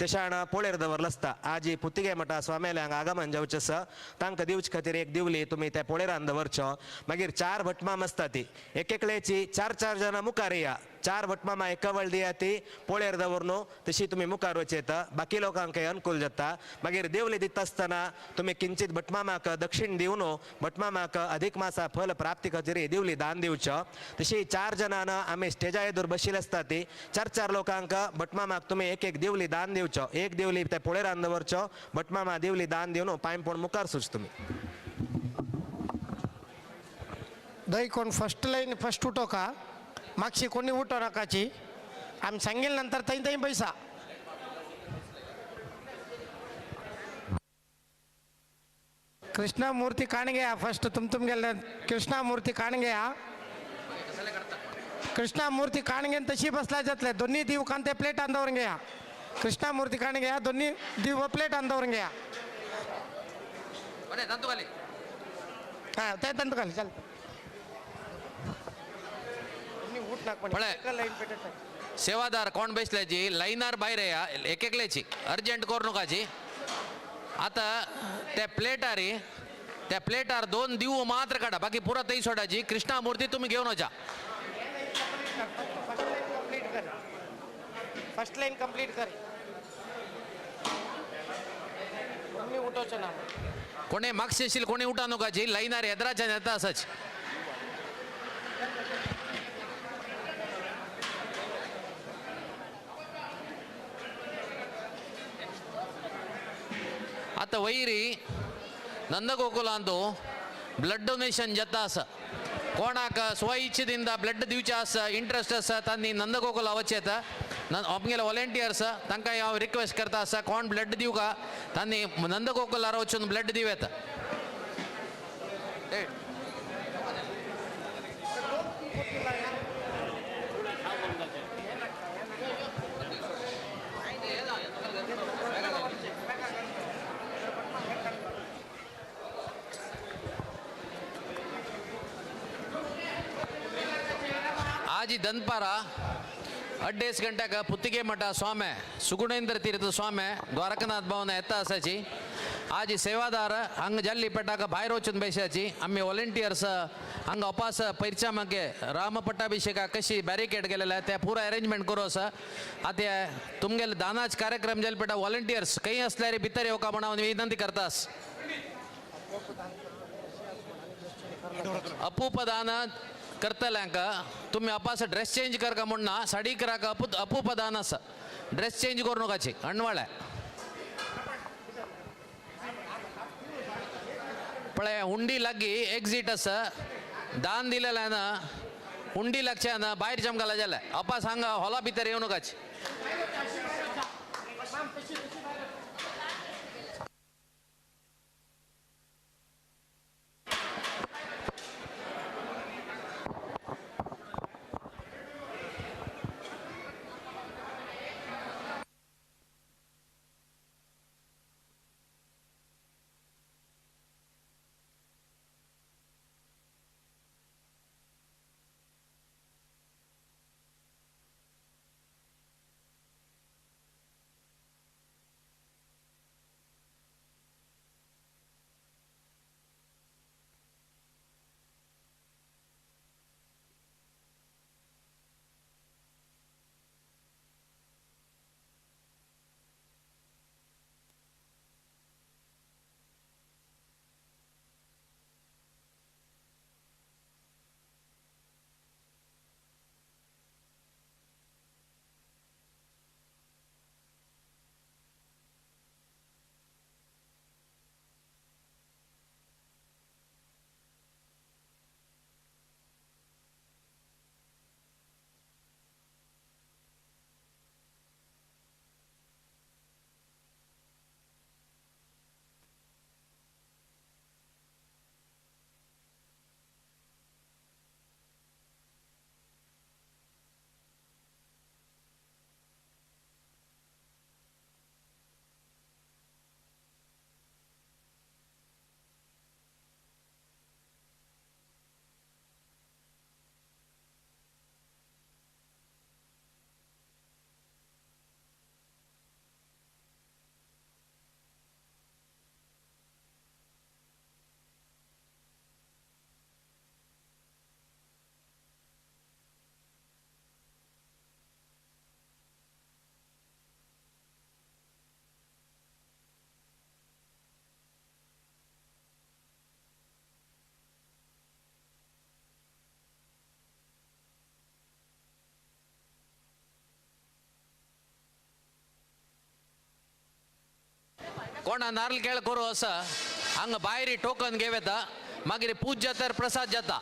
तशाण पोळेर दवरलो आसता. आजी पुतिगे मठा स्वाम्याले हांगा आगमन जावचें आसा, तांकां दिवचे खातीर एक दिवली तुमी त्या पोळेरान दवरचो. मागीर चार भटमाम आसता ती एक एकल्याची चार चार जाणां मुखार या, चार भटमामा एका वळ दिया ती पोळेर दवरून तशी तुमी मुखार वचें येता, बाकी लोकांक अनुकूल जाता. मागीर देवली दिता आसतना तुमी किंचित भटमामाक दक्षिण दिवन भटमामाक अधिक मासा फल प्राप्ती खातीर दिवली दान दिवचो. तशी चार जाणां आमी स्टेजा येदूर बशिल्ले आसता ती चार चार लोकांक भटमामाक तुमी एक एक दिवली दान दिवचो. एक दिवली त्या पोळेरान दवरचो, भटमामा दिवली दान दिवन पांय पोण मुखार सुच तुमी. दही कोण फर्स्ट लाईन फर्स्ट उठो का मागशी कोणी उठो नकाची आम्ही सांगेल नंतर तई तई पैसा. कृष्णमूर्ती काणगे फर्स्ट तुम तुम गेले कृष्णमूर्ती काणगे हा कृष्णमूर्ती काणगे तशी बसला जातले दोन्ही दिव कांते प्लेट अंदावर घ्या. कृष्णमूर्ती काणगे दोन्ही दिव प्लेट अंदावर घ्या. हा ते तंतुकाली चल सेवादार कोण बसल्याची लायनार भायर या एक एकल्याची अर्जंट करू नकाची. आता त्या प्लेटार त्या प्लेटार दोन दिवो मात्र काढा, बाकी पुरा तई सोडाची. कृष्णामूर्ती तुम्ही घेऊन वचा. फर्स्ट लाईन कंप्लीट कर. कोणी उठोचे ना कोणी मागशी येशील कोणी उठा नकाची लायनार येदराच्या येता असाच. आता वैरी नंदगोकुलांतु ब्लड डोनेशन जाता आसा. कोणाक स्वइच्छेದಿಂದ ब्लड दिवचें आसा इंट्रस्ट आसा तांणी नंदगोकुला वचें येता. आमगेले वॉलेंटियर्स तांकां हांव रिक्वेस्ट करता आसा कोण ब्लड दिवका तांणी नंदगोकुलार वचून ब्लड दिवं येता. आजी दनपारा अड्डेस गंट्याक पुत्तिगे मठ स्वामे सुगुणेंद्र तीर्थ स्वामे द्वारकनाथ भवन येता आसाची. आज सेवादार हांगा जाल्ली पेटाक भायर वचून बेसाची आमी व्हॉलेंटियर्स हांगा अपास पैरच्या मागे राम पट्टाभिषेकाक कशी बॅरिकेड केलेले ते पुरा अरेंजमेंट करू आसा. आतां तुमगेले दानाच कार्यक्रम जाल्ले पेटा व्हॉलेंटियर्स खंय असल्यार भितर येवका म्हणून हांव विनंती करतास. अपूपदान करतल्यांक तुमी अपास ड्रेस चेंज करका म्हूण ना, साडी कराका अपूपदान आसा, ड्रेस चेंज करू नकाची अणवाळे पळय हुंडी लागीं एक्झीट आसा, दान दिलेलें ना हुंडी लागचे ना भायर चमकाला जालें अपास हांगा हॉला भितर येवं नकाची. कोणा नारळ केळ करू आसा हांगा भायर टोकन घेव येता, मागीर पूज जाता प्रसाद जाता.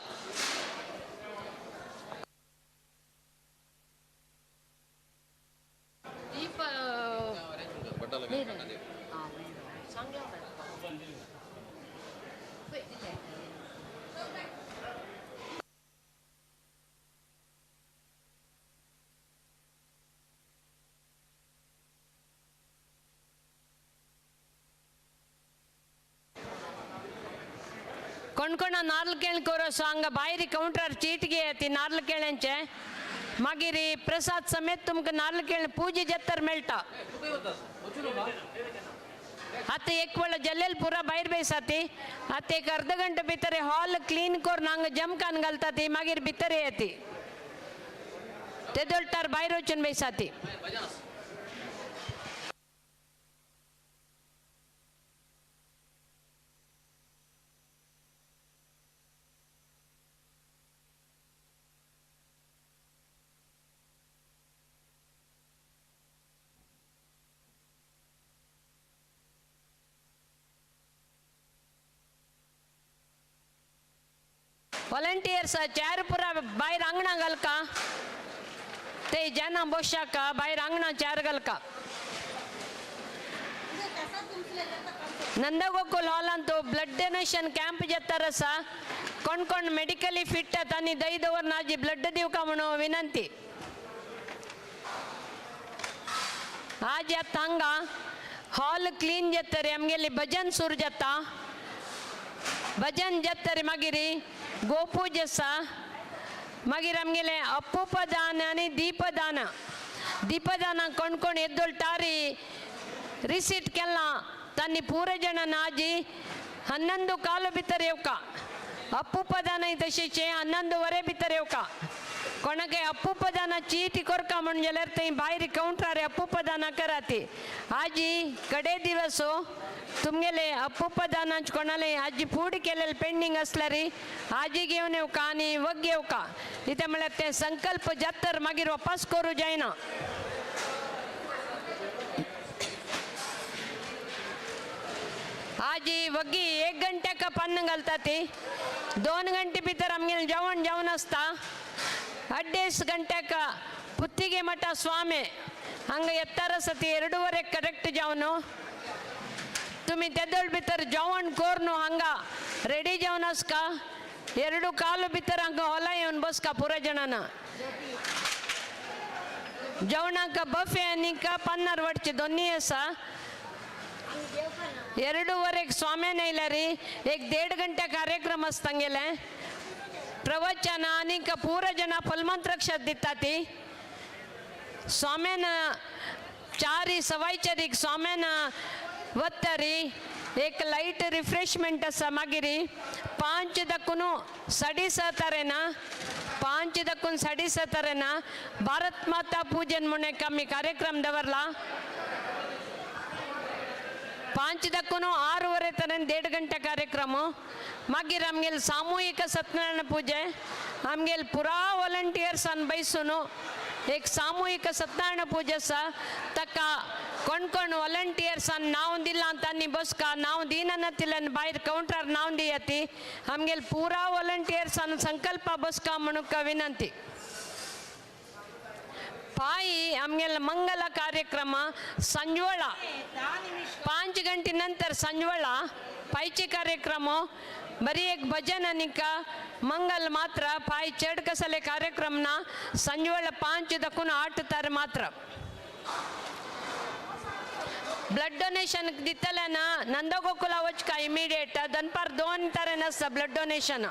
कोण नारळ केळ करो हांगा भायर कावंटर चीट घेय नारळ केळ्यांचे, मागीर प्रसाद समेत तुमकां नारळ केळ पुजे जातर मेळटा. आतां एक वेळ जल्लेल पुरा भायर बेसाती, आतां एक अर्द घंटे भितर हॉल क्लीन करून हांगा जमकान घालता ती, मागीर भितर येती ते दोलटार भायर वचून बेसाती. व्हॉलंटियर्स चार पुरा भायर आंगणा घालका, ते जेन्ना बोशाका भायर आंगणा चार घालका. नंदगोकुल हॉलांत ब्लड डोनेशन कॅम्प जाता आसा, कोण कोण मेडिकली फिट आनी दही दवर आजी ब्लड दिवका म्हणून विनंती. आज आतां हांगा हॉल क्लीन जातरी आमगेली भजन सुरू जाता, भजन जातरी मागीर गोपूज आसा, मागीर आमगेले अप्पुपदान आनी दीपदान. दीपदान कोण कोण येदोळ तारी रिसीट केला तांणी पुरे जणां आजी 11 कालो भितर येवका अप्पुपदान तशीचे 11:15 भितर येवका कोणाक अप्पुपदाना चीटी कोरका म्हण जाल्यार थंय भायर कावंटरार अप्पुपदाना कराती आजी कडे दिवस तुमगेले अप्पुपदानाच कोणाले आजी फूड केलेले पेंडींग आसल्यार आजी घेवन येवका आनी वग येवका इतें म्हळ्यार ते संकल्प जात्तर मागीर वापस करूं जायना. आजी वग्गी 1 गंट्याक पन्न घालता ती 2 गंटे भितर आमगेलें जेवण जेवण आसता 2.5 गंट्याक पुತ್ತಿಗೆ ಮಠ ಸ್ವಾಮಿ हांगा येतार आसा ती 2:15 करेक्ट जेवण तुमी तेदोळ भितर जेवण कोर हांगा रेडी जेवण आसका 2 काल भितर हांगा हॉला येवन बसका पुरा जणांना जेवणाक बफे आनी पन्नार वटचे दोन्ही आसा. 2:15 स्वाम्यान येयल्यार 1.5 गंटे कार्यक्रम आसता गेले प्रवचन आनी पुरा जणां फलमंत्रक्षत दिता ती स्वाम्यान 4 4:15 स्वाम्यान वत्तरी एक लायट रिफ्रेशमेंट आसा मागीर 5 दक्कून 6:30 तरेना 5 दक्कून 6:30 तरेना भारत माता पूजन म्हूण एक आमी कार्यक्रम दवरला 5 दक्कून 6:15 तरेन 1.5 गंटे कार्यक्रम मागीर आमगेले सामूहिक सत्यनारायण पूजे आमगेले पुरा वॉलंटियर्सान बैसून एक सामूहिक सत्यनारायण पूजा आसा ताका कोण कोण वॉलंटियर्सान नांव दिलां तांणी बसका नांव दिनातिल्यान भायर कावंटरार नांव दियाती आमगेले पुरा वॉलंटियर्सान संकल्प बसका म्हणून विनंती. पाಯಿ आमगेले मंगल कार्यक्रम संजवळ 5 गंटे नंतर संजवळ पायचे कार्यक्रम बरी एक भजन आनीक मंगल मात्र पाय चड कसले कार्यक्रम ना संजवळ 5 दकून 8 तर मात्र. ब्लड डोनेशन दितले ना नंदगोकुला वचका इमिडिएट दनपार 2 तरेन आसता ब्लड डोनेशन.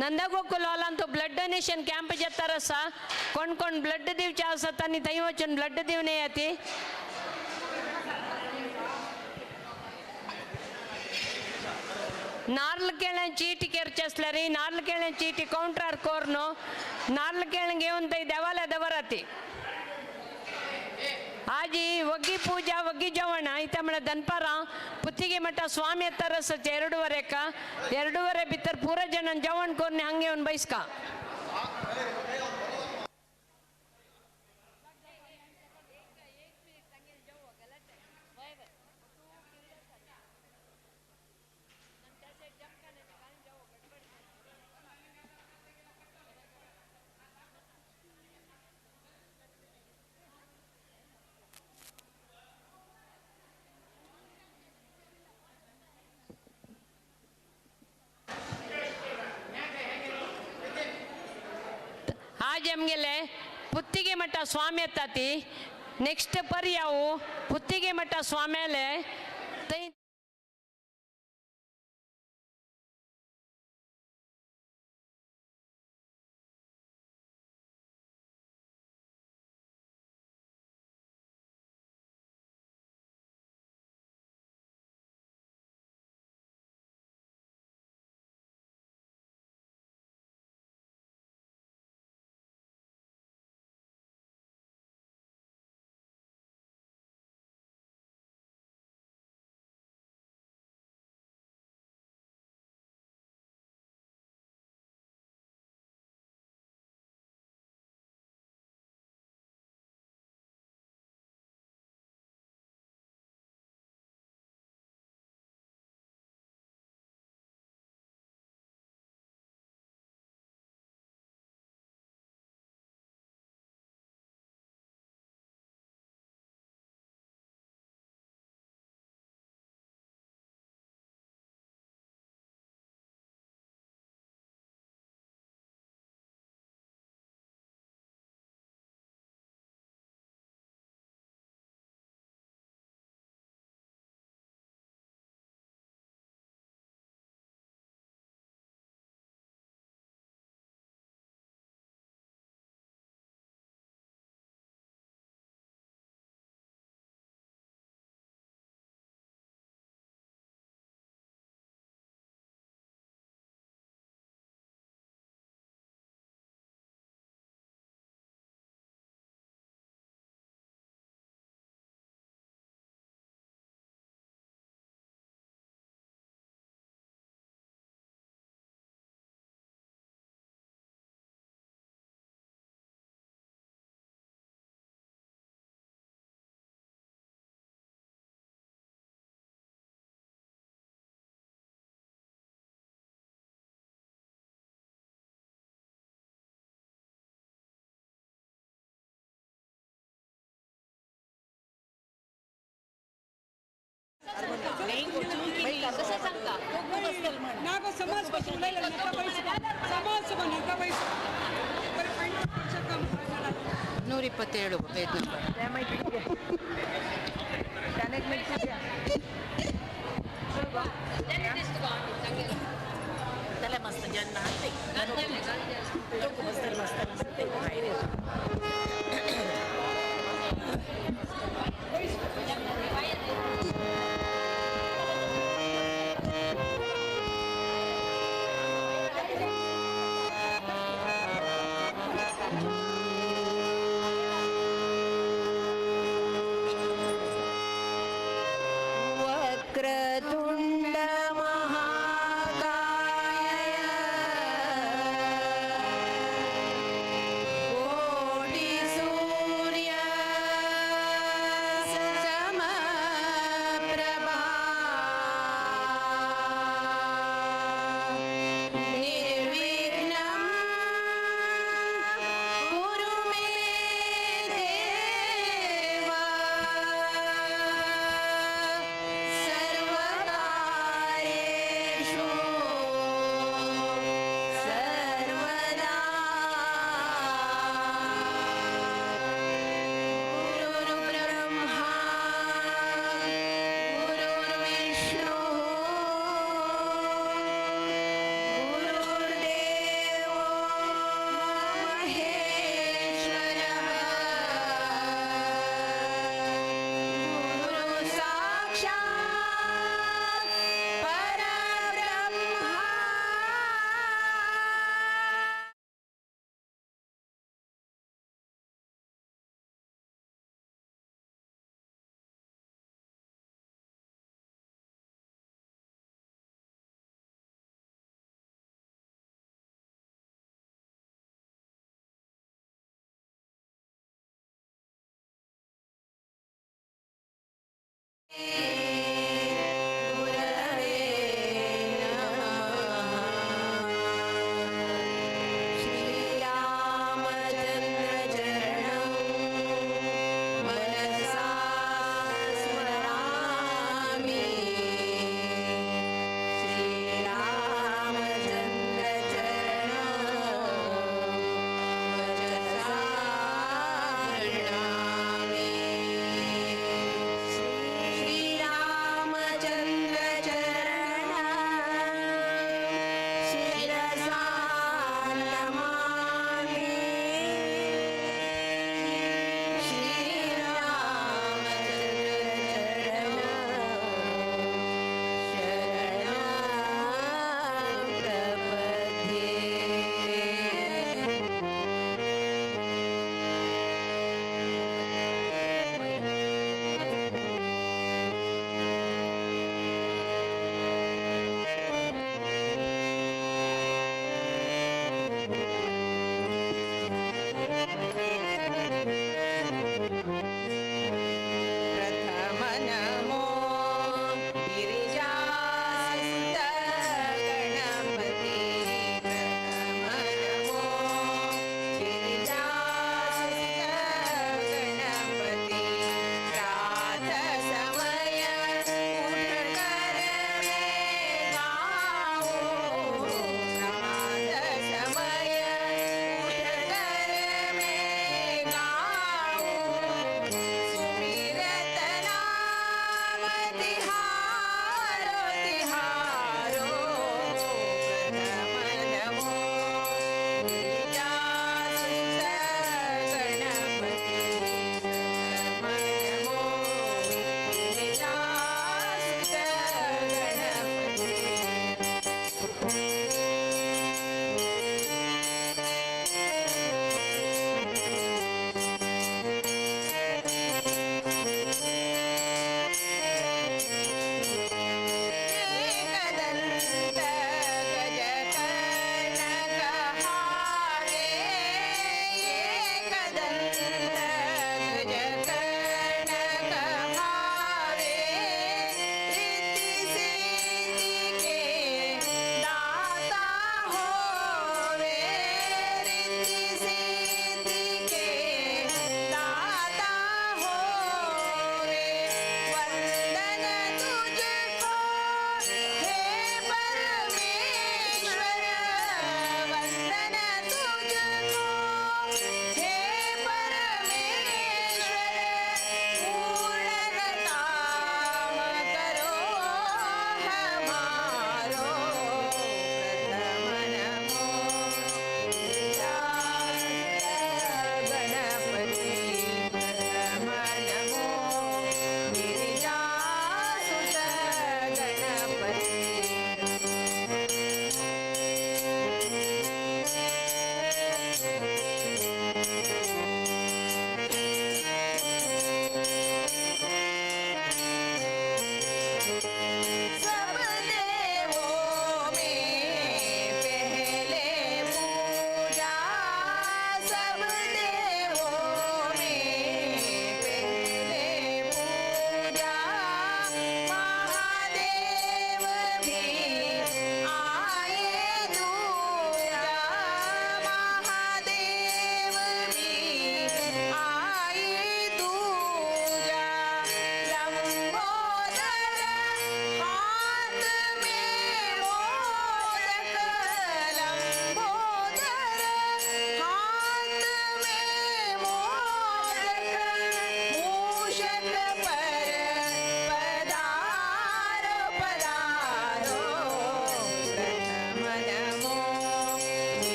नंदगोकुल हॉलांत ब्लड डोनेशन कॅम्प जाता आसा. कोण कोण ब्लड दिवचे आसा तांणी थंय वचून ब्लड दिवन येयात. नार्ल केळ्यां चीटी केरचे आसल्यार नार्ल केळ्यां चीटी कावंटरार कोर्न नार्ल केळ्यां घेवन थंय देवाल्या दवराती. आजी ಒಗ್ಗಿ ಪೂಜಾ ಒಗ್ಗಿ ಜವಣ ಇತ್ತ ದನ್ಪಾರ ಪುತ್ತಿಗೆ ಮಠ ಸ್ವಾಮಿ ಎತ್ತರ ಸಚ್ಚ ಎರಡೂವರೆಕ ಎರಡೂವರೆ ಬಿತ್ತರ್ ಪೂರ ಜನ ಜವಣ್ ಕೋರ್ನೆ ಹಂಗೆ ಒಂದು ಬೈಸ್ಕ. आज आमगेले ಪುತ್ತಿಗೆ ಮಠ ಸ್ವಾಮಿ ಎತ್ತಾತಿ. ನೆಕ್ಸ್ಟ್ ಪರ್ಯಾವು ಪುತ್ತಿಗೆ ಮಠ ಸ್ವಾಮಿಯಲ್ಲೇ ತೈ 127 page number. Vakratunda Mahakaya गुरवे नमः। श्रीरामचन्द्रचरणं मनसा स्मरामि। श्रीरामचन्द्रचरणं वचसा गृह्णामि।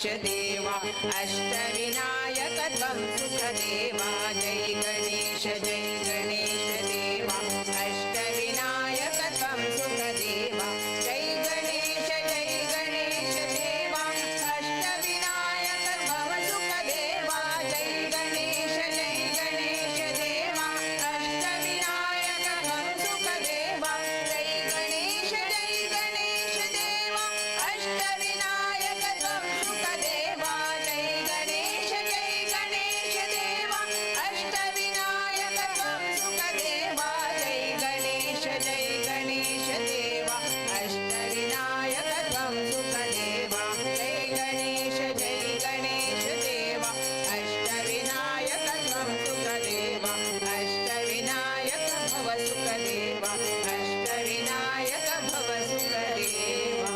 देवा अष्टविनायक त्वं सुखदेवा जय गणेश जय गणेश देवा अष्टविनायक त्वं सुखदेवा जय गणेश जय गणेश देवा अष्टविनायक भव सुखदेवा जय गणेश जय गणेश देवा अष्टविनायक भव सुखदेवा जय गणेश जय गणेश देवा अष्टविनायक त्वं सुखदेवा जय गणेश जय गणेश देवा अष्टविनायक त्वं सुखदेवा जय गणेश जय गणेश देवा अष्टविनायक त्वं सुखदेवा जय गणेश जय गणेश देवा अष्टविनायक त्वं सुखदेवा अष्टविनायक भव सुखदेवा अष्टविनायक भव सुखदेवा.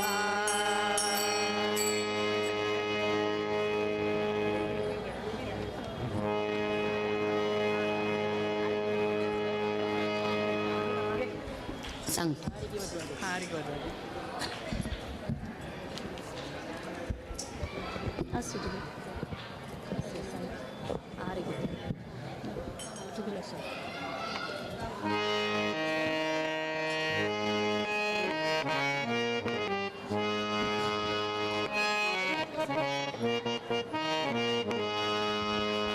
सांगतो.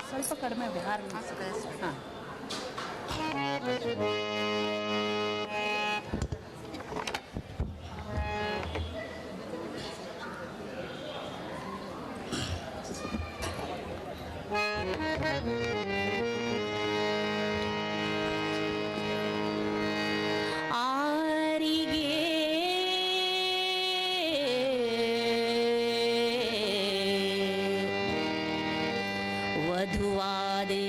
ಸ್ವಲ್ಪ ಕಡಿಮೆ ಬಿಹಾರ. ಹಾಂ. ಆರಿಗೆ ವಧುವಾದೆ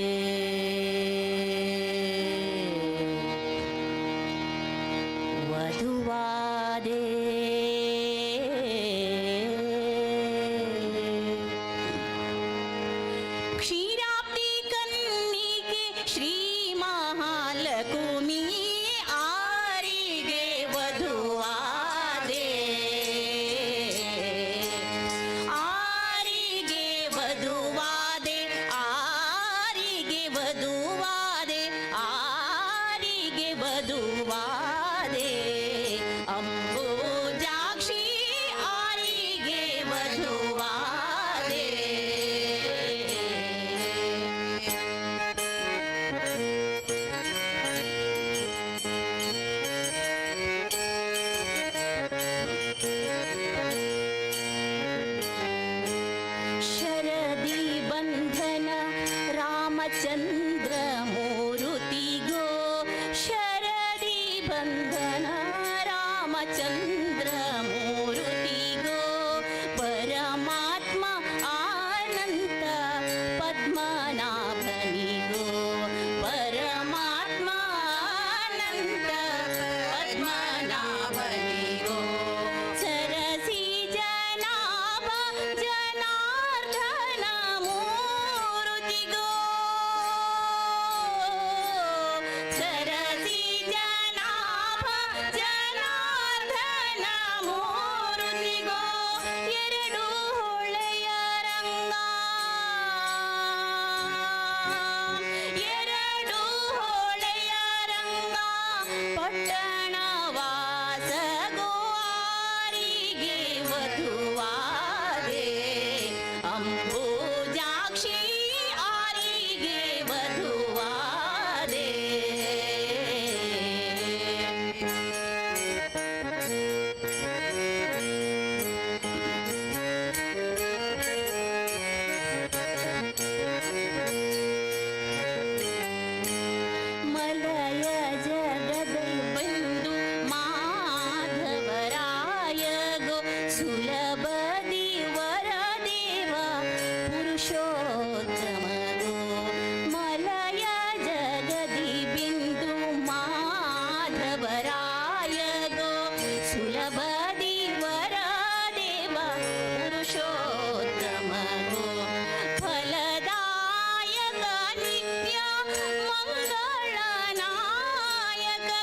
ವಧುವಾದೆ ಕ್ಷೀರಾಬ್ದಿ ಕನ್ನಿಗೆ ಶ್ರೀ ಮಹಾಲಕುಮಿ ಆರಿಗೆ ವಧುವಾದೆ ಆರಿಗೆ ವಧುವಾದೆ ಆರಿಗೆ ವಧುವಾದೆ ಆರಿಗೆ ವಧುವಾದೆ ಅಂಬುಜಾಕ್ಷಿ ಆರಿಗೆ ವಧುವಾದೆ. ಶರದಿ ಬಂಧನ ರಾಮಚಂದ್ರ ಮೂರುತಿಗೋ ಶರದಿ ಬಂಧನ ರಾಮಚಂದ್ರ ಮೂರುತಿಗೋ ಪರಮಾತ್ಮ ಆನಂದ ಪದ್ಮನಾಭನಿಗೋ ಪರಮಾತ್ಮ ಆನಂದ ಪದ್ಮನಾಭನಿಗೋ ಸರಸಿ ಜನಾಭ ಜನಾರ್ದನ ಮೂರುತಿಗೋ ಸರಸಿ ಜನಾಭ ಜನಾರ್ದನ ಮೂರುತಿಗೋ ಎರಡು ಹೊಳೆಯ ರಂಗ ಎರಡು ಹೊಳೆಯ ರಂಗ ಪಟ್ಟಣವಾಸ ಗೋವಾರಿಗೆ ವಧುವಾದೆ ಅಂಬುಜಾಕ್ಷಿ ಆರಿಗೆ ವಧುವಾದೆ. ಮಲಯ ಜಗದ ಬಂದು ಮಾಧವರಾಯಗೋ ಸುಲಭ ದೇವರ ದೇವ ಪುರುಷೋತ್ತಮಗೋ ಮಲಯ ಜಗದಿ ಬಿಂದು ಮಾಧವರಾಯಗೋ ಸುಲಭ ದೇವರ ದೇವ ಪುರುಷೋತ್ತಮಗೋ ಫಲದಾಯಕ ನಿತ್ಯ ಮಂಗಳನಾಯಕ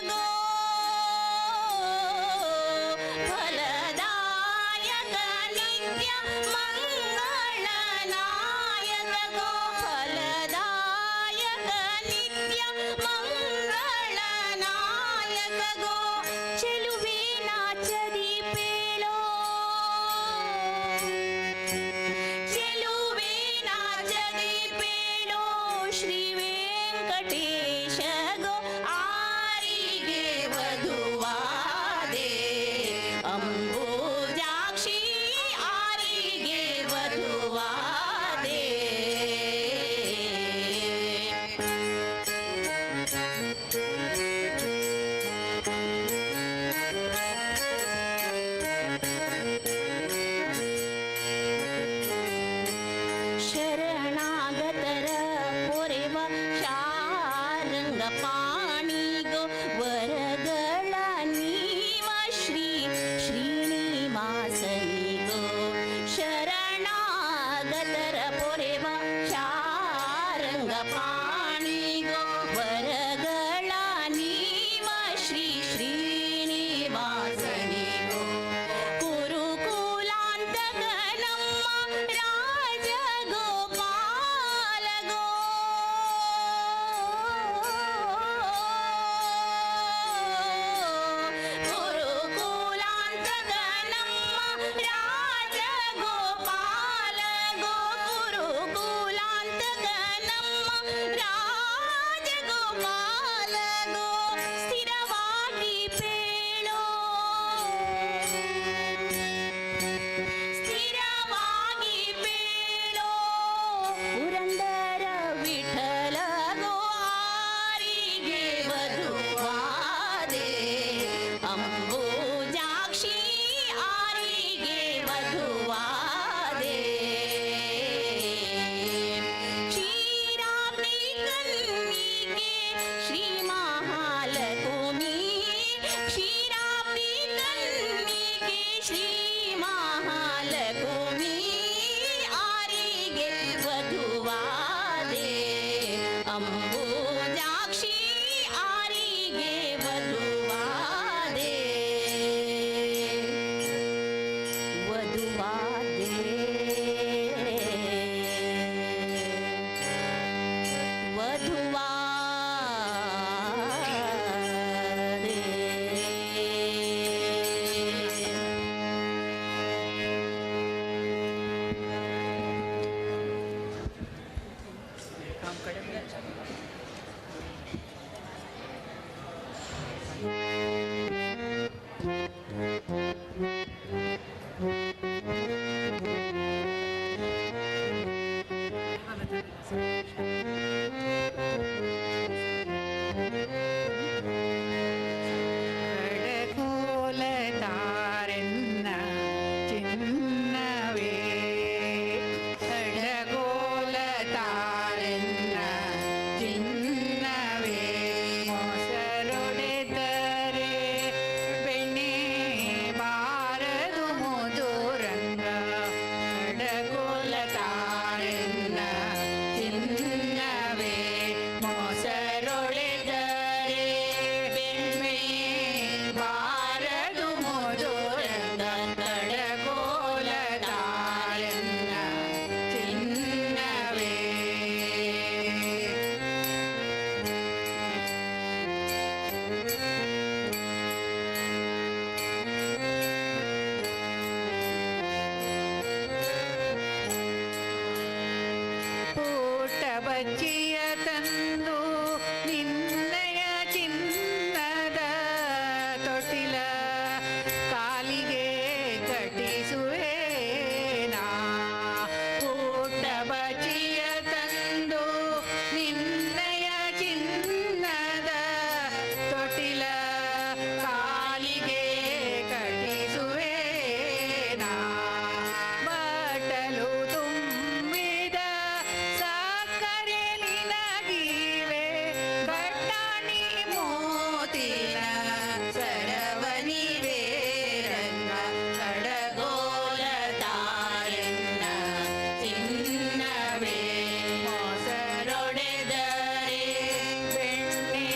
ಗೋ ಫಲದಾಯಕ ನಿತ್ಯ ಮಂಗಳನಾಯಕ ಕಾಲಿಗೆ ಕಟ್ಟಿಸುವೇನಾ ಪುಟ್ಟ ಬಚಿಯ ತಂದು ನಿನ್ನಯ ಚಿನ್ನದ ತೊಟ್ಟಿಲ ಕಾಲಿಗೆ ಕಟ್ಟಿಸುವೇನಾ ಬಟ್ಟಲು ತುಂಬಿದ ಸಕ್ಕರೆ ನಿನಗಿವೆ ಕಟ್ಟಾಣಿ ಮೋತಿನ ಸರವನಿವೆ ರಂಗ ಕಡಗೋಲ ತಾರನ್ನ ಚಿನ್ನವೇ ಮೊಸರೊಡೆದರೆ ಬೆಣ್ಣೆ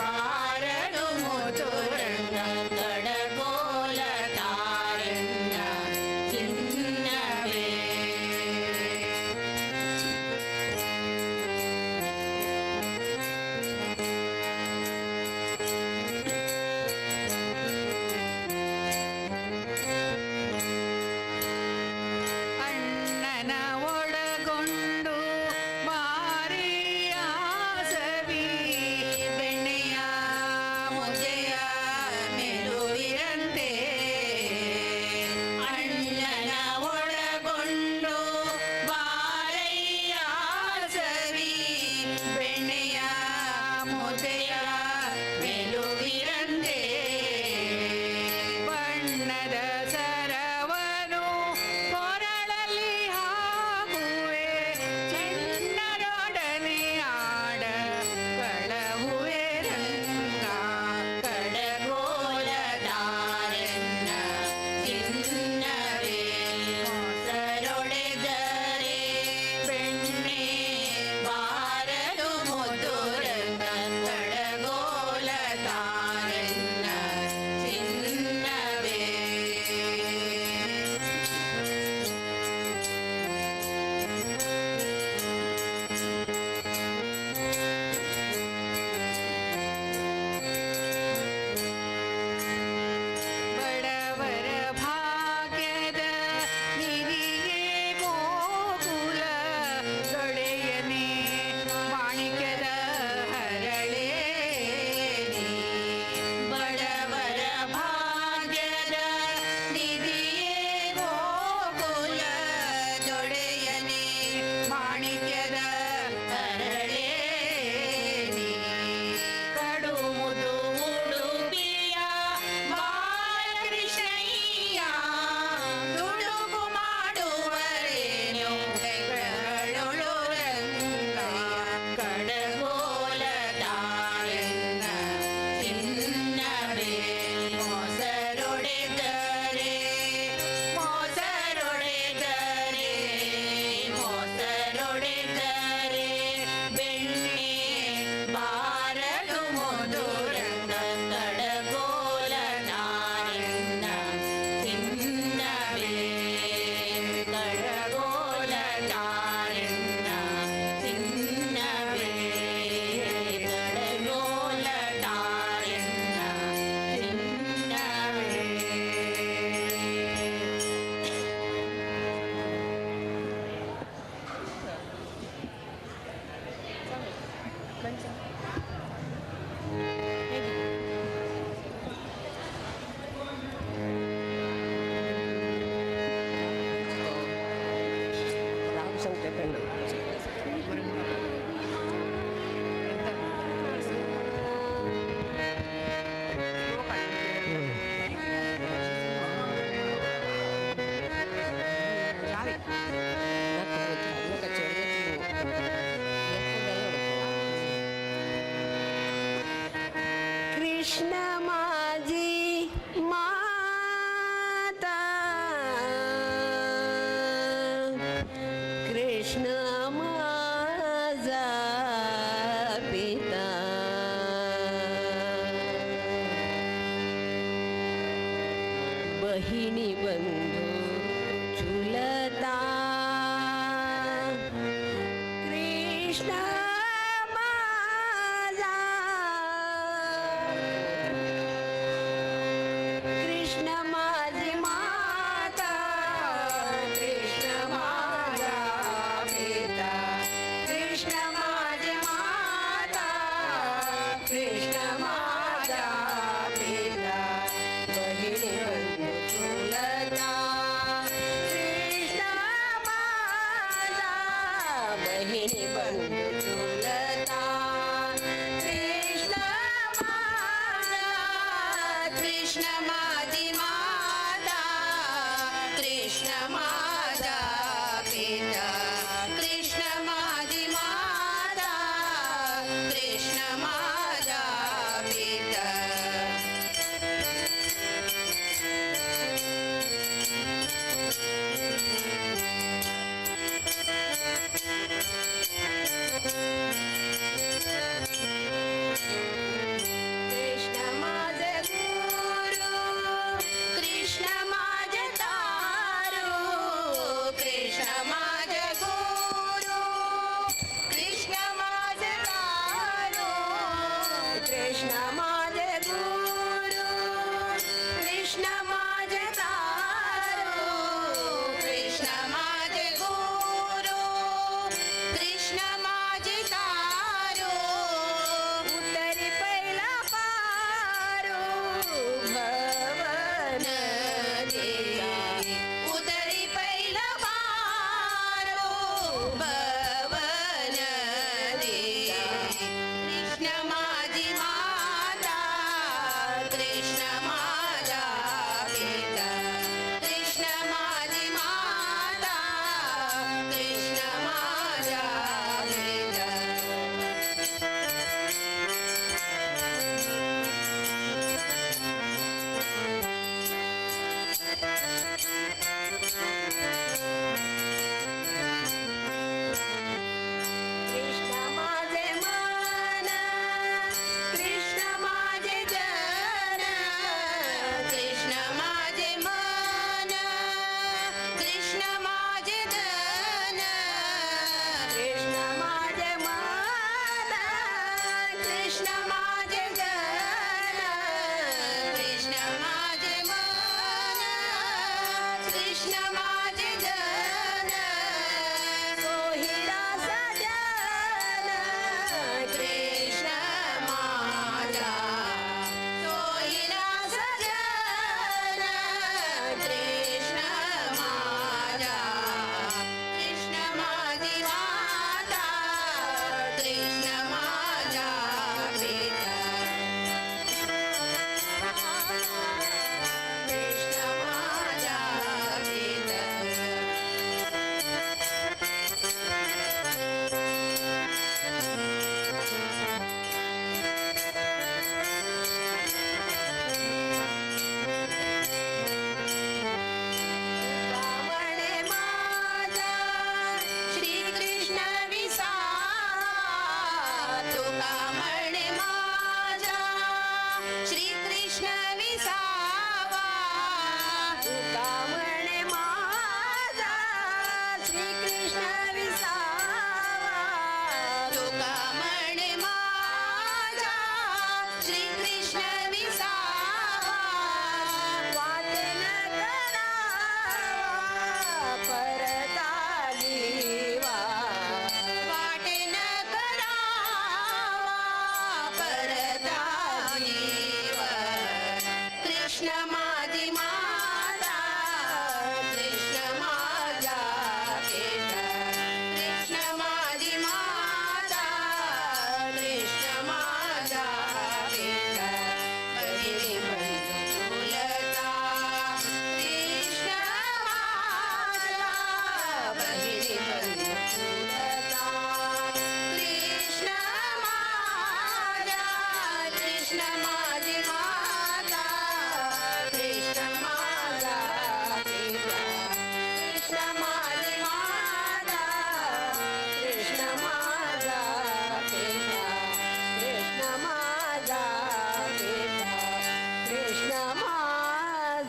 ಬಾರದು ಮುತುರಂಗ ಕಡಗೋಲ ತಾರನ್ನ ಚಿನ್ನವೇ. ಅಣ್ಣನ ಒಳಗೊಂಡು ಮಾರಿಯಾಸವಿ ಬೆಣ್ಣೆಯ ಮುದ್ದೆಯ ಮೆಲುವಿರಂತೆ ಅಣ್ಣನ ಒಳಗೊಂಡು ಬಾರಯ್ಯಾಸವಿ ಬೆಣ್ಣೆಯ ಮುದ್ದೆಯ ಮೆಲುವಿರಂತೆ ಬಣ್ಣದ ಸರವನು ಕೊರಳಲ್ಲಿ ಹಾಕುವೆ ಚಿನ್ನರೊಡನೆ ಆಡ ಕಳಹುವೆ ರಂಗ ಕಡಗೋಲ ದಾರನ್ನ ಚಿನ್ನವೇ ಮೊಸರೊಡೆದರೆ ಬೆಣ್ಣೆ ಬಾರದು ಮುದ್ದು ರಂಗ ಕಡಗೋಲ ತಾರನ್ನ ಚಿನ್ನವೇ. ಬಡವರ ಭಾಗ್ಯದ ನಿಧಿಯೇ ಗೋಕುಲ ದೊಡೆಯನೇ ಮಾಣಿಕ್ಯದ ಹರಳೇ ನೀ. ಬಡವರ ಭಾಗ್ಯದ ನಿಧಿಯೇ ಗೋಕುಲ ದೊಡೆಯನೇ ಮಾಣಿಕ್ಯದ ಹರಳೇ ನೀ. ಕಡುಮುದು ಉಡುಪಿಯ ಬಾಲಕೃಷ್ಣಯ್ಯ ದುಡುಕು ಮಾಡುವರೇನು ಕೈಗಳೊಳು ರಂಗ ಕಡಗೋಲ ತಾರನ್ನ ಚಿನ್ನವೇ ಮೊಸರೊಡೆದರೆ ಮೊಸರೊಡೆದರೆ ಮೊಸರೊಡೆದರೆ ಬೆಣ್ಣೆ ಬಾರದು ಮುದುರಂಗ ಕಡಗೋಲ ನಾರನ್ನ ಚಿನ್ನವೇ ಕಡಗೋಲ ತಾರನ್ನ ಚಿನ್ನವೇ ಕಡಗೋಲ ತಾರನ್ನ ಚಿನ್ನವೇ. कृष्ण माझी माता कृष्ण माझा पिता बहिणी बंधू चुलता कृष्ण माझा कृष्ण माझी माता कृष्ण माझा पिता कृष्ण माझी माता कृष्ण माझा पिता.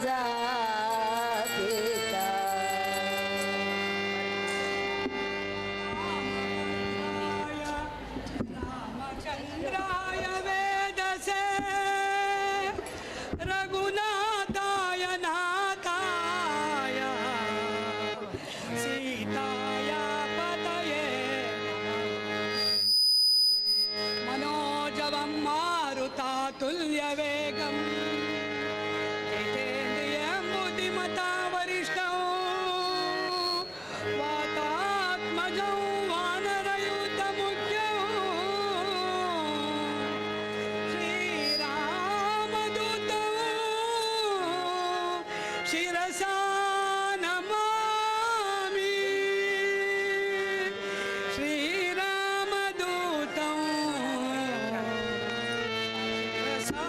माझा पिता. रामचंद्राय वेदसे रघुनाथाय नाथाय सीताया पतये मनोजवं मारुतातुल्यवेगं जितेन्द्रियं बुद्धिमतां वरिष्ठं वातात्मजं वानरयूथमुख्यं श्रीरामदूतं शिरसा नमामि. श्रीरामदूतं शिरसा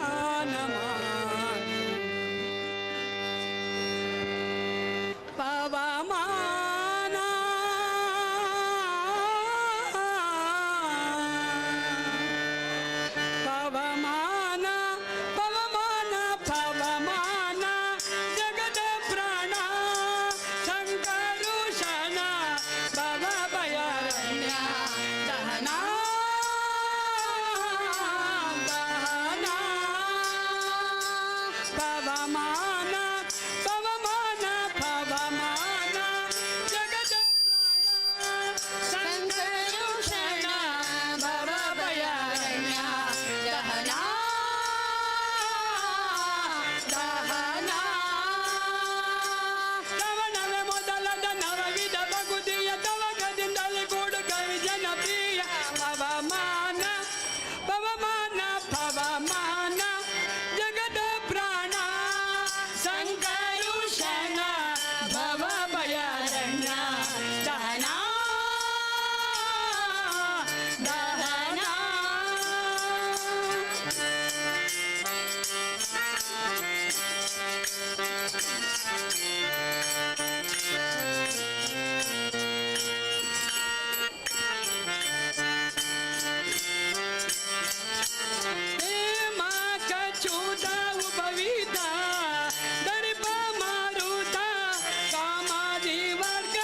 नमामि. पवमाना पवमाना पवमाना पवमाना जगद प्राणा शङ्करुषण भवभयारण्य दहना दहना. पवमाना पवमाना पवमाना जगद शङ्करुषण भवभयारण्य दहना ದಹನಾ. ತವನವೆ ಮೊದಲದ ನವವಿಧ ಬಗುದಿಯ ತವಕದಿಂದಲೇ ಕೂಡು ಕವಿ ಜನಪ್ರಿಯ. ಪವಮಾನ ಪವಮಾನ ಪವಮಾನ ಜಗದ ಪ್ರಾಣ ಸಂಕರುಷಣ ಭವಭಯಾರಣ್ಯ ದಹನಾ ದಹನಾ. ಪ್ರೇಮ ಕಚ್ಚುದ ಉಪವೀತ ದರ್ಪ ಮಾರುತ ಕಾಮಾದಿ ವರ್ಗ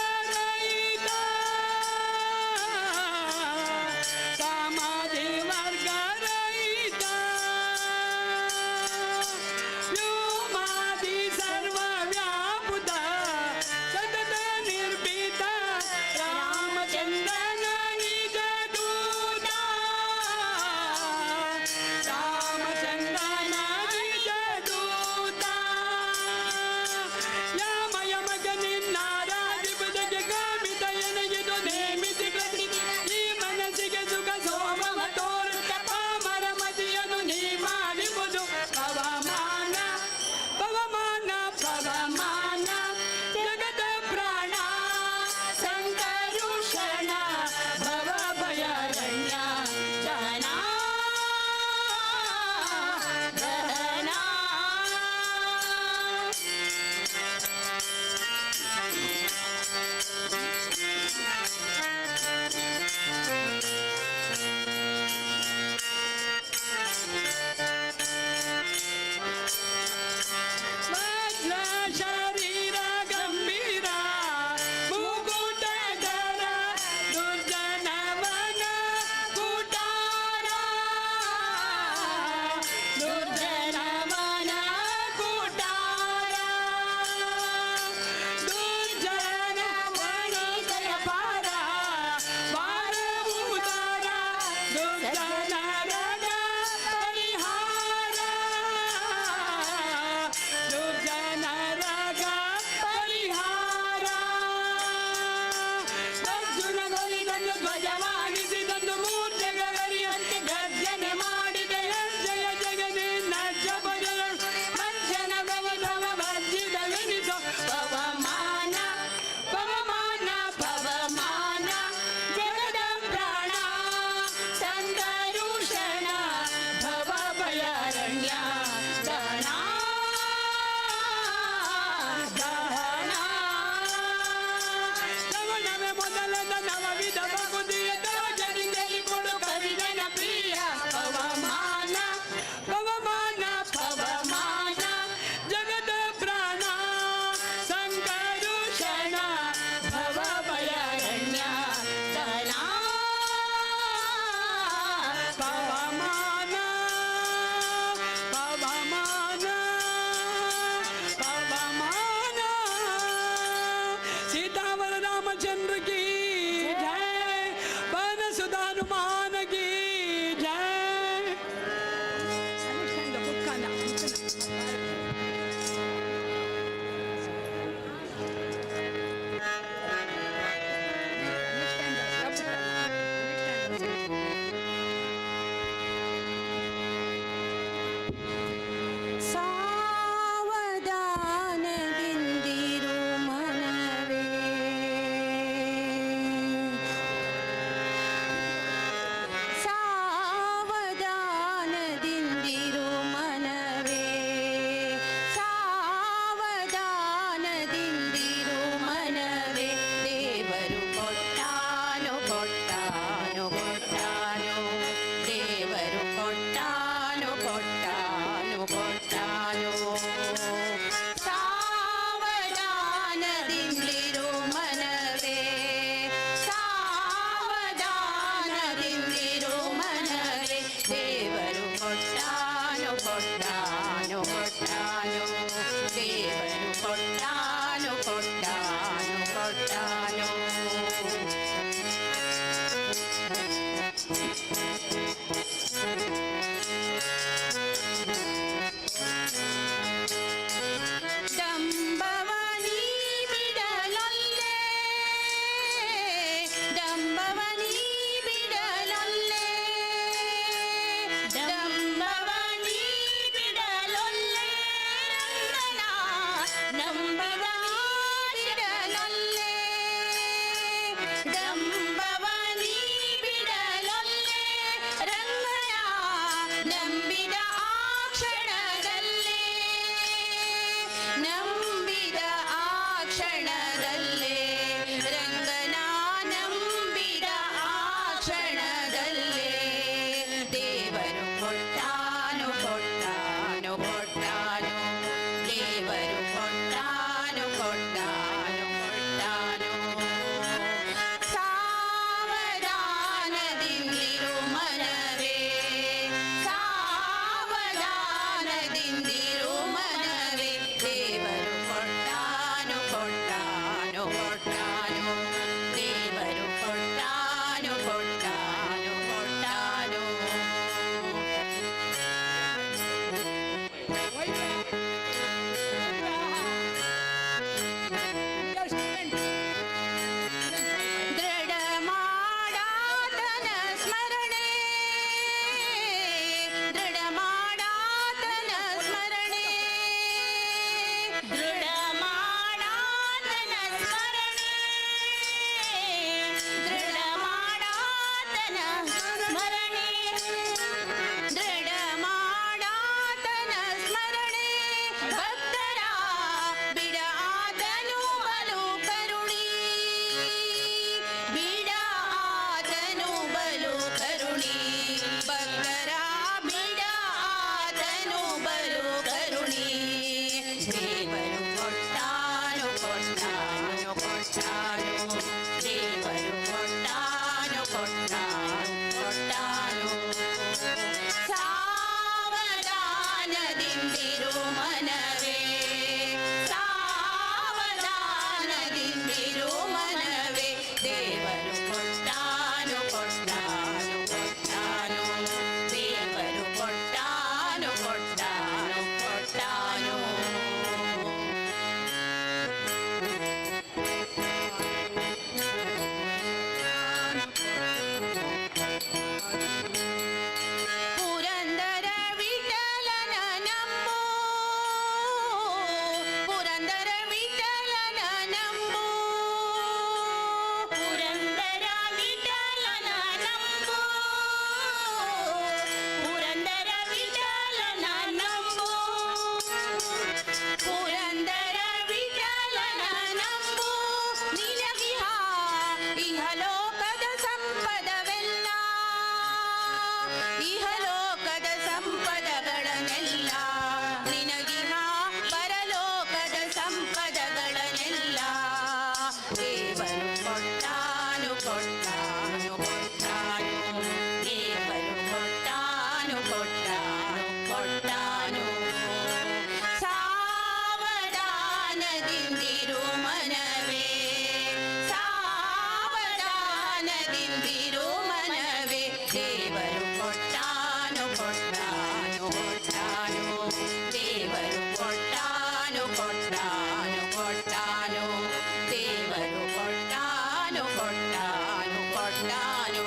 ದೇವರು ಕೊಟ್ಟಾನು ಕೊಟ್ಟಾನು ಕೊಟ್ಟಾನು. ಡಂಬವನಿ ಬಿಡಲೊಲ್ಲೆ, ಡಂಬವನಿ ಬಿಡಲೊಲ್ಲೆ, ಡಂಬವನಿ ಬಿಡಲೊಲ್ಲೆ ರಂಗನ, ನಂಬವನಿ ಬಿಡಲೊಲ್ಲೆ, ಡಂಬವನಿ ಬಿಡಲೊಲ್ಲೆ ರಂಗನ, ನಂಬಿದ ಆ ಕ್ಷಣದಲ್ಲೇ, ನಂಬಿದ ಆ ಕ್ಷಣದಲ್ಲೇ ರಂಗನ, ನಂಬಿದ ಆ ಕ್ಷಣದಲ್ಲೇ ದೇವರು ಕೊಟ್ಟಾನು ಕೊಟ್ಟಾನು ಕೊಟ್ಟಾನು, ದೇವರು ಕೊಟ್ಟಾನು ಕೊಟ್ಟಾನು ಕೊಟ್ಟಾನು. ಸಾವಧಾನದಿಂದಿರು ಮನವೇ, ಸಾವಧಾನದಿಂದಿರು ಮನವೇ, ದೇವರು ಕೊಟ್ಟಾನು ಕೊಟ್ಟಾನು ಕೊಟ್ಟಾನು, ದೇವರು ಕೊಟ್ಟಾನು ಕೊಟ್ಟಾನು ಕೊಟ್ಟಾನು. ದೃಢ ಮಾಡಾತನ ಸ್ಮರಣೆ, ದೃಢ ಮಾಡಾತನ ಸ್ಮರಣೆ, ದೃಢ ಮಾಡಾತನ ಸ್ಮರಣೆ, ದೃಢ ಮಾಡಾತನ ಸ್ಮರಣೆ, ದೃಢ ಮಾಡಾತನ ಸ್ಮರಣೆ ಭಕ್ತರ ಬಿಡ ಆತನು ಬಲು ಕರುಣಿ, ಬಿಡ ಆತನು ಬಲು ಕರುಣಿ, ಭಕ್ತರ ಬಿಡ ಆತನು ಬಲು ಕರುಣಿ. ದೇವರು ಕೊಟ್ಟಾನು ಕೊಟ್ಟಾನು ಕೊಟ್ಟಾನು, ದೇವರು ಕೊಟ್ಟಾನು ಕೊಟ್ಟಾನು ಕೊಟ್ಟಾನು. ಸಾವಧಾನದಿಂದಿರು ಮನವೇ, ಸಾವಧಾನದಿಂದಿರು ಮನವೇ, ದೇವರು ಕೊಟ್ಟಾನು ಕೊಟ್ಟಾನು ಕೊಟ್ಟಾನು, ದೇವರು ಕೊಟ್ಟಾನು ಕೊಟ್ಟಾನು ಕೊಟ್ಟಾನು. ಪುರಂದರ ವಿಠಲನ ನಂಬು, ಪುರಂದರ ವಿಠಲನ ನಂಬು, ಪುರಂದರ ವಿಠಲನ ನಂಬು, ಪುರಂದರ ವಿಠಲನ ನಂಬು, ಪುರಂದರ ವಿಠಲನ ನಂಬು. ನಿನಗಿಹ ಇಹಲೋಕದ ಸಂಪದವೆಲ್ಲ, ಇಹಲೋಕದ ಸಂಪದಗಳನ್ನೆಲ್ಲ, ನಿನಗಿಹ ಪರಲೋಕದ ಸಂಪದಗಳನ್ನೆಲ್ಲ. ದೇವರು ಕೊಟ್ಟಾನು ಕೊಟ್ಟಾನು ಕೊಟ್ಟಾನು, ದೇವರು ಕೊಟ್ಟಾನು ಕೊಟ್ಟಾನು ಕೊಟ್ಟಾನು. ಸಾವಧಾನದಿಂದಿರು ಮನವೇ, ಸಾವಧಾನದಿಂದಿರು ಮನವೇ, ದೇವರು ಕೊಟ್ಟಾನು ಕೊಟ್ಟಾನು ಕೊಟ್ಟಾನು, ದೇವರು ಕೊಟ್ಟಾನು ಕೊಟ್ಟಾನು ಕೊಟ್ಟಾನು, ದೇವರು ಕೊಟ್ಟಾನು ಕೊಟ್ಟಾನು ಕೊಟ್ಟಾನು.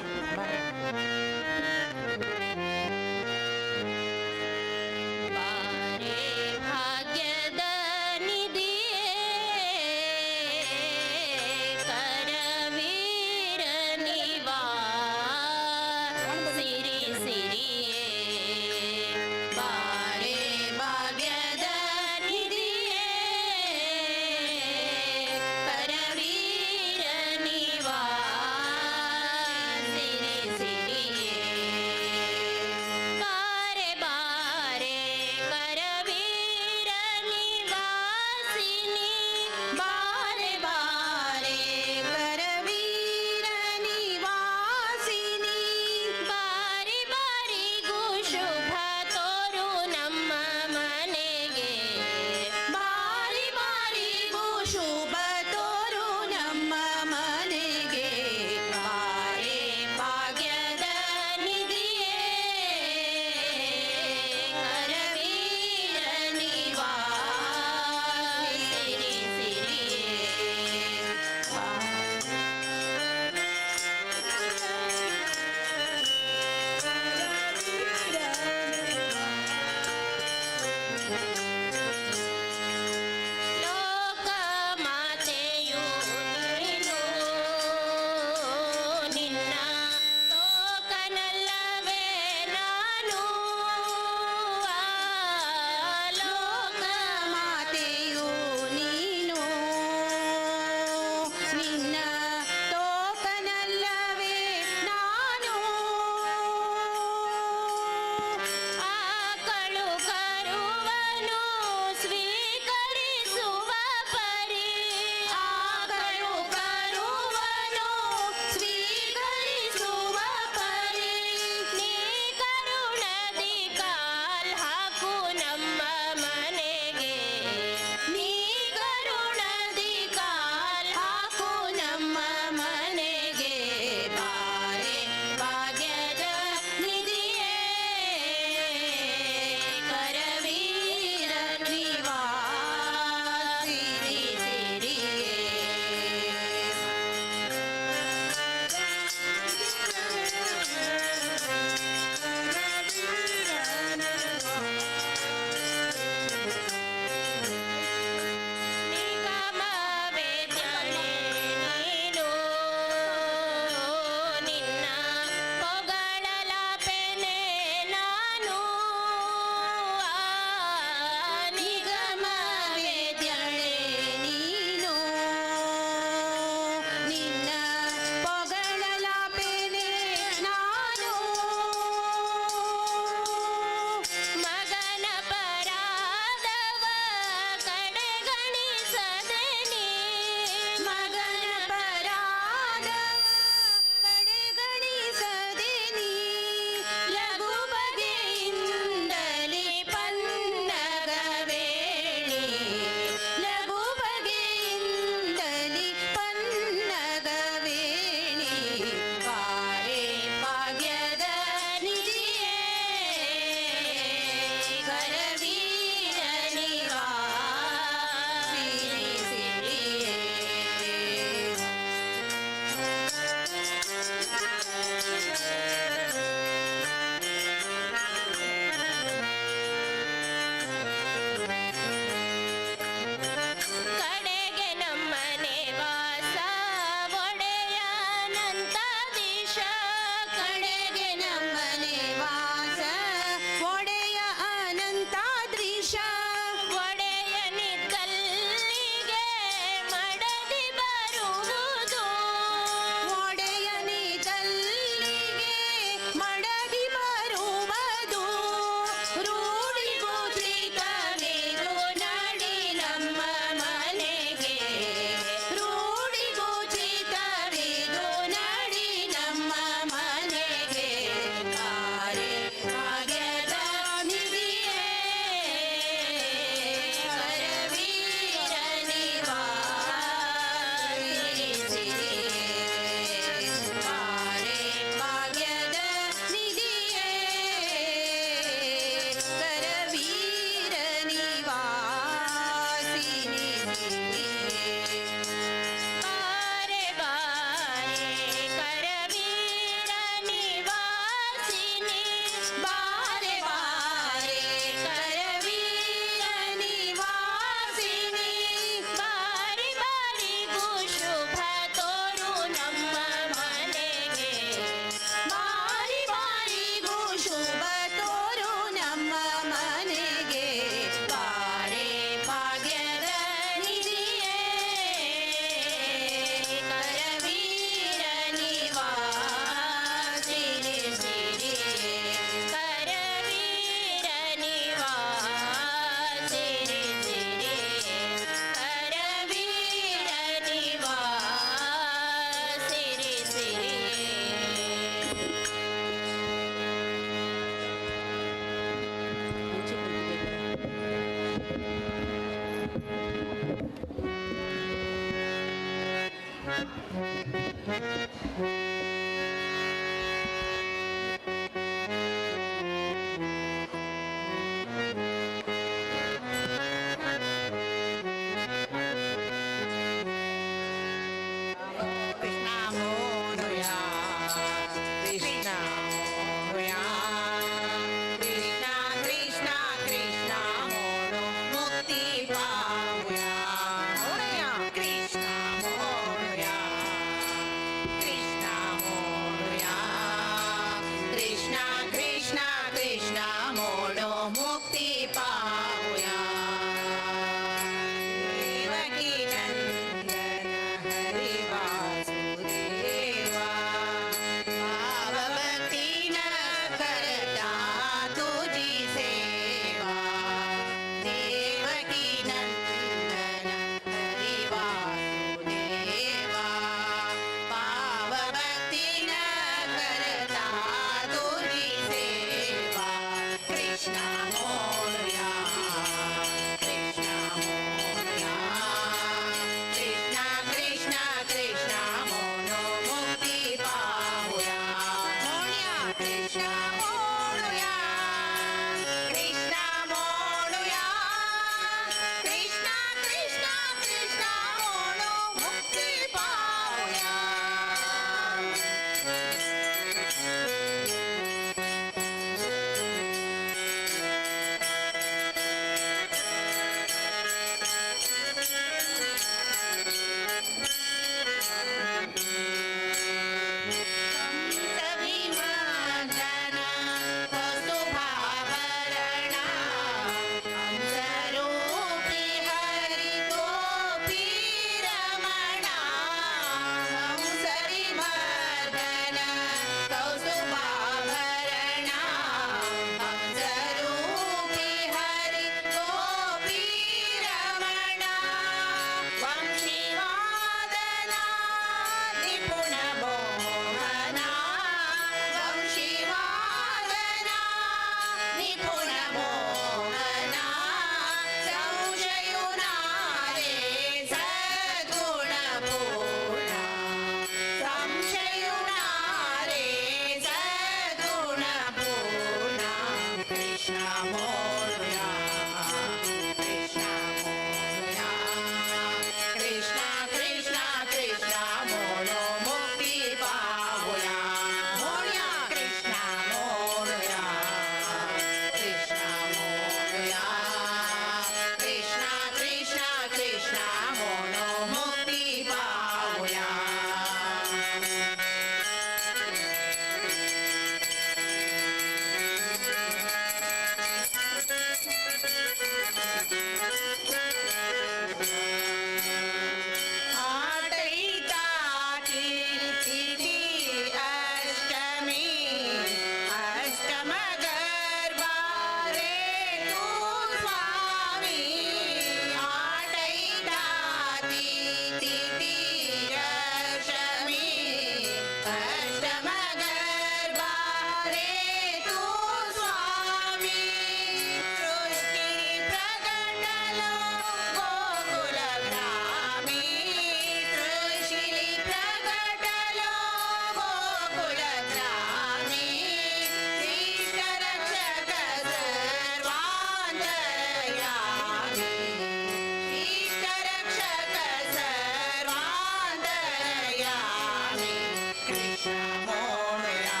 कृष्ण म्हणुया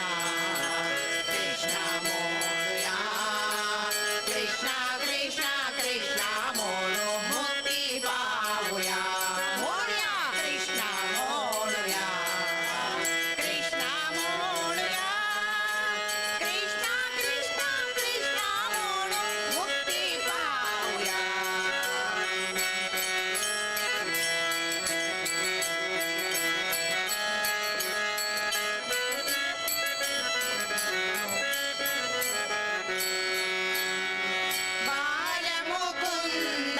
कृष्ण म्हणुया कृष्ण कृष्ण कृष्ण म्हणू मुक्ती पावुया म्हणुया कृष्ण म्हणुया कृष्ण म्हणुया कृष्ण कृष्ण कृष्ण म्हणू मुक्ती पावुया. बालमुकुन्द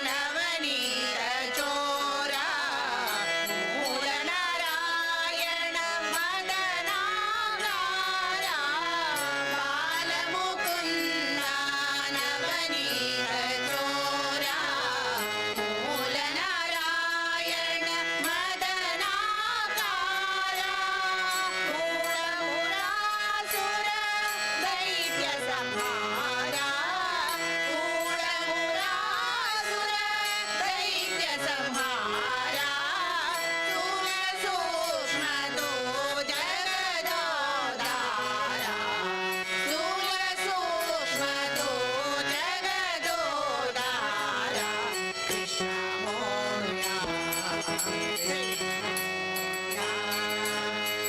नवनीत चोरा मूलनारायण मदनागारा बालमुकुन्द नवनीत चोरा मूलनारायण मदनागारा मूढमुरासुर दैत्य संहारा मूढमुरासुर दैत्य संहारा स्थूल सूक्ष्म तो जगदोदारा स्थूल सूक्ष्म तो जगदोदारा कृष्ण म्हणुया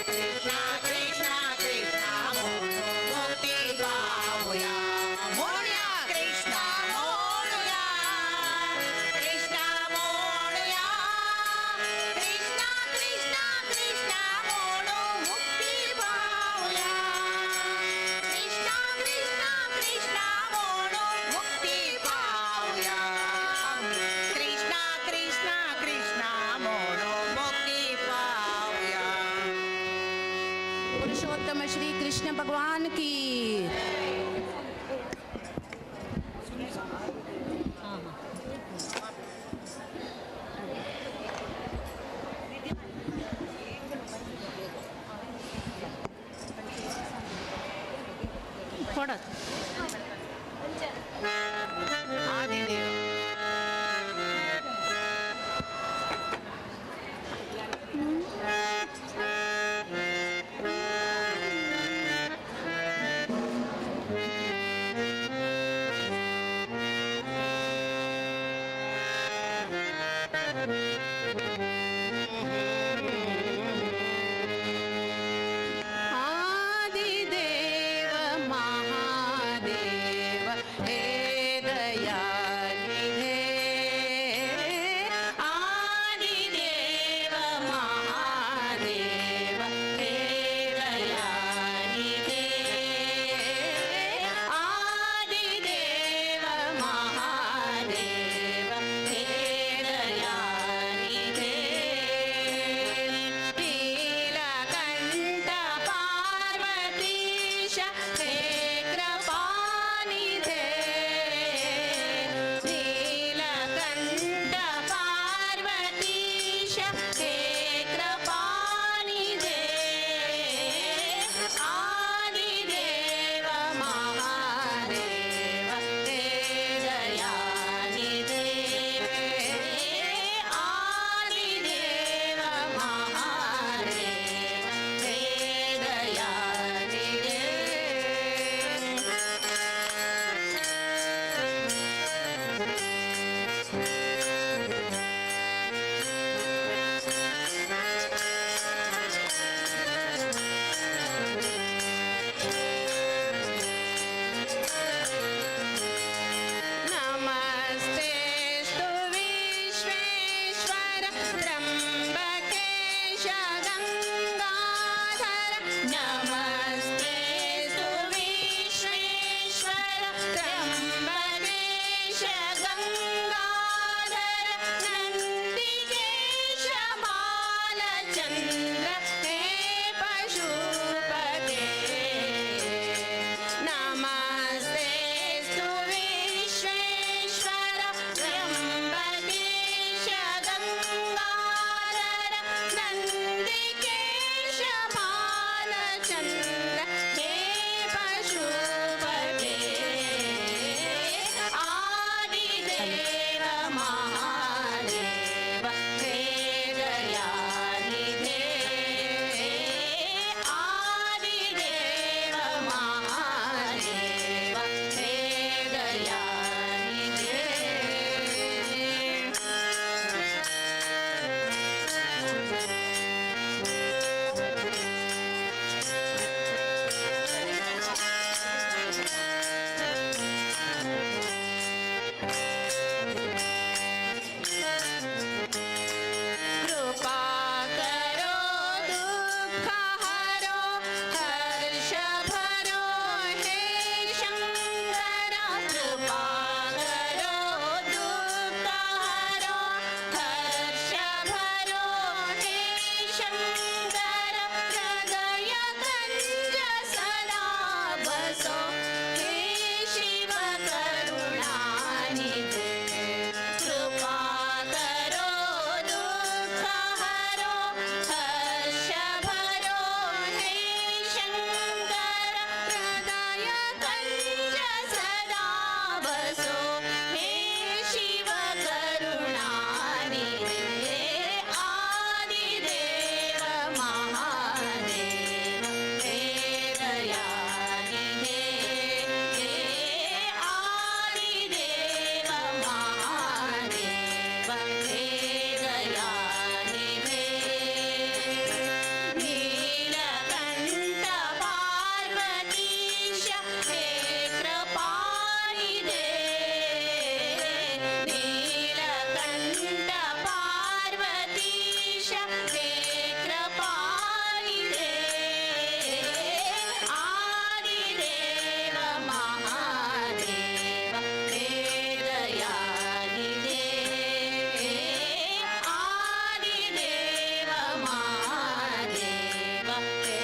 कृष्ण कृष्ण कृष्ण म्हणू मुक्ती पावुया म्हणुया कृष्ण म्हणुया कृष्ण म्हणुया कृष्ण कृष्ण कृष्ण म्हणू मुक्ती पावुया कृष्ण कृष्ण कृष्ण म्हणू मुक्ती पावुया कृष्ण कृष्ण कृष्ण म्हणू मुक्ती पावुया. पुरुषोत्तम श्री कृष्ण भगवान की. ಕೊಡೋದು. ಆದಿದೇವ. आदिदेव महादेव हे दयानिधे आदिदेव महादेव हे दयानिधे आदिदेव महादेव हे दयानिधे नीलकण्ठ पार्वतीश हे कृपानिधे नीलकण्ठ पार्वतीश हे कृपानिधे आदिदेव महादेव हे दयानिधे आदिदेव महादेव हे दयानिधे. नमस्तेऽस्तु विश्वेश्वर त्र्यम्बकेश गङ्गाधर नमस्तेऽस्तु विश्वेश्वर त्र्यम्बकेश गङ्गाधर नन्दिकेश बालचन्द्र हे पशुपते नमस्तेऽस्तु विश्वेश्वर त्र्यम्बकेश गङ्गाधर नन्दिकेश दुःख हरो हर्ष भरो हे शंकर कृपा करो दुःख हरो हर्ष भरो हे शंकर हृदय कंज सदा बसो हे शिव करुणानिधे कृपा करो दुःख हरो हर्ष भरो हे शंकर हृदय कंज सदा बसो हे शिव करुणानिधे आदिदेव महादेव हे दयानिधे हे आदिदेव महादेव हे दयानिधे नीलकण्ठ पार्वतीश हे कृपानिधे नीलकण्ठ पार्वतीश हे कृपानिधे आदिदेव महादेव हे दयानिधे आदिदेव महादेव हे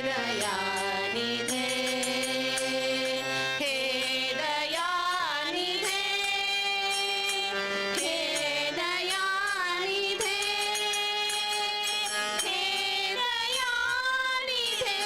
दयानिधे हे दयानिधे हे दयानिधे हे दयानिधे.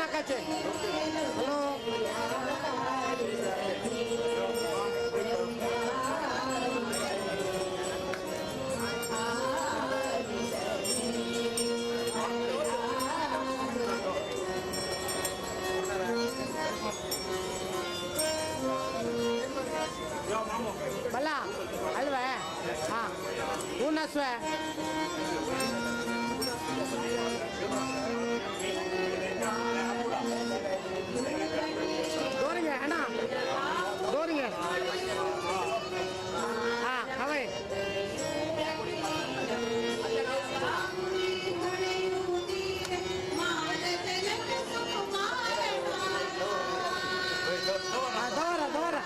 नाकाचे. हॅलो ಬಲ್ಲ ಅಲ್ವೇ? ಹಾಂ ಹೂನಸ್ವೆ. ದೋರಿಗೆ ಅಣ್ಣ, ದೋರಿಗೆ. ಹಾಂ ಅವೇ. ದೋರ ದೋರ.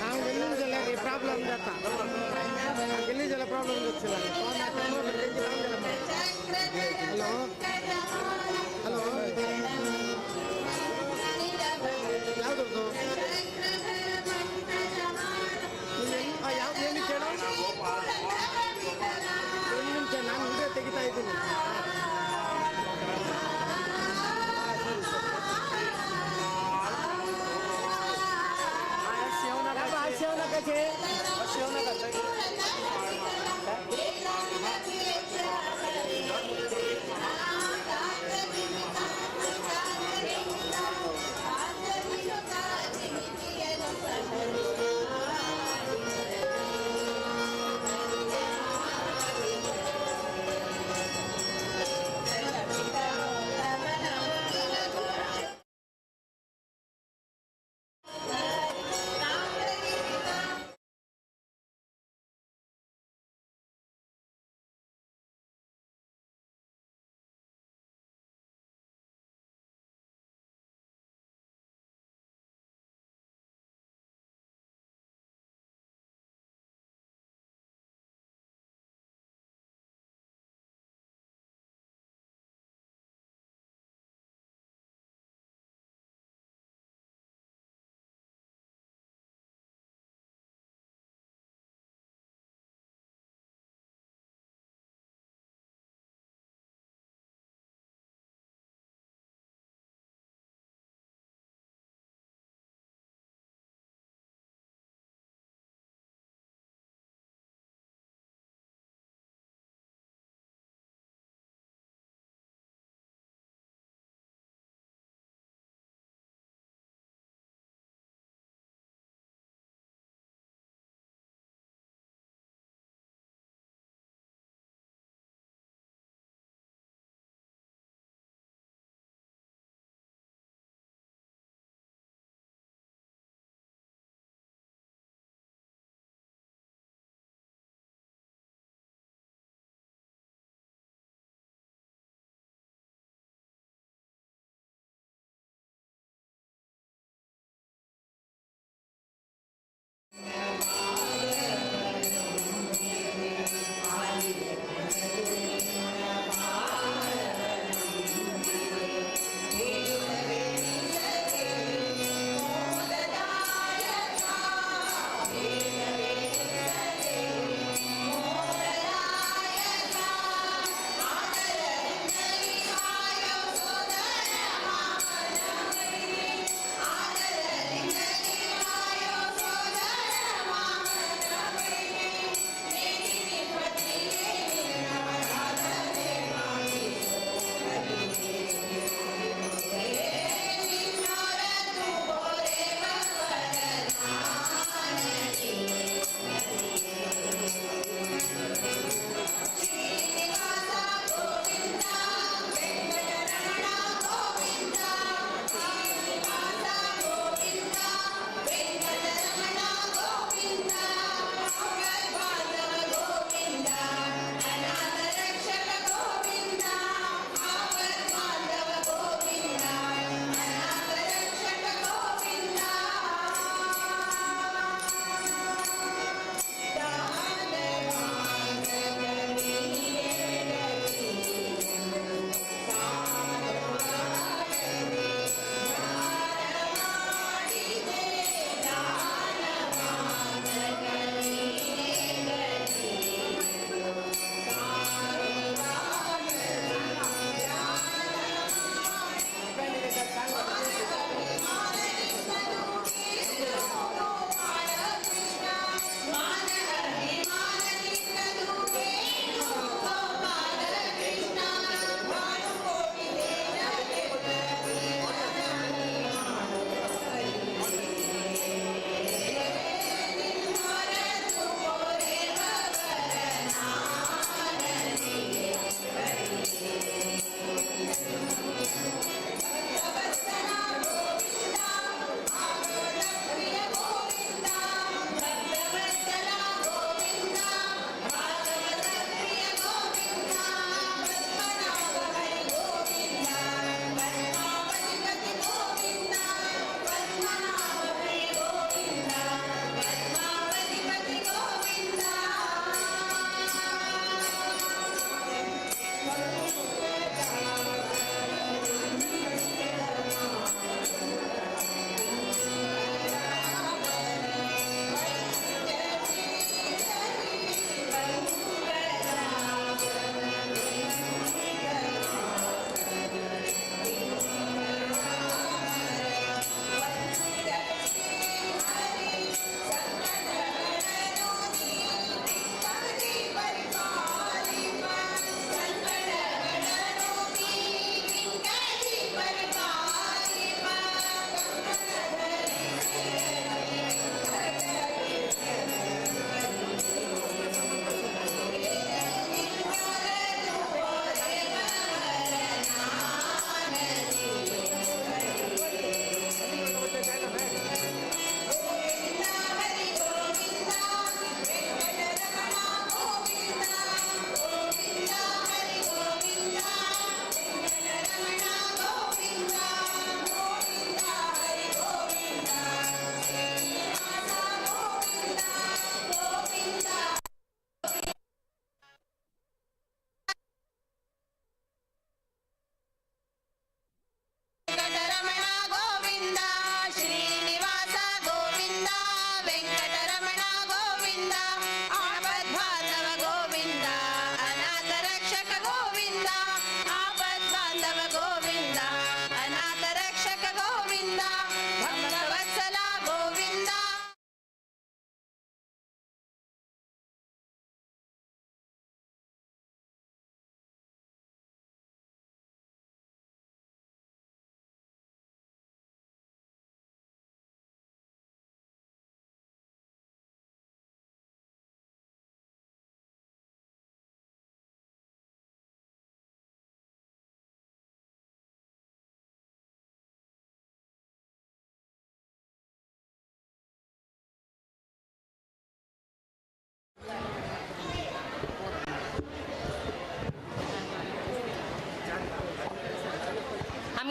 हांव गेल्ली जाल्यार प्रॉब्लम जाता, गेल्ली जाल्यार प्रॉब्लम जातलो. हॅलो हॅलो, ಯಾವ್ದು ಯಾವ್ದು ಏನು ಕೇಳೋ? ಒಂದು ನಿಮಿಷ, ನಾನು ವಿಡಿಯೋ ತೆಗಿತಾ ಇದ್ದೀನಿ.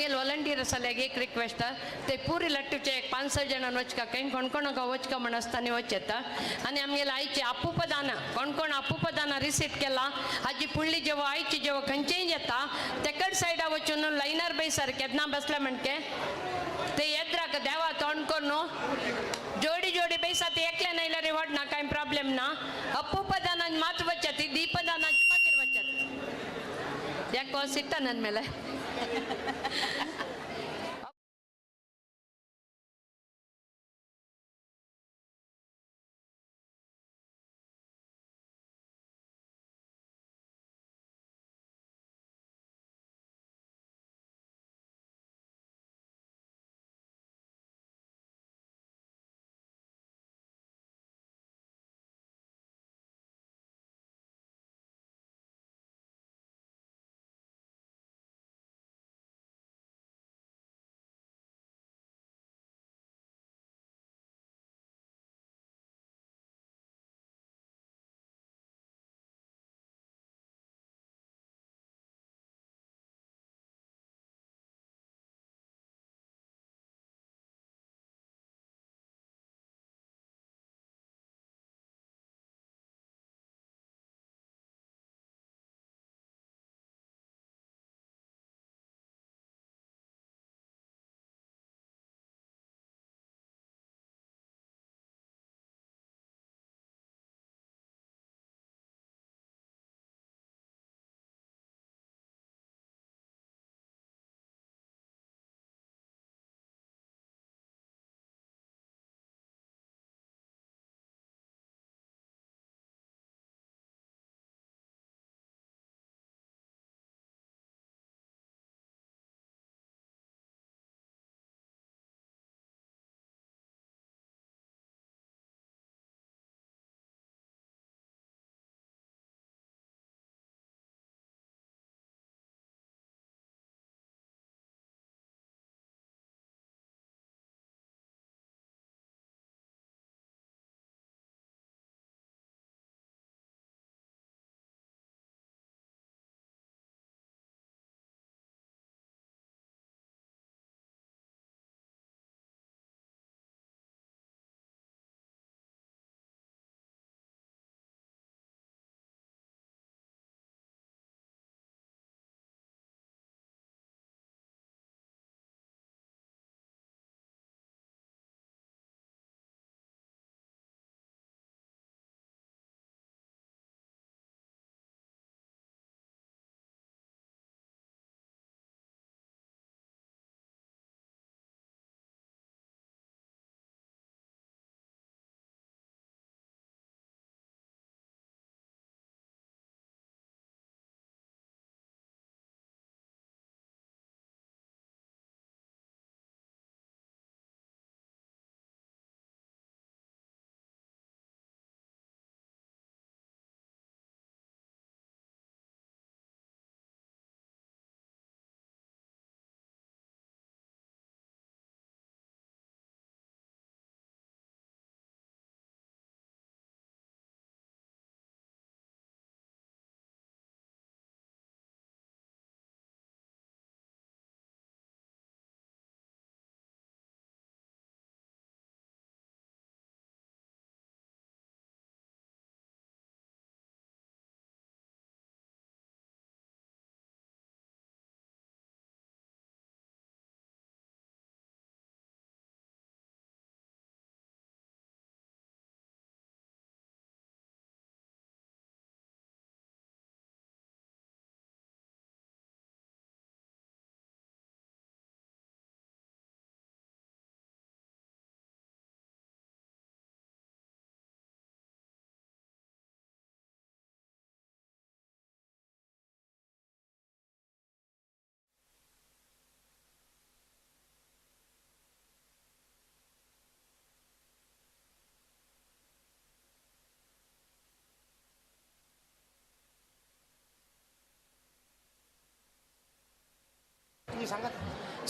आमगेले वॉलंटियर जाल्यार एक रिक्वेस्ट ते पुरी लट्टूचे एक 5-6 जाणां वचका खंय कोण वचका म्हण आसतना वच येता. आनी आमगेले आयचे आपुपदाना कोण कोण आपुपदाना रिसीट केला हाजी पुडली जेव्हा आयची जेव्हा खंयचेय येता तेकड सायडा वचून लायनार बैसार केन्ना बसले म्हणके ते येद्राक देवा तोंड करून जोडी जोडी पैसा ते एकले नायल्यार रिवॉर्ड ना कांय प्रॉब्लेम ना. अपुपदानान मात वचत दीपदानाची मागीर वचत याको सिट्टा नन ಮೇಲೆ.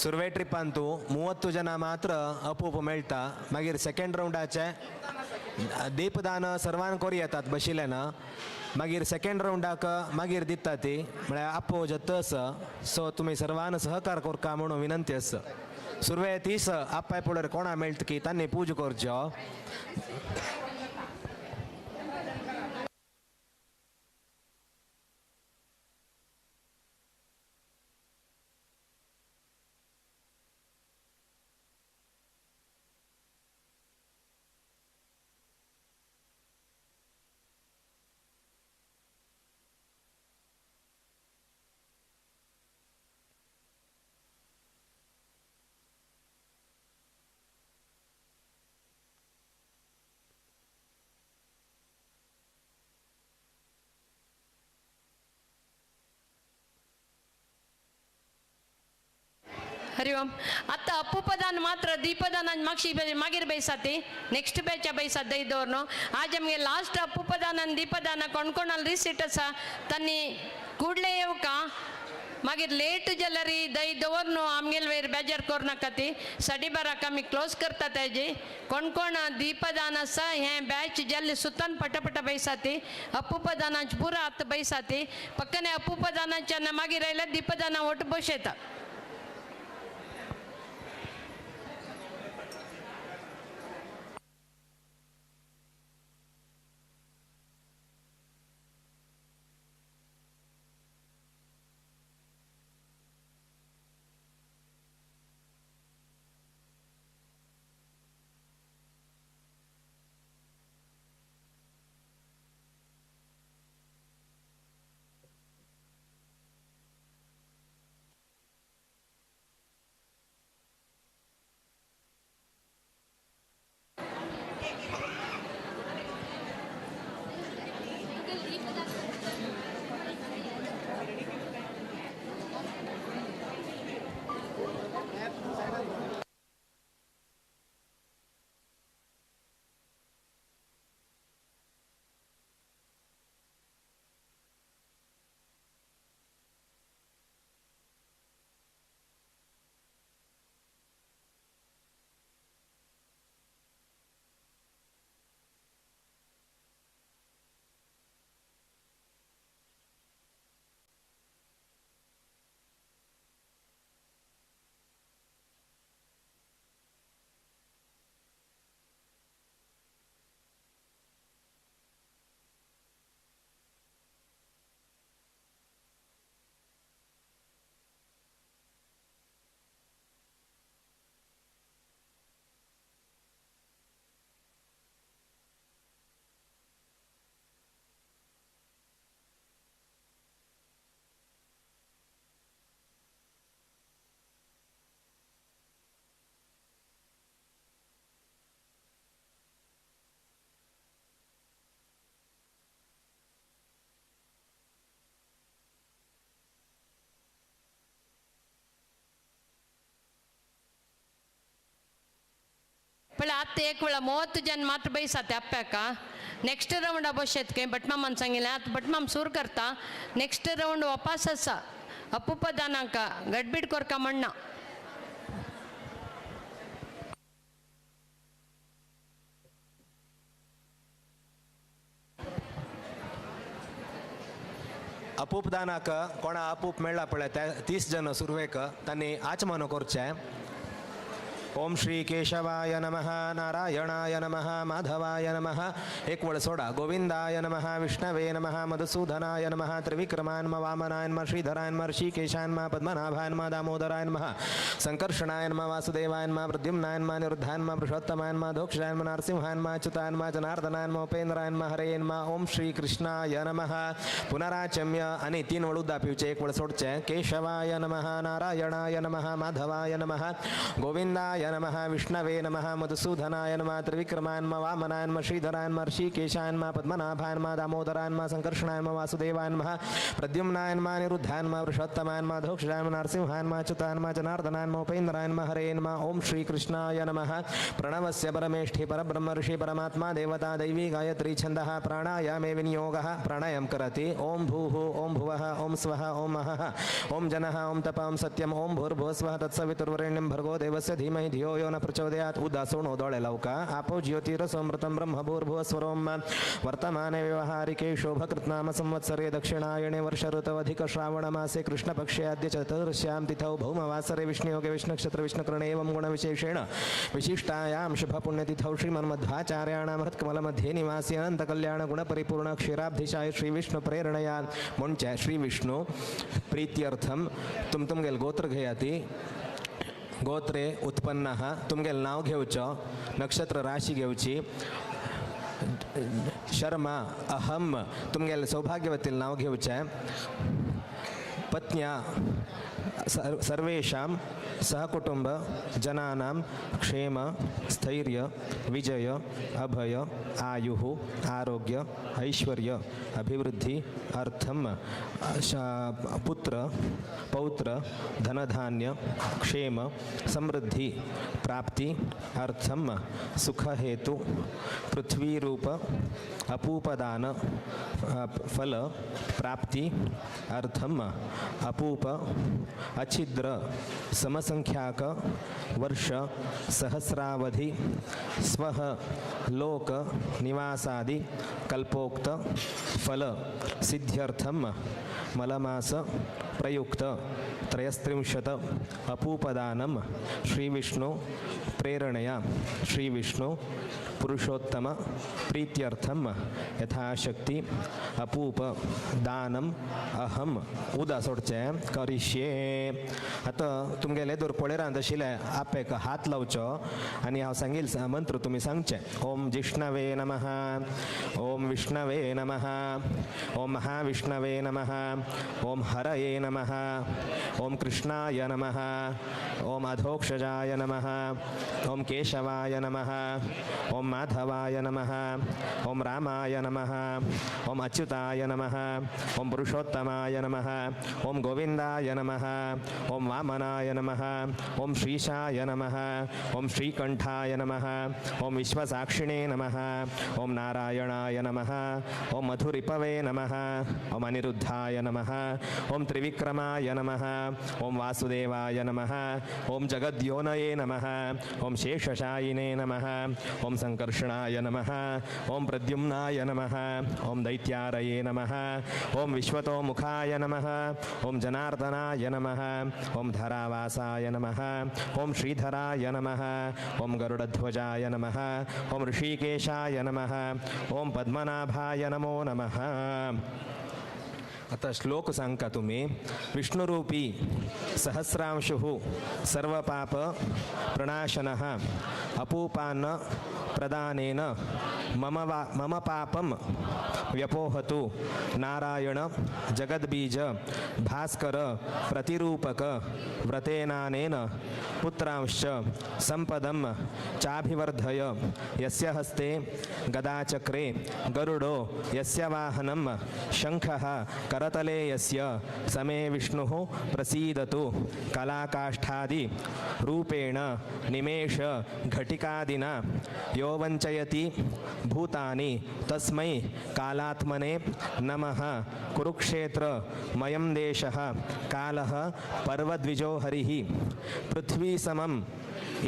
सुरवे ट्रिपांतू 30 ಜನ ಮಾತ್ರ ಅಪೂಪ मेळटा. मागीर सेकंड रावंडाचे दीपदान सर्वान कोरी येतात बशिल्ल्यान. मागीर सेकंड रावंडाक मागीर दिता ती म्हळ्यार आपो जत आसा सो तुमी सर्वान सहकार करका म्हणून विनंती आसा. सुरवे 30 आप्पाय पळोर कोणा मेळटा की तांणी पूजा करच्यो. हरि ओम. आतां अप्पुपदान मात्र दीपदान मागशी मागीर बैसाती नेक्स्ट बॅचा बैसात दई दवरनो. आज आमगे लास्ट अप्पुपदान आनी दीपदान कोण कोणाल रिसीट आसा तांणी कुडले येवका मागीर लेट जाल्यार दई दवरनो आमगेल वयर बेजार करूं नाका. ती 12:30 आमी क्लोज करता. तेजी कोण कोण दीपदान आसा हें बॅच जाल्ले सुतान पटापटा बैसाती अप्पुपदानाच पुरा आतां बैसाती पक्कने अप्पुपदानाच्यान मागीर आयल्यार दीपदाना ओट बसयता. ಪಳ ಅತ್ತೆ ಏಕುಳ 30 ಜನ ಮಾತ್ರ ಬೈಸಾತೆ ಅಪ್ಪಾಕ. ನೆಕ್ಸ್ಟ್ ರೌಂಡ್ ಅಬೋಶತ್ಕೆ ಭಟ್ಮಾಮನ್ ಸಂಗಿಲ್ಲ ಆತ ಭಟ್ಮಾಮ್ ಸೂರ್ ಕರ್ತಾ ನೆಕ್ಸ್ಟ್ ರೌಂಡ್ ವಾಪಸ್ ಅಸ ಅಪ್ಪುಪ್ಪ ದಾನಾಂಕ ಗಡ್ಬಿಡ್ ಕೊರ್ಕ ಮಣ್ಣ. अपूप दानाक कोणा अपूप मेळ्ळा पळय 30 जन सुरवेक तांणी आचमन करचें. ओम श्री केशवाय नमः, नारायणाय नमः, माधवाय नमः, एक वळ सोडा, गोविंदाय नमः, विष्णवे नमः, मधुसूदनाय नमः, त्रिविक्रमाय नमः, वामनाय नमः, श्रीधराय नमः, ऋषिकेशाय नमः, पद्मनाभाय नमः, दामोदराय नमः, संकर्षणाय नमः, वासुदेवाय नमः, प्रद्युम्नाय नमः, निरुद्धाय नमः, पुरुषोत्तमाय नमः, धोक्षाय नमः, नरसिंहाय नमः, अच्युताय नमः, जनार्दनाय नमः, उपेंद्राय नमः, हरे नमः. ओम श्री कृष्णाय नमः. पुनराचम्य आणि 3 वळ उद्दा पिवचे, एक वळ सोडचे. केशवाय नमः, नारायणाय नमः, माधवाय नमः, गोविंदाय नमः, विष्णवे नमः, मधुसूदनाय नमः, त्रिविक्रमाय नमः, वामनाय नमः, श्रीधराय नमः, ऋषिकेशाय नमः, पद्मनाभाय नमः, दामोदराय नमः, संकर्षणाय नमः, वासुदेवाय नमः, प्रद्युम्नाय नमः, निरुद्धाय नमः, पुरुषोत्तमाय नमः, धोक्षाय नमः, नरसिंहाय नमः, अच्युताय नमः, जनार्दनाय नमः, उपेन्द्राय नमः, हरे नमः. ओम श्री कृष्णाय नमः. प्रणवस्य परमेष्ठि परब्रह्म ऋषि परमात्मा देवता दैवी गायत्री छन्दः प्राणायामे विनियोगः प्राणायाम करति. ओम भूः ओम भुवः ओम स्वः ओम महः ओम जनः ओम तप ओम सत्यम ओम भूर्भुवः स्वः तत्सवितुर्वरेण्यं भर्गो देवस्य धीमहि धियो यो न प्रचोदयात् उदासोणो दोळे लावका आपो ज्योतिरसमृतं ब्रह्म भूर्भुवस्वरों वर्तमाने व्यवहारिके शोभकृत्नाम संवत्सरे दक्षिणायणे वर्ष ऋतवधिक श्रावणमासे कृष्णपक्षे अद्य चतुर्श्यां तिथौ भौमवासरे विष्णुयोगे विष्णुनक्षत्र विष्णुकरणे एवं गुणविशेषेण विशिष्टायां शुभपुण्यतिथौ श्रीमन्मध्वाचार्याणां हृत्कमलमध्ये निवासी अनन्तकल्याणगुणपरिपूर्ण क्षीराब्धिशाय श्रीविष्णुप्रेरणया मुंचे श्रीविष्णु प्रीत्यर्थं तुम तुमगेल गोत्र घेयाती गोत्रे उत्पन्नः तुमगेल नाव घेवचो नक्षत्र राशी घेवची शर्मा अहम तुमगेल सौभाग्यवतील नाव घेवचें पत्न्या सर्वेषां सहकुटुंब जनानां क्षेम स्थैर्य विजय अभय आयुः आरोग्य ऐश्वर्य अभिवृद्धि अर्थं पुत्र पौत्र धनधान्य क्षेम समृद्धि प्राप्ति अर्थं सुखहेतु पृथ्वीरूप अपूपदान फल प्राप्ति अर्थम अपूप अछिद्र समसंख्याक वर्ष सहस्रावधि स्वः लोक निवासादि कल्पोक्त फल सिद्ध्यर्थम मलमास प्रयुक्त त्रयस्त्रिंशत अपूपदानं श्रीविष्णु प्रेरणया श्रीविष्णु पुरुषोत्तम प्रीत्यर्थम यथाशक्ति अपूप दानम अहम उदा सोडचें करिष्ये. आतां तुमगेले दोर पळेरांत आशिल्ले आपेक हात लावचो आनी हांव सांगील मंत्र तुमी सांगचे. ओम जिष्णवे नमः, ओम विष्णवे नमः, ओम महाविष्णवे नमः, ओम हरये नमः, ओम कृष्णाय नमः, ओम अधोक्षजाय नमः, ओम केशवाय नमः, ओम माधवाय नमः, ओम रामाय नमः, ओम अच्युताय नमः, ओम पुरुषोत्तमाय नमः, ओम गोविंदाय नमः, ओम वामनाय नमः, ओम श्रीशाय नमः, ओम श्रीकंठाय नमः, ओम विश्वसाक्षिणे नमः, ओम नारायणाय नमः, ओम मधुरिपवे नमः, ओम अनिरुद्धाय नमः, ओम त्रिविक्रमाय नमः, ओम वासुदेवाय नमः, ओम जगद्योनये नमः, ओम शेषशायिने नमः, ओम संकर्षणाय नमः, ओम प्रद्युम्नाय नमः, ओम दैत्यारये नमः, ओम विश्वतोमुखाय नमः, ओम जनार्दनाय नमः, ओम धरावासाय नमः, ओम श्रीधराय नमः, ओम गरुडध्वजाय नमः, ओम ऋषिकेशाय नमः, ओम पद्मनाभाय नमो नमः. आता श्लोक सांगता तुम्ही. विष्णुरूपी सहस्रांशुः सर्वपाप प्रणाशनः अपूपान्न प्रदानेन मम पापं व्यपोहतु नारायण जगद्बीज भास्कर प्रतिरूपक व्रतेनानेन पुत्रांश्च संपदं चाभिवर्धय. यस्य हस्ते गदाचक्रे गरुडो यस्य वाहनं शङ्खः करतले यस्य समे विष्णुः प्रसीदतु. कलाकाष्ठादि रूपेण निमेष घटिकादिना यो वञ्चयति भूतानि तस्मै कालात्मने नमः. कुरुक्षेत्र मयं देशः कालः पर्वद्विजो हरिः. पृथ्वीसमम्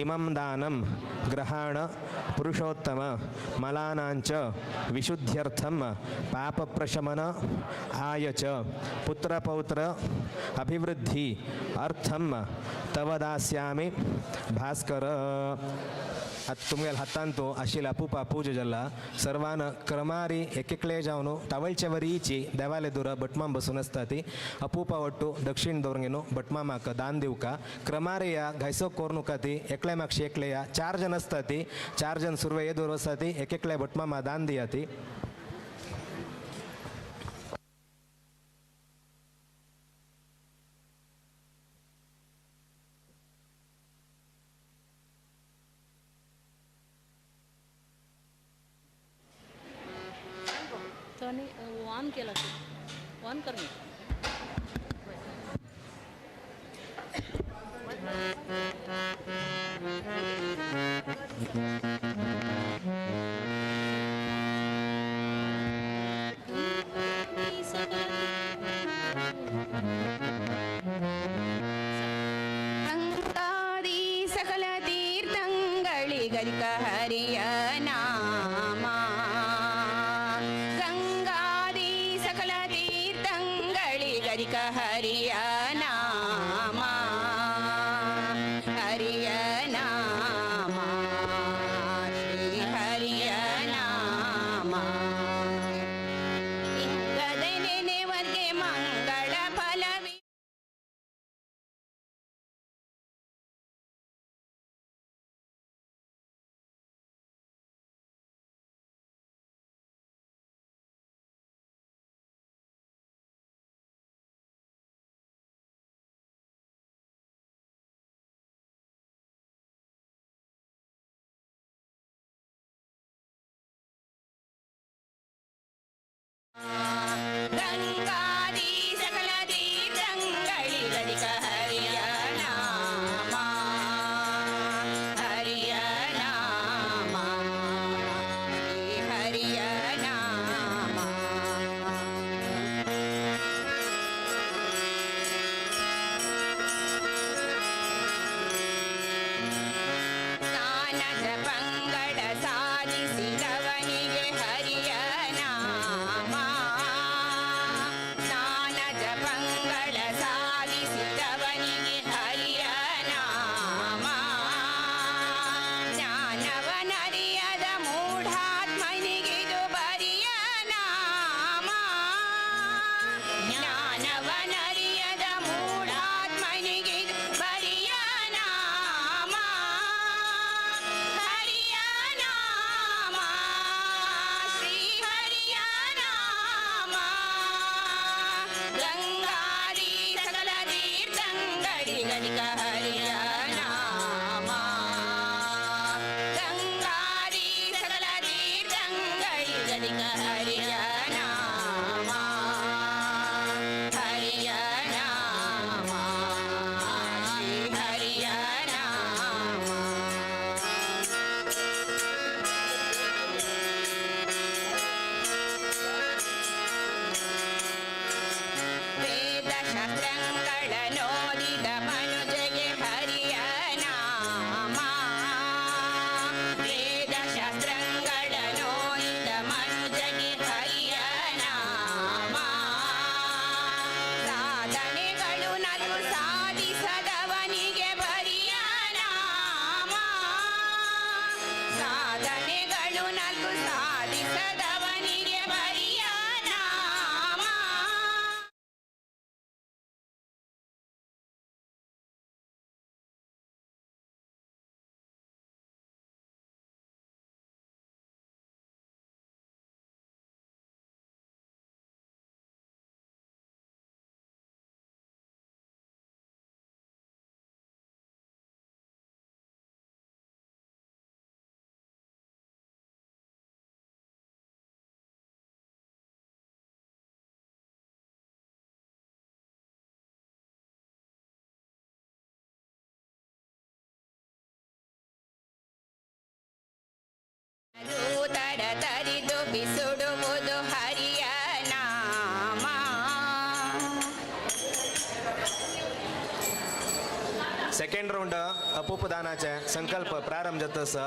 इमं दानं ग्रहाण पुरुषोत्तम मलानाञ्च विशुद्ध्यर्थं पापप्रशमन आय च पुत्रपौत्र अभिवृद्धि अर्थं तव दास्यामि भास्कर. आतां तुमगेल्या हातांत आशिल्ल्या अपूपा पूजा जाला सर्वान क्रमारी एकेकले जावन तावळचे वरीची देवाले दूर भटमाम बसून आसता ती अपूपा ಒಟ್ಟು दक्षिण दवरून भटमामाक दान दिवका. क्रमारे या घायसो कोरनुका ती एकले मागशी एकले या चार जण आसता ती चार जण सुरवे येदोर आसता ती एकेकले भटमामा दान दिया ती. ऑन केला ऑन कर. अंगारी सकल तीर्थ ಗರಿಕ ಹರಿಯ ನಾಮ ಹರಿಯ ನಾಮ ಶ್ರೀ ಹರಿಯ ನಾಮ ಲಿಂಗದ ನೆನೆವರ್ಗೆ ಮಂಗಳ ಫಲವಿ ಗಂಗಾದಿ ಸಕಲ ತೀರ್ಥಗಳಿಗಧಿಕ ಹರಿಯ ನಾಮ ಹರಿಯ ನಾಮ ಶ್ರೀ ಹರಿಯ ನಾಮ ಸ್ನಾನ ಜಪಂಗಳ ಸಾಧಿಸಿದವನಿಗೆ ಹರಿಯ ನಾಮ ಸ್ನಾನ ಜಪಂಗಳ ಸಾಧಿಸಿದವನಿಗೆ ಹರಿಯ ನಾಮ ಜ್ಞಾನವನರಿಯದ ಮೂಢಾತ್ಮನಿಗಿದು ಬರಿಯ ನಾಮ ಜ್ಞಾನವನರಿಯದ ಮೂಢಾತ್ಮನಿಗಿದು ಬರಿಯ ನಾಮ ಹರಿಯ ನಾಮ ಶ್ರೀ ಹರಿಯ ನಾಮ ಗಂಗಾದಿ ಸಕಲ ತೀರ್ಥಂಗಳಿಗಧಿಕ ಹರಿಯ ನಾಮ ಗಂಗಾದಿ ಸಕಲ ತೀರ್ಥಂಗಳಿಗಧಿಕ ಹರಿಯ ನಾಮ ಹರಿಯ ನಾಮ ಶ್ರೀ ಹರಿಯ ನಾಮ ವೇದ ಶಾಸ್ತ್ರಗಳ ನೋದಿದ ಮನುಜಗೆ ಹರಿಯ ನಾಮ ವೇದ ಶಾಸ್ತ್ರಗಳ ನೋದಿದ ಮನುಜಗೆ ಹರಿಯ ನಾಮ ಸಾಧನೆಗಳು ನಲು ಸಾಧಿಸದವನಿಗೆ ಬರಿಯ ನಾಮ ಸಾಧನೆಗಳು ನಲು ಸಾಧಿಸದವನಿಗೆ ಬರಿಯ ನಾಮ ತರ ತರಿದು ಬಿಸುಡುವುದು ಹರಿಯ ನಾಮ सेकंड राउंड अपूपदानाचे संकल्प प्रारंभ जाता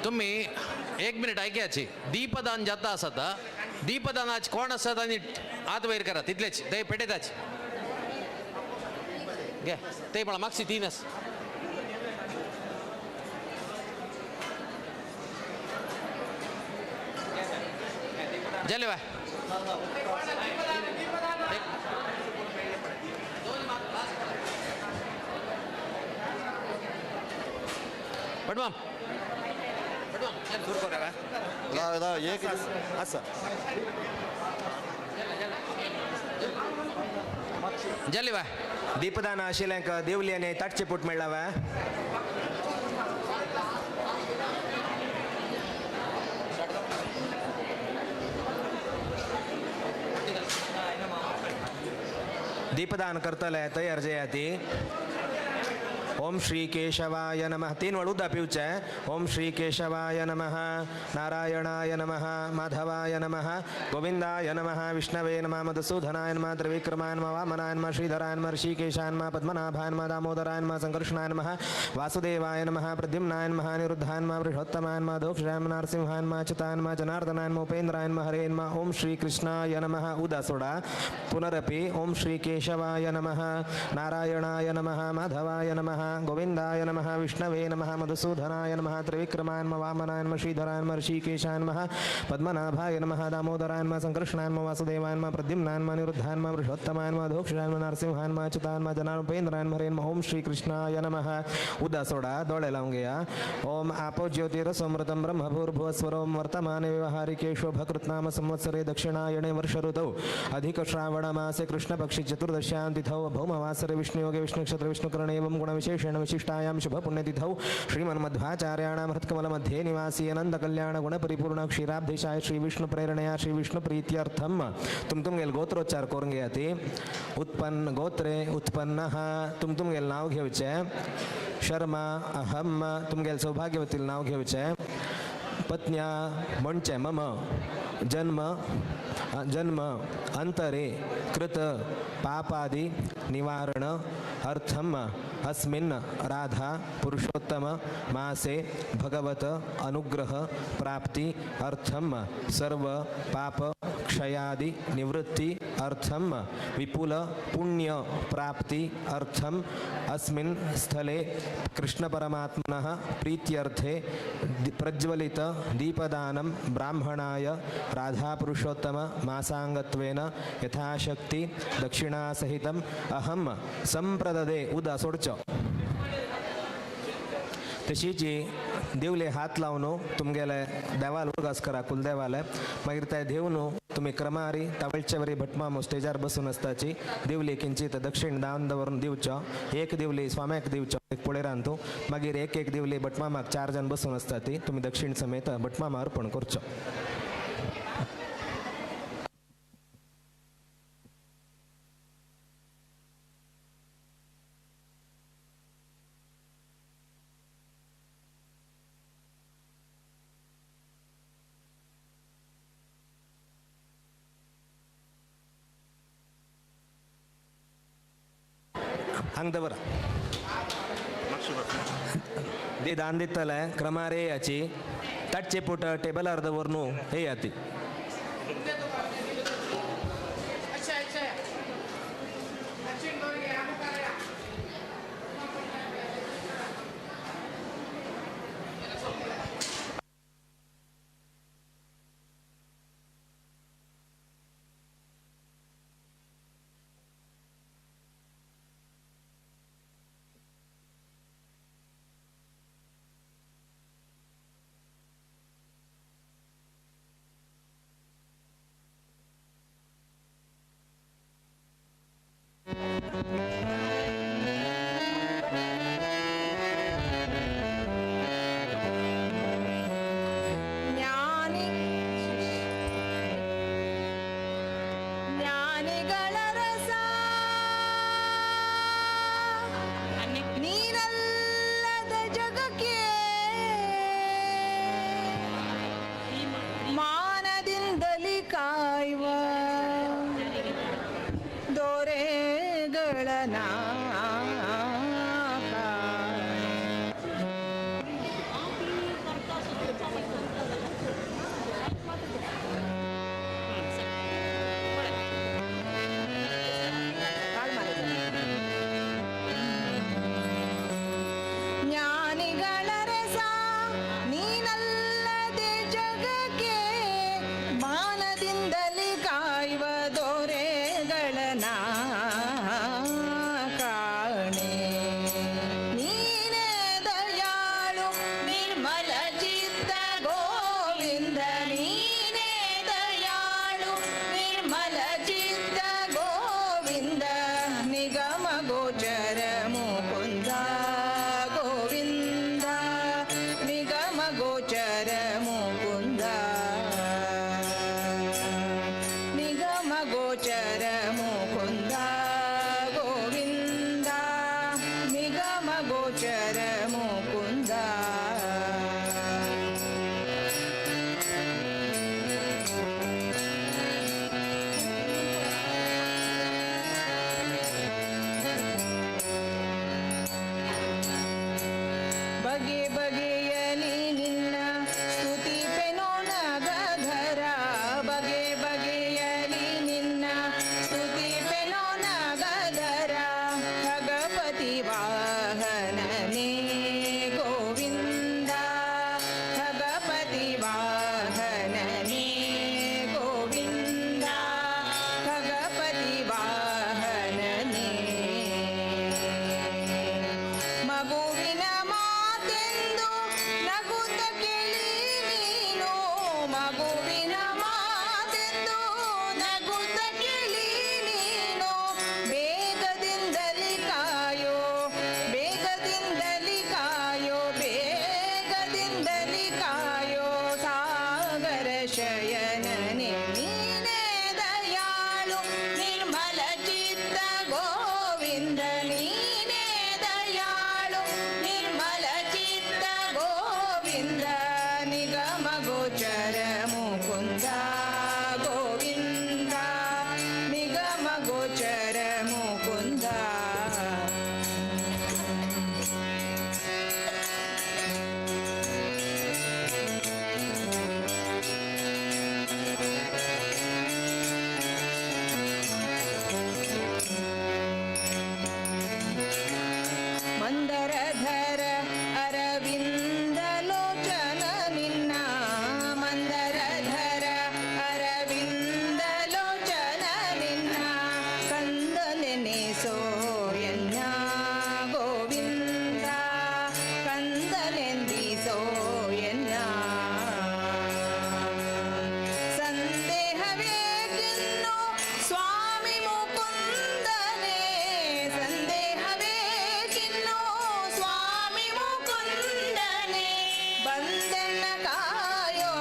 तुम्ही एक मिनिट ऐकयाची. दीपदान जाता आसत, दीपदानाच कोण आसत आनी हात वयर करात तितलेच ते पेटयताच घे ते पळा मागशी तीन आस. जाले बाय. भटमाम जाले बाय. दीपदान आशिल्लें देवली आनी ताटचे पूट मेळ्ळा वा. दीपदान करतले तयार जयाती. ओम श्री केशवाय नमः. तीन वेळ उदक पिवचें. ओम श्री केशवाय नमः, नारायणाय नमः, माधवाय नमः, गोविंदाय नमः, विष्णवे नमः, मधुसूदनाय नमः, त्रिविक्रमाय नमः, वामनाय नमः, श्रीधराय नमः, ऋषिकेशाय नमः, पद्मनाभाय नमः, दामोदराय नमः, संकर्षणाय नमः, वासुदेवाय नमः, प्रद्युम्नाय नमः, अनिरुद्धाय नमः, पुरुषोत्तमाय नमः, दोक्षाय नमः, नरसिंहाय नमः, अच्युताय नमः, जनार्दनाय नमः, उपेन्द्राय नमः, हरे नमः. ओम श्री कृष्णाय नमः. उदा सोडा. पुनरपि ओम श्री केशवाय नमः, नारायणाय नमः, माधवाय नमः, गोविंदाय नमः, विष्णवे नमः, मधुसूदनाय नमः, त्रिविक्रमाय नमः, वामनाय नमः, श्रीधराय नमः, ऋषिकेशाय नमः, पद्मनाभाय नमः, दामोदराय नमः, संकर्षणाय नमः, वासुदेवाय नमः, प्रद्युम्नाय नमः, अनिरुद्धाय नमः, पुरुषोत्तमाय नमः, धोक्षाय नमः, नरसिंहाय नमः, अच्युताय नमः, जनार्दनेन्द्राय नमः, हरे नमः. ओम श्री कृष्णाय नमः. उदा सोडा. दोळे लावून घेया. ओम आपो ज्योतिरसमृतं ब्रह्म भूर्भुवस्वरोम वर्तमाने व्यवहारिके शोभकृत्नाम संवत्सरे दक्षिणायणे वर्ष ऋतौ अधिक श्रावण मासे कृष्णपक्षे चतुर्दश्यां तिथौ भौमवासरे विष्णुयोगे विष्णुक्षत्र विष्णुकरणे एवं गुणविशेषेण विशिष्टायां शुभपुण्यतिथौ श्रीमन्मध्वाचार्याणां हृत्कमलमध्ये निवासी अनंत कल्याण गुणपरिपूर्ण क्षीराब्धिशाय श्री विष्णु प्रेरणया श्री विष्णु प्रीत्यर्थम तुम तुमगेल गोत्रोच्चार करून घेया. उत्पन्न गोत्रे उत्पन्नः तुम तुमगेल नाव घेवचें. शर्मा अहम तुमगेल सौभाग्यवतील नाव घेवचें. पत्न्या म्हणचें मम जन्म जन्म अंतरे कृत पापादि निवारण अर्थम अस्मिन् राधा पुरुषोत्तम मासे भगवत अनुग्रह प्राप्ति अर्थम सर्व पाप क्षयादि निवृत्ति अर्थम विपुल पुण्य प्राप्ति अर्थम अस्मिन् स्थले कृष्ण परमात्मनः प्रीत्यर्थे प्रज्वलित दीपदानं ब्राह्मणाय राधा पुरुषोत्तम मासांगत्वेन यथाशक्ति दक्षिणासहितम् अहम संप्रददे. उदा सोडचो. तशीची देवले हात लावन तुमगेले देवाल उरगास करा कुलदेवाले. मागीर ते देव तुमी क्रमारी तावळचे वरी भटमामो स्टेजार बसून आसताची. दिवली किंचित दक्षिण दान दवरून दिवचो. एक दिवली स्वाम्याक दिवचो एक पळयरान तूं. मागीर एक एक दिवली भटमामाक चार जाण बसून आसता ती तुमी दक्षिण समेत भटमामा अर्पण करचो. हांग दवरा. दे दान दितले क्रमार येयाची. ताटचे पुट टेबलार दवर न्हू येयाती. ಜ್ಞಾನಿ ಜ್ಞಾನಿಗಳ ರಸ ನೀನಲ್ಲದ ಜಗಕ್ಕೆ ಮಾನದಿಂದಲಿ ಕಾಯುವ ದೊರೆಗಳ ಗೋಚರ ಮುಕುಂದ ಗೋವಿಂದ ನಿಗಮ ಗೋಚರ ಮುಕುಂದ. ಬಗೆ ಬಗೆಯಲಿ ನಿನ್ನ ಸ್ತುತಿಪೆನೋ ನಗಧರ, ಬಗೆ ಬಗೆಯಲಿ ನಿನ್ನ ಸ್ತುತಿಪೆನೋ ನಗಧರ, ಖಗಪತಿ ವಾಹನನೇ ಗೋವಿಂದ, ಖಗಪತಿ ವಾಹನನೇ ಗೋವಿಂದ, ಖಗಪತಿ ವಾಹನನೇ. ಮಗುವಿನ ಮಾತೆಂದು ನಗುತ್ತ ಕೇಳಿ ನೀನು, ಮಗುವಿನ ಮಾತೆಂದು ನಗುತ್ತ ಕೇಳಿ ನೀನು, ಬೇಗದಿಂದಲಿ ಕಾಯೋ, ಬೇಗದಿಂದಲಿ ಕಾಯೋ, ಬೇಗದಿಂದಲಿ ಕಾಯೋ, ಸಾಗರ ಶಯನನೆ ನೀನೇ ದಯಾಳು, ನಿರ್ಮಲ ಚಿತ್ತ ಗೋವಿಂದ ನೀನೇ ದಯಾಳು, ನಿರ್ಮಲ ಚಿತ್ತ ಗೋವಿಂದ, ನಿಗಮ ಗೋಚರ ಮುಕುಂದ ಗೋವಿಂದ, ನಿಗಮ ಗೋಚರ ಮುಕುಂದ. ಮಂದರಧರ ಅರವಿಂದ ಲೋಚನ ನಿನ್ನ, ಮಂದರಧರ ಅರವಿಂದ ಲೋಚನ ನಿನ್ನ, ಕಂದನೆನೆಸೋ ಎನ್ನ ಗೋವಿಂದ, ಕಂದನೆಂದಿಸೋ ಎನ್ನ. ಸಂದೇಹವೇಕಿನ್ನು ಸ್ವಾಮಿ ಮುಕುಂದನೇ, ಸಂದೇಹವೇಕಿನ್ನು ಸ್ವಾಮಿ ಮುಕುಂದನೇ, ಬಂದೆನ್ನ ಕಾಯೋ,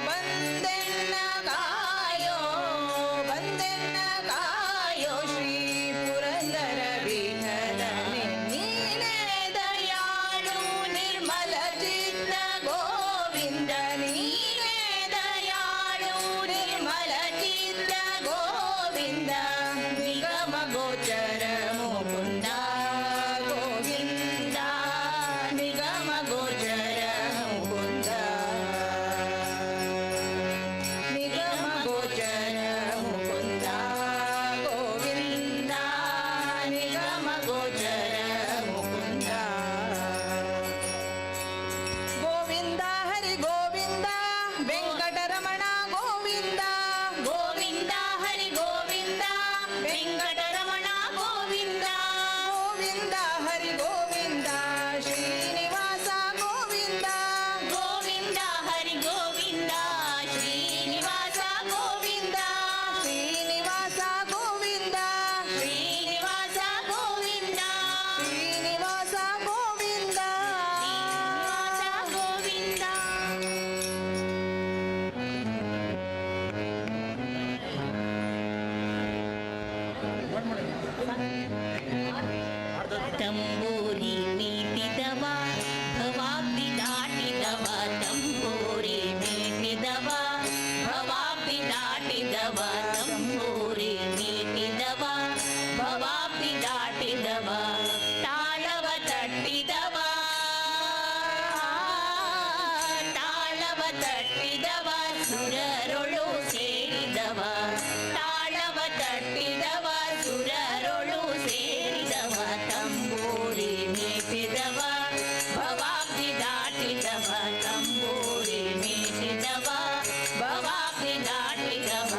ಬಂದೆನ್ನ ಕಾಯೋ, ಬಂದೆನ್ನ ಕಾಯೋ, ಶ್ರೀ ಪುರಂದರ ವಿಠಲನೆ ನೀನೇ ದಯಾಳು, ನಿರ್ಮಲ ಚಿತ್ತ ಗೋವಿಂದ ನೀನೇ ದಯಾಳು, ನಿರ್ಮಲ ಚಿತ್ತ ಗೋವಿಂದ, ನಿಗಮ ಗೋಚರ ಮುಕುಂದ ಗೋವಿಂದ, ನಿಗಮ ಗೋಚರ ಮುಕುಂದ, ನಿಗಮ ಗೋಚರ ಮುಕುಂದ ಗೋವಿಂದ, ನಿಗಮ ಗೋಚರ ಮುಕುಂದ. ಗೋವಿಂದ ಹರಿ ಗೋವಿಂದ ವೆಂಕಟರಮಣ ಗೋವಿಂದ, ಗೋವಿಂದ ಹರಿ ಗೋವಿಂದ ವೆಂಕಟರಮಣ ಗೋವಿಂದ, ಗೋವಿಂದ ಹರಿ ಗೋವಿಂದ ಶ್ರೀನಿವಾಸ ಗೋವಿಂದ, ಗೋವಿಂದ ಹರಿ ಗೋವಿಂದ ಶ್ರೀನಿವಾಸ ಗೋವಿಂದ, ಶ್ರೀನಿವಾಸ ಗೋವಿಂದ, ಶ್ರೀನಿವಾಸ ಗೋವಿಂದ, ಶ್ರೀನಿವಾಸ ಗೋವಿಂದ, ಶ್ರೀನಿವಾಸ ಗೋವಿಂದ. ತಂಬೂರಿ ಮೀಟಿದವ ಭವಾಬ್ದಿ ದಾಟಿದವ, ತಂಬೂರಿ ಮೀಟಿದವ ಭವಾಬ್ದಿ ದಾಟಿದವ, ತಂಬೂರಿ ಮೀಟಿದವ ಭವಾಬ್ದಿ ದಾಟಿದವ, ತಾಳವ ತಟ್ಟಿದವ, ತಾಳವ ತಟ್ಟಿದವ, ಸುರರೊಳು ಸೇರಿದವ, ತಾಳವ ತಟ್ಟಿದವ, ಸುರರೊಳು ಸೇರಿದವ, ತಂಬೂರಿ ಮೀಟಿದವ ಭವಾಬ್ದಿ ದಾಟಿದವ, ತಂಬೂರಿ ಮೀಟಿದವ ಭವಾಬ್ದಿ ದಾಟಿದವ.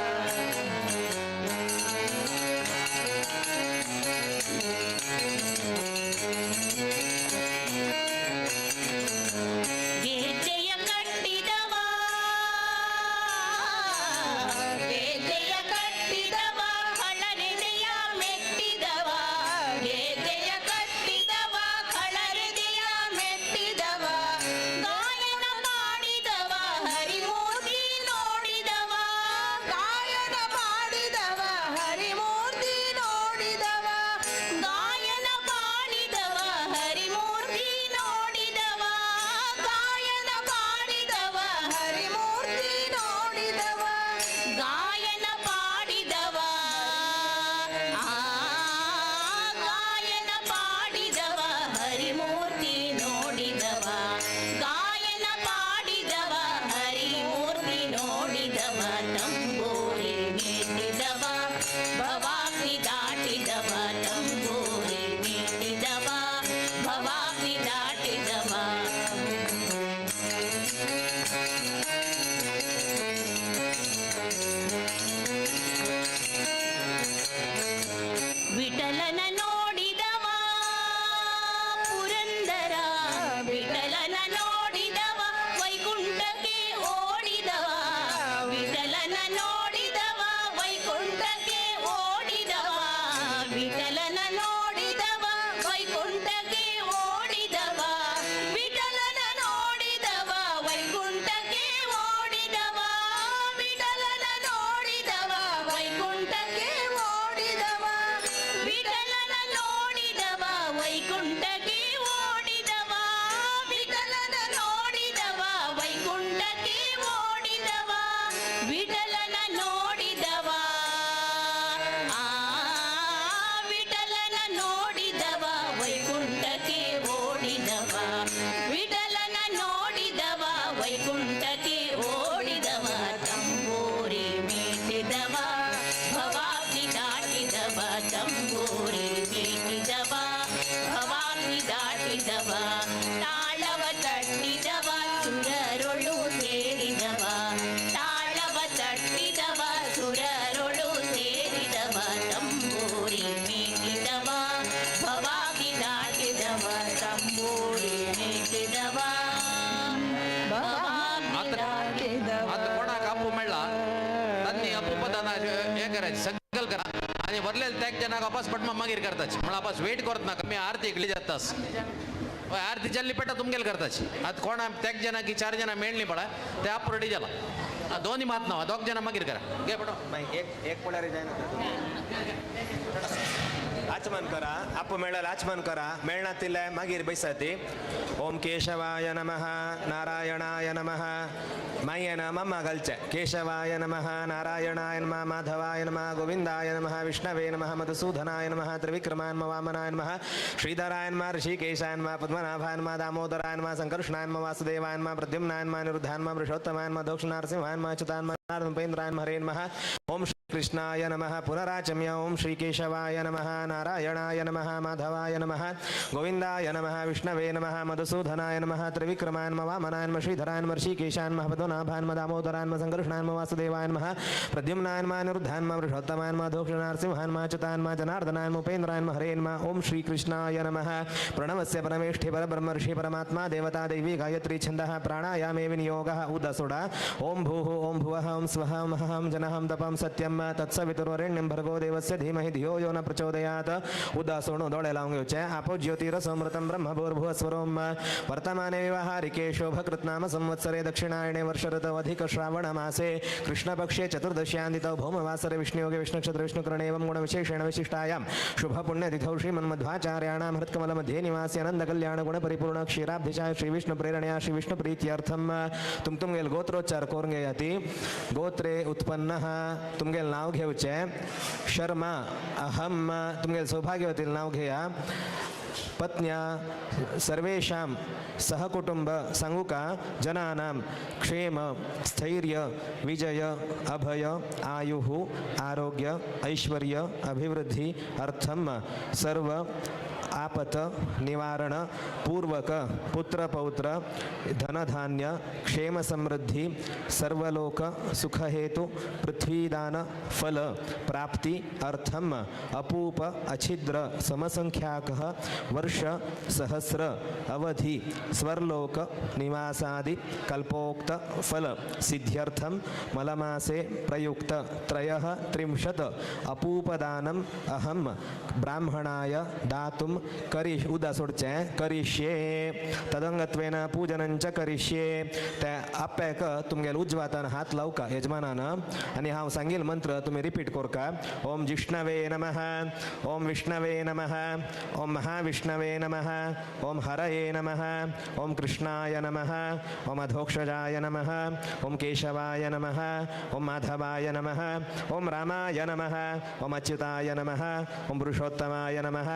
ಗೆಜ್ಜೆಯ ಕಟ್ಟಿದವ, ಗೆಜ್ಜೆಯ अपूपदान हें करायचें सगळ करा आनी वरलेले तेक जनाक वापस पटमा मागीर करताच म्हळ्यार वापस वेट करत नाका. मी आरती इकली जातास हय आरती जाल्ली पेटा तुमगेल करताची. आतां कोणा तेक जणां की 4 जणां मेळ्ळी पळय ते आप रेडी जाला. दोनी मात ना दोग जणां मागीर करा घे पडो. एक एक पळ्यार जायना. आचमन करा आप मेळ्ळ्यार आचमन करा मेळना तिल्ले मागीर बैसाती. ओम केशवाय नमः नारायणाय नमः मायेन मम्मा घालचे. केशवाय नमः नारायणाय नमः माधवाय नमः गोविंदाय नमः विष्णवे नमः मधुसूदनाय नमः त्रिविक्रमाय नमः वामनाय नमः श्रीधराय नमः ऋषिकेशाय नमः पद्मनाभाय नमः दामोदराय नमः संकर्षणाय नमः वासुदेवाय नमः प्रद्युम्नाय नमः निरुद्धाय नमः पुरुषोत्तमाय नमः दक्षिणारसिंहाय नमः अच्युताय नमः उपेन्द्राय नमः हरे नमः. ओम कृष्णाय नमः पुनराचम्य. ओम श्रीकेशवाय नमः नारायणाय नमः माधवाय नमः गोविंदाय नमः विष्णवे नमः मधुसूदनाय नमः त्रिविक्रमाय नमः वामनाय नमः श्रीधराय नमः ऋषिकेशाय नमः पद्मनाभाय नमः दामोदराय नमः संकर्षणाय नमः वासुदेवाय नमः प्रद्युम्नाय नमः निरुद्धाय नमः पुरुषोत्तमाय नमः दक्षिणारसिंहाय नमः अच्युताय नमः जनार्दनाय नमः उपेन्द्राय नमः हरे नमः. ओम श्रीकृष्णाय नमः. प्रणवस्य परमेष्ठि परब्रह्म ऋषि परमात्मा देवता देवी गायत्री छन्दः प्राणायामे विनियोगः उदसुडा. ओम भूः ओम भुवः ओम स्वः ओम हं जनहं तपं सत्यं तत्सवितुर्वरेण्यं भर्गो देवस्य धीमहि धियो यो न प्रचोदयात्. उदासोणो दोळे लावून घेवचे. आपो ज्योतिरसमृतं ब्रह्म भूर्भुवः स्वरोम. वर्तमाने व्यवहारिके शोभकृत्नाम संवत्सरे दक्षिणायणे वर्षऋतौ अधिक श्रावण मासे कृष्णपक्षे चतुर्दश्यान्दितौ भौमवासरे विष्णुयोगे विष्णुक्षत्र विष्णुकरणे एवं गुणविशेषेण विशिष्टायां शुभपुण्यतिथौ श्रीमन्मध्वाचार्याणां हृत्कमलमध्ये निवासी आनंदकल्याण गुणपरिपूर्ण क्षीराब्धिशाय श्रीविष्णुप्रेरणया श्रीविष्णुप्रीत्यर्थं तुम तुमगेल गोत्रोच्चार करून घेयाती. गोत्रे उत्पन्नः तुमगेल नाव घेवचे. शर्मा अहम तुमगेल सौभाग्यवतील नाव घेया. पत्न्या सर्वेषां सहकुटुंब सांगूका जनानां क्षेम स्थैर्य विजय अभय आयुः आरोग्य ऐश्वर्य अभिवृद्धि अर्थम सर्व आपत निवारण पूर्वक पुत्र पौत्र धनधान्य क्षेम समृद्धि सर्वलोक सुखहेतु पृथ्वीदान फल प्राप्ति अर्थम अपूप अछिद्र समसंख्याकः वर्ष सहस्र अवधि स्वर्लोक निवासादि कल्पोक्त फल सिद्ध्यर्थम मलमासे प्रयुक्त त्रयः त्रिंशत् अपूपदानम अहम ब्राह्मणाय दातुं करि उदा सोडचें करिष्ये तदंगत्वेन पूजनंच करिष्ये. त्या आप्याक तुमगेल उजव्या हातान हात लावका यजमानान आनी हांव सांगील मंत्र तुमी रिपीट करका. ओम जिष्णवे नमः ओम विष्णवे नमः ओम महाविष्णवे नमः ओम हरये नमः ओम कृष्णाय नमः ओम अधोक्षजाय नमः ओम केशवाय नमः ओम माधवाय नमः ओम रामाय नमः ओम अच्युताय नमः ओम पुरुषोत्तमाय नमः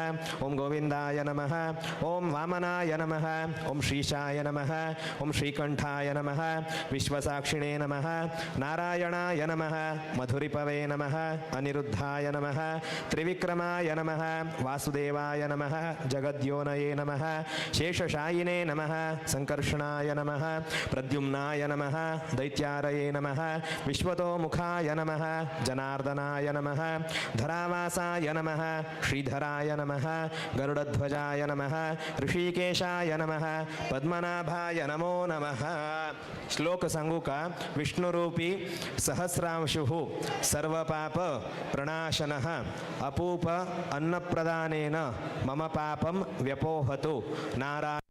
ओम गोविंदाय नमः ओम वामनाय नमः ओम श्रीशाय नमः ओम श्रीकंठाय नमः विश्वसाक्षिणे नमः नारायणाय नमः मधुरिपवे नमः अनिरुद्धाय नमः त्रिविक्रमाय नमः वासुदेवाय नमः जगद्योनये नमः शेषशायिने नमः संकर्षणाय नमः प्रद्युम्नाय नमः दैत्यारये नमः विश्वतोमुखाय नमः जनार्दनाय नमः धरावासाय नमः श्रीधराय नमः गरुडध्वजाय नमः ऋषिकेशाय नमः पद्मनाभाय नमो नमः. श्लोक सांगू का? विष्णुरूपी सहस्रांशुः सर्वपाप प्रणाशनः अपूप अन्नप्रदानेन मम पापं व्यपोहतु. नारायण.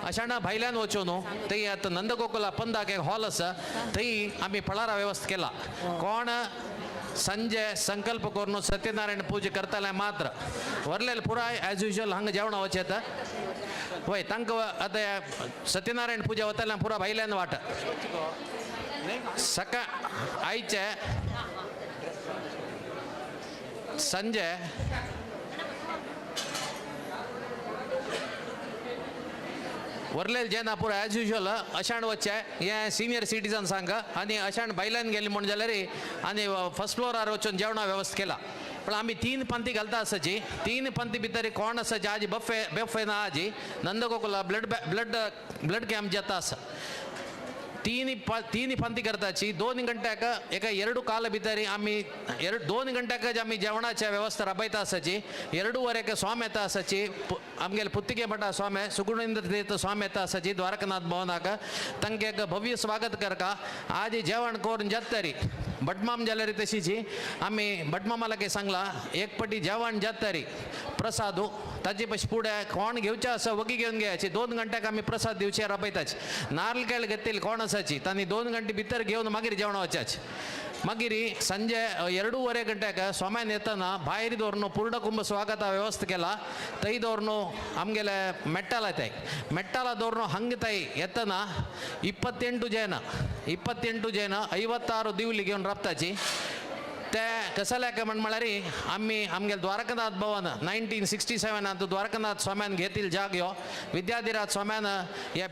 अशाणा भायल्यान वचून न्हू थंय आतां नंदगोकुला पंदाक एक हॉल आसा थंय आमी फळारा व्यवस्था केला. कोण संजय संकल्प करून सत्यनारायण पूजा करताले मात्र वरलेले पुराय एज युजल हांगा जेवणा वचें येता वय तांकां आतां सत्यनारायण पूजा वताले पुरा भायल्यान वाट सकाळ आयचे संजय वरलेले जेन्ना पुरा एज युजल अशाण वचचे हे सिनियर सिटीजन सांग आनी अशाण भायल्यान गेली म्हूण जाल्यार आनी फर्स्ट फ्लोरार वचून जेवणा वेवस्था केला. पण आमी 3 पंथी घालता आसाची 3 पंथी भितर कोण आसाची आजी बफे बफे ना आजी नंदगोकुला ब्लड ब्लड ब्लड कॅम्प जाता आसा 3 पंथी करताची 2 गंट्याक एका 2 काल भितर आमी 2 गंट्याक आमी जेवणाच्या वेवस्था राबयता आसाची 2:30 स्वामी येता आसाची आमगेले पुत्तिगे मठा स्वामी सुगुणेंद्र तीर्थ स्वामी येता आसाची द्वारकनाथ भवनाक तांकां एक भव्य स्वागत करका. आज जेवण करून जातरी भटमाम जाल्यार तशीची आमी भटमामा लागीं सांगला एक पटी जेवण जातरी प्रसाद ताजे पशी फुडें कोण घेवचें आसा वगी घेवन घेयाची 2 गंट्याक आमी प्रसाद दिवचे राबयताची नारल केळ घेतली कोण आसाची तांणी 2 गंटे भितर घेवन मागीर जेवण वचाची. मागीर संजय 2:30 गंट्याक स्वाम्यान येतना भायर दवरून पूर्णकुंभ स्वागता व्यवस्था केला थंय दवरून आमगेले मेट्टाला ताय मेट्टाला दवरून हंग ताय येतना 28 जन 28 जन 56 दिवली घेवन राबताची ते कसल्याक म्हण म्हळ्यार आमी आमगेले द्वारकनाथ भवन 1967 द्वारकनाथ स्वाम्यान घेतील जाग्यो विद्याधिराज स्वाम्यान ह्या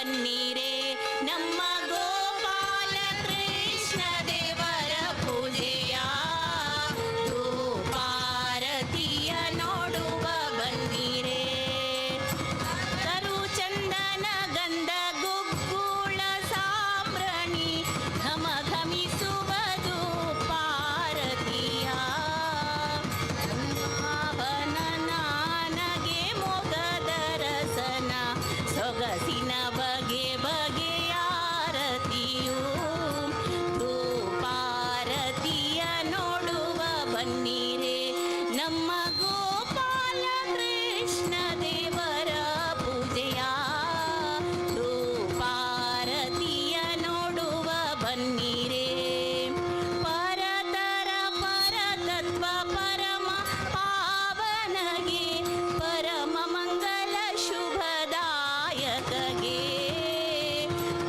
ಬನ್ನಿರೆ ನಮ್ಮ ಗೋಪಾಲ ಕೃಷ್ಣ ದೇವರ ಪೂಜೆಯ ಧೂಪಾರತಿಯ ನೋಡುವ ಬನ್ನಿರೆ. ತರು ಚಂದನ ಗಂಧ ಗುಗ್ಗುಳ ಸಾಮ್ರಣಿ ಘಮ ಘಮಿಸುವುದು ಪಾರತಿಯ ಭಾವನ ನಾನಗೆ ಮೊಗದ ರಸನ ಸೊಗಸಿನ ಬಗೆ ಬಗೆಯಾರತಿಯು ಧೂಪಾರತಿಯ ನೋಡುವ ಬನ್ನಿರೆ ನಮ್ಮ ಗೋಪಾಲ ಕೃಷ್ಣ ದೇವರ ಪೂಜೆಯ ಧೂಪಾರತಿಯ ನೋಡುವ ಬನ್ನಿರೆ. ಪರತರ ಪರತತ್ವ ಪರಮ ಪಾವನಗೆ ಪರಮ ಮಂಗಲ ಶುಭದಾಯಕಗೆ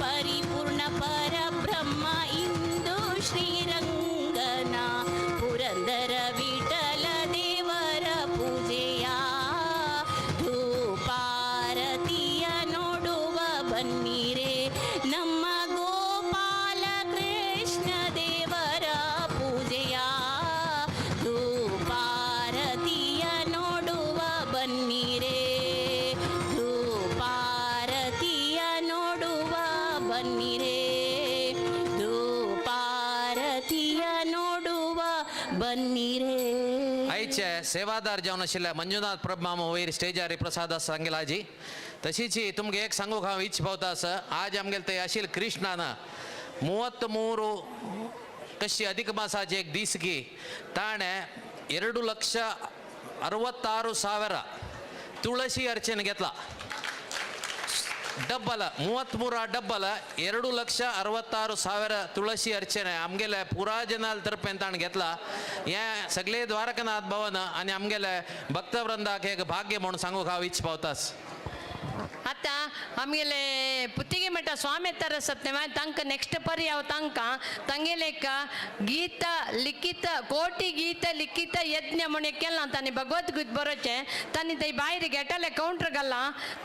ಪರಿಪೂರ್ಣ ಪರಬ್ರಹ್ಮ ಇಂದು ಶ್ರೀರಂಗನ ಪುರಂದರ ವಿಠಲ ದೇವರ ಪೂಜೆಯ ಧೂಪಾರತಿಯ ನೋಡುವ ಬನ್ನಿರೆ ನಮ್ಮ ಗೋಪಾಲ ಕೃಷ್ಣ ದೇವರ ಪೂಜೆಯ ಧೂಪಾರತಿಯ ನೋಡುವ ಬನ್ನಿರೆ. ಧೂಪಾರತಿಯ ನೋಡುವ ಬನ್ನಿರೆ. ಧೂಪಾರತಿಯ ನೋಡುವ ಬನ್ನಿರೆ. आयचे सेवादार जावन आशिल्ले मंजुनाथ प्रभ मामो वयर स्टेजार प्रसाद सांगेलाजी. तशीच तुमगे एक सांगूंक हांव इच्छ पावता आसा, आज आमगेले ते आशिल कृष्णान 33 कशी अधिक मासाची एक दीस की ताणें 2,66,000 तुळशी अर्चನೆ घेतला. ಡಬ್ಬಲ 33 ಡಬ್ಬಲ 2,66,000 ತುಳಸಿ अर्चನೆ आमगेले पुरा जनाल तर्फेन ताणें घेतला. हें सगळे द्वारकानाथ भवन आनी आमगेले भक्तवृंदाक एक भाग्य म्हणून सांगूंक हांव इच्छ पावतास. आतां आमगेले पुತ್ತಿಗೆ ಮಠ ಸ್ವಾಮಿ ತರ ಸತ್ಯವ ತಾಂಕ ನೆಕ್ಸ್ಟ್ ಪರಿ ಅವ ತಾಂಕ ತಂಗೇಲೇಕ ಗೀತ ಲಿಖಿತ ಕೋಟಿ ಗೀತ ಲಿಖಿತ ಯಜ್ಞ ಮುಣಕ್ಕೆಲ್ಲ ತಾನೆ ಭಗವದ್ಗೀತೆ ಬರೋಚೆ तानी थंय भायर घेताले कावंटर घाला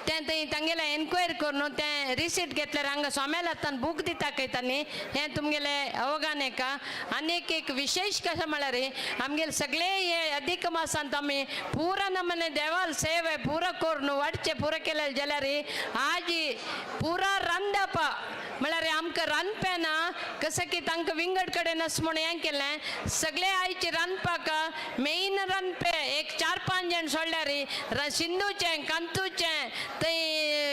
तें थंय तांगेले एन्क्वायरी करून तें रिसीट घेतल्यार हांगा स्वाम्याला तान बूक दिता खंय तांणी हें तुमगेले अवगान एका. आनीक एक विशेष कशें म्हळ्यार आमगेले सगळे हे अधिक मासांत आमी पुरा नमने देवाल सेवे पुरा करून वाडचे पुरा केले जाल्यार आजी पुरा रांदप म्हळ्यार आमकां रांदपेना कसं की तांकां विंगड कडेन आस म्हूण हें केलें. सगळे आयचे रांदपाक मेन रांदपे एक 4-5 जाण सोडल्यार सिंधूचें कांतूचें थंय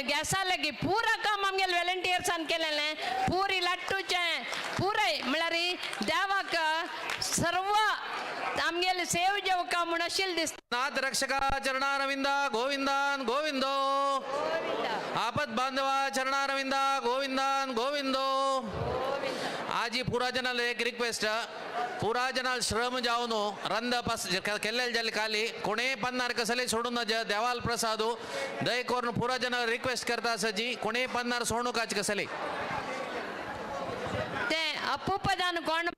गॅसा लागीं पुरा काम आमगेले व्हॉलंटियर्सान केलेलें. पुरी लाट्टूचें पुराय म्हळ्यार देवाक सर्व आमगेले सेव जेवका म्हूण अशें दिसता. नाथ रक्षका चरणारविंदा गोविंदान गोविंदो, आपद बांधवा चरणारविंदा गोविंदान गोविंदो. आजी पुरा जनाल एक रिक्वेस्ट, पुरा जनाल श्रम जावन रंद पास केल्लेल जाले खाली कोणे पन्नार कसले सोडून देवाल प्रसाद दय करून पुरा जनाल रिक्वेस्ट करता आसा जी कोणे पन्नार सोडूं काच कसले ते अपुपदान कोण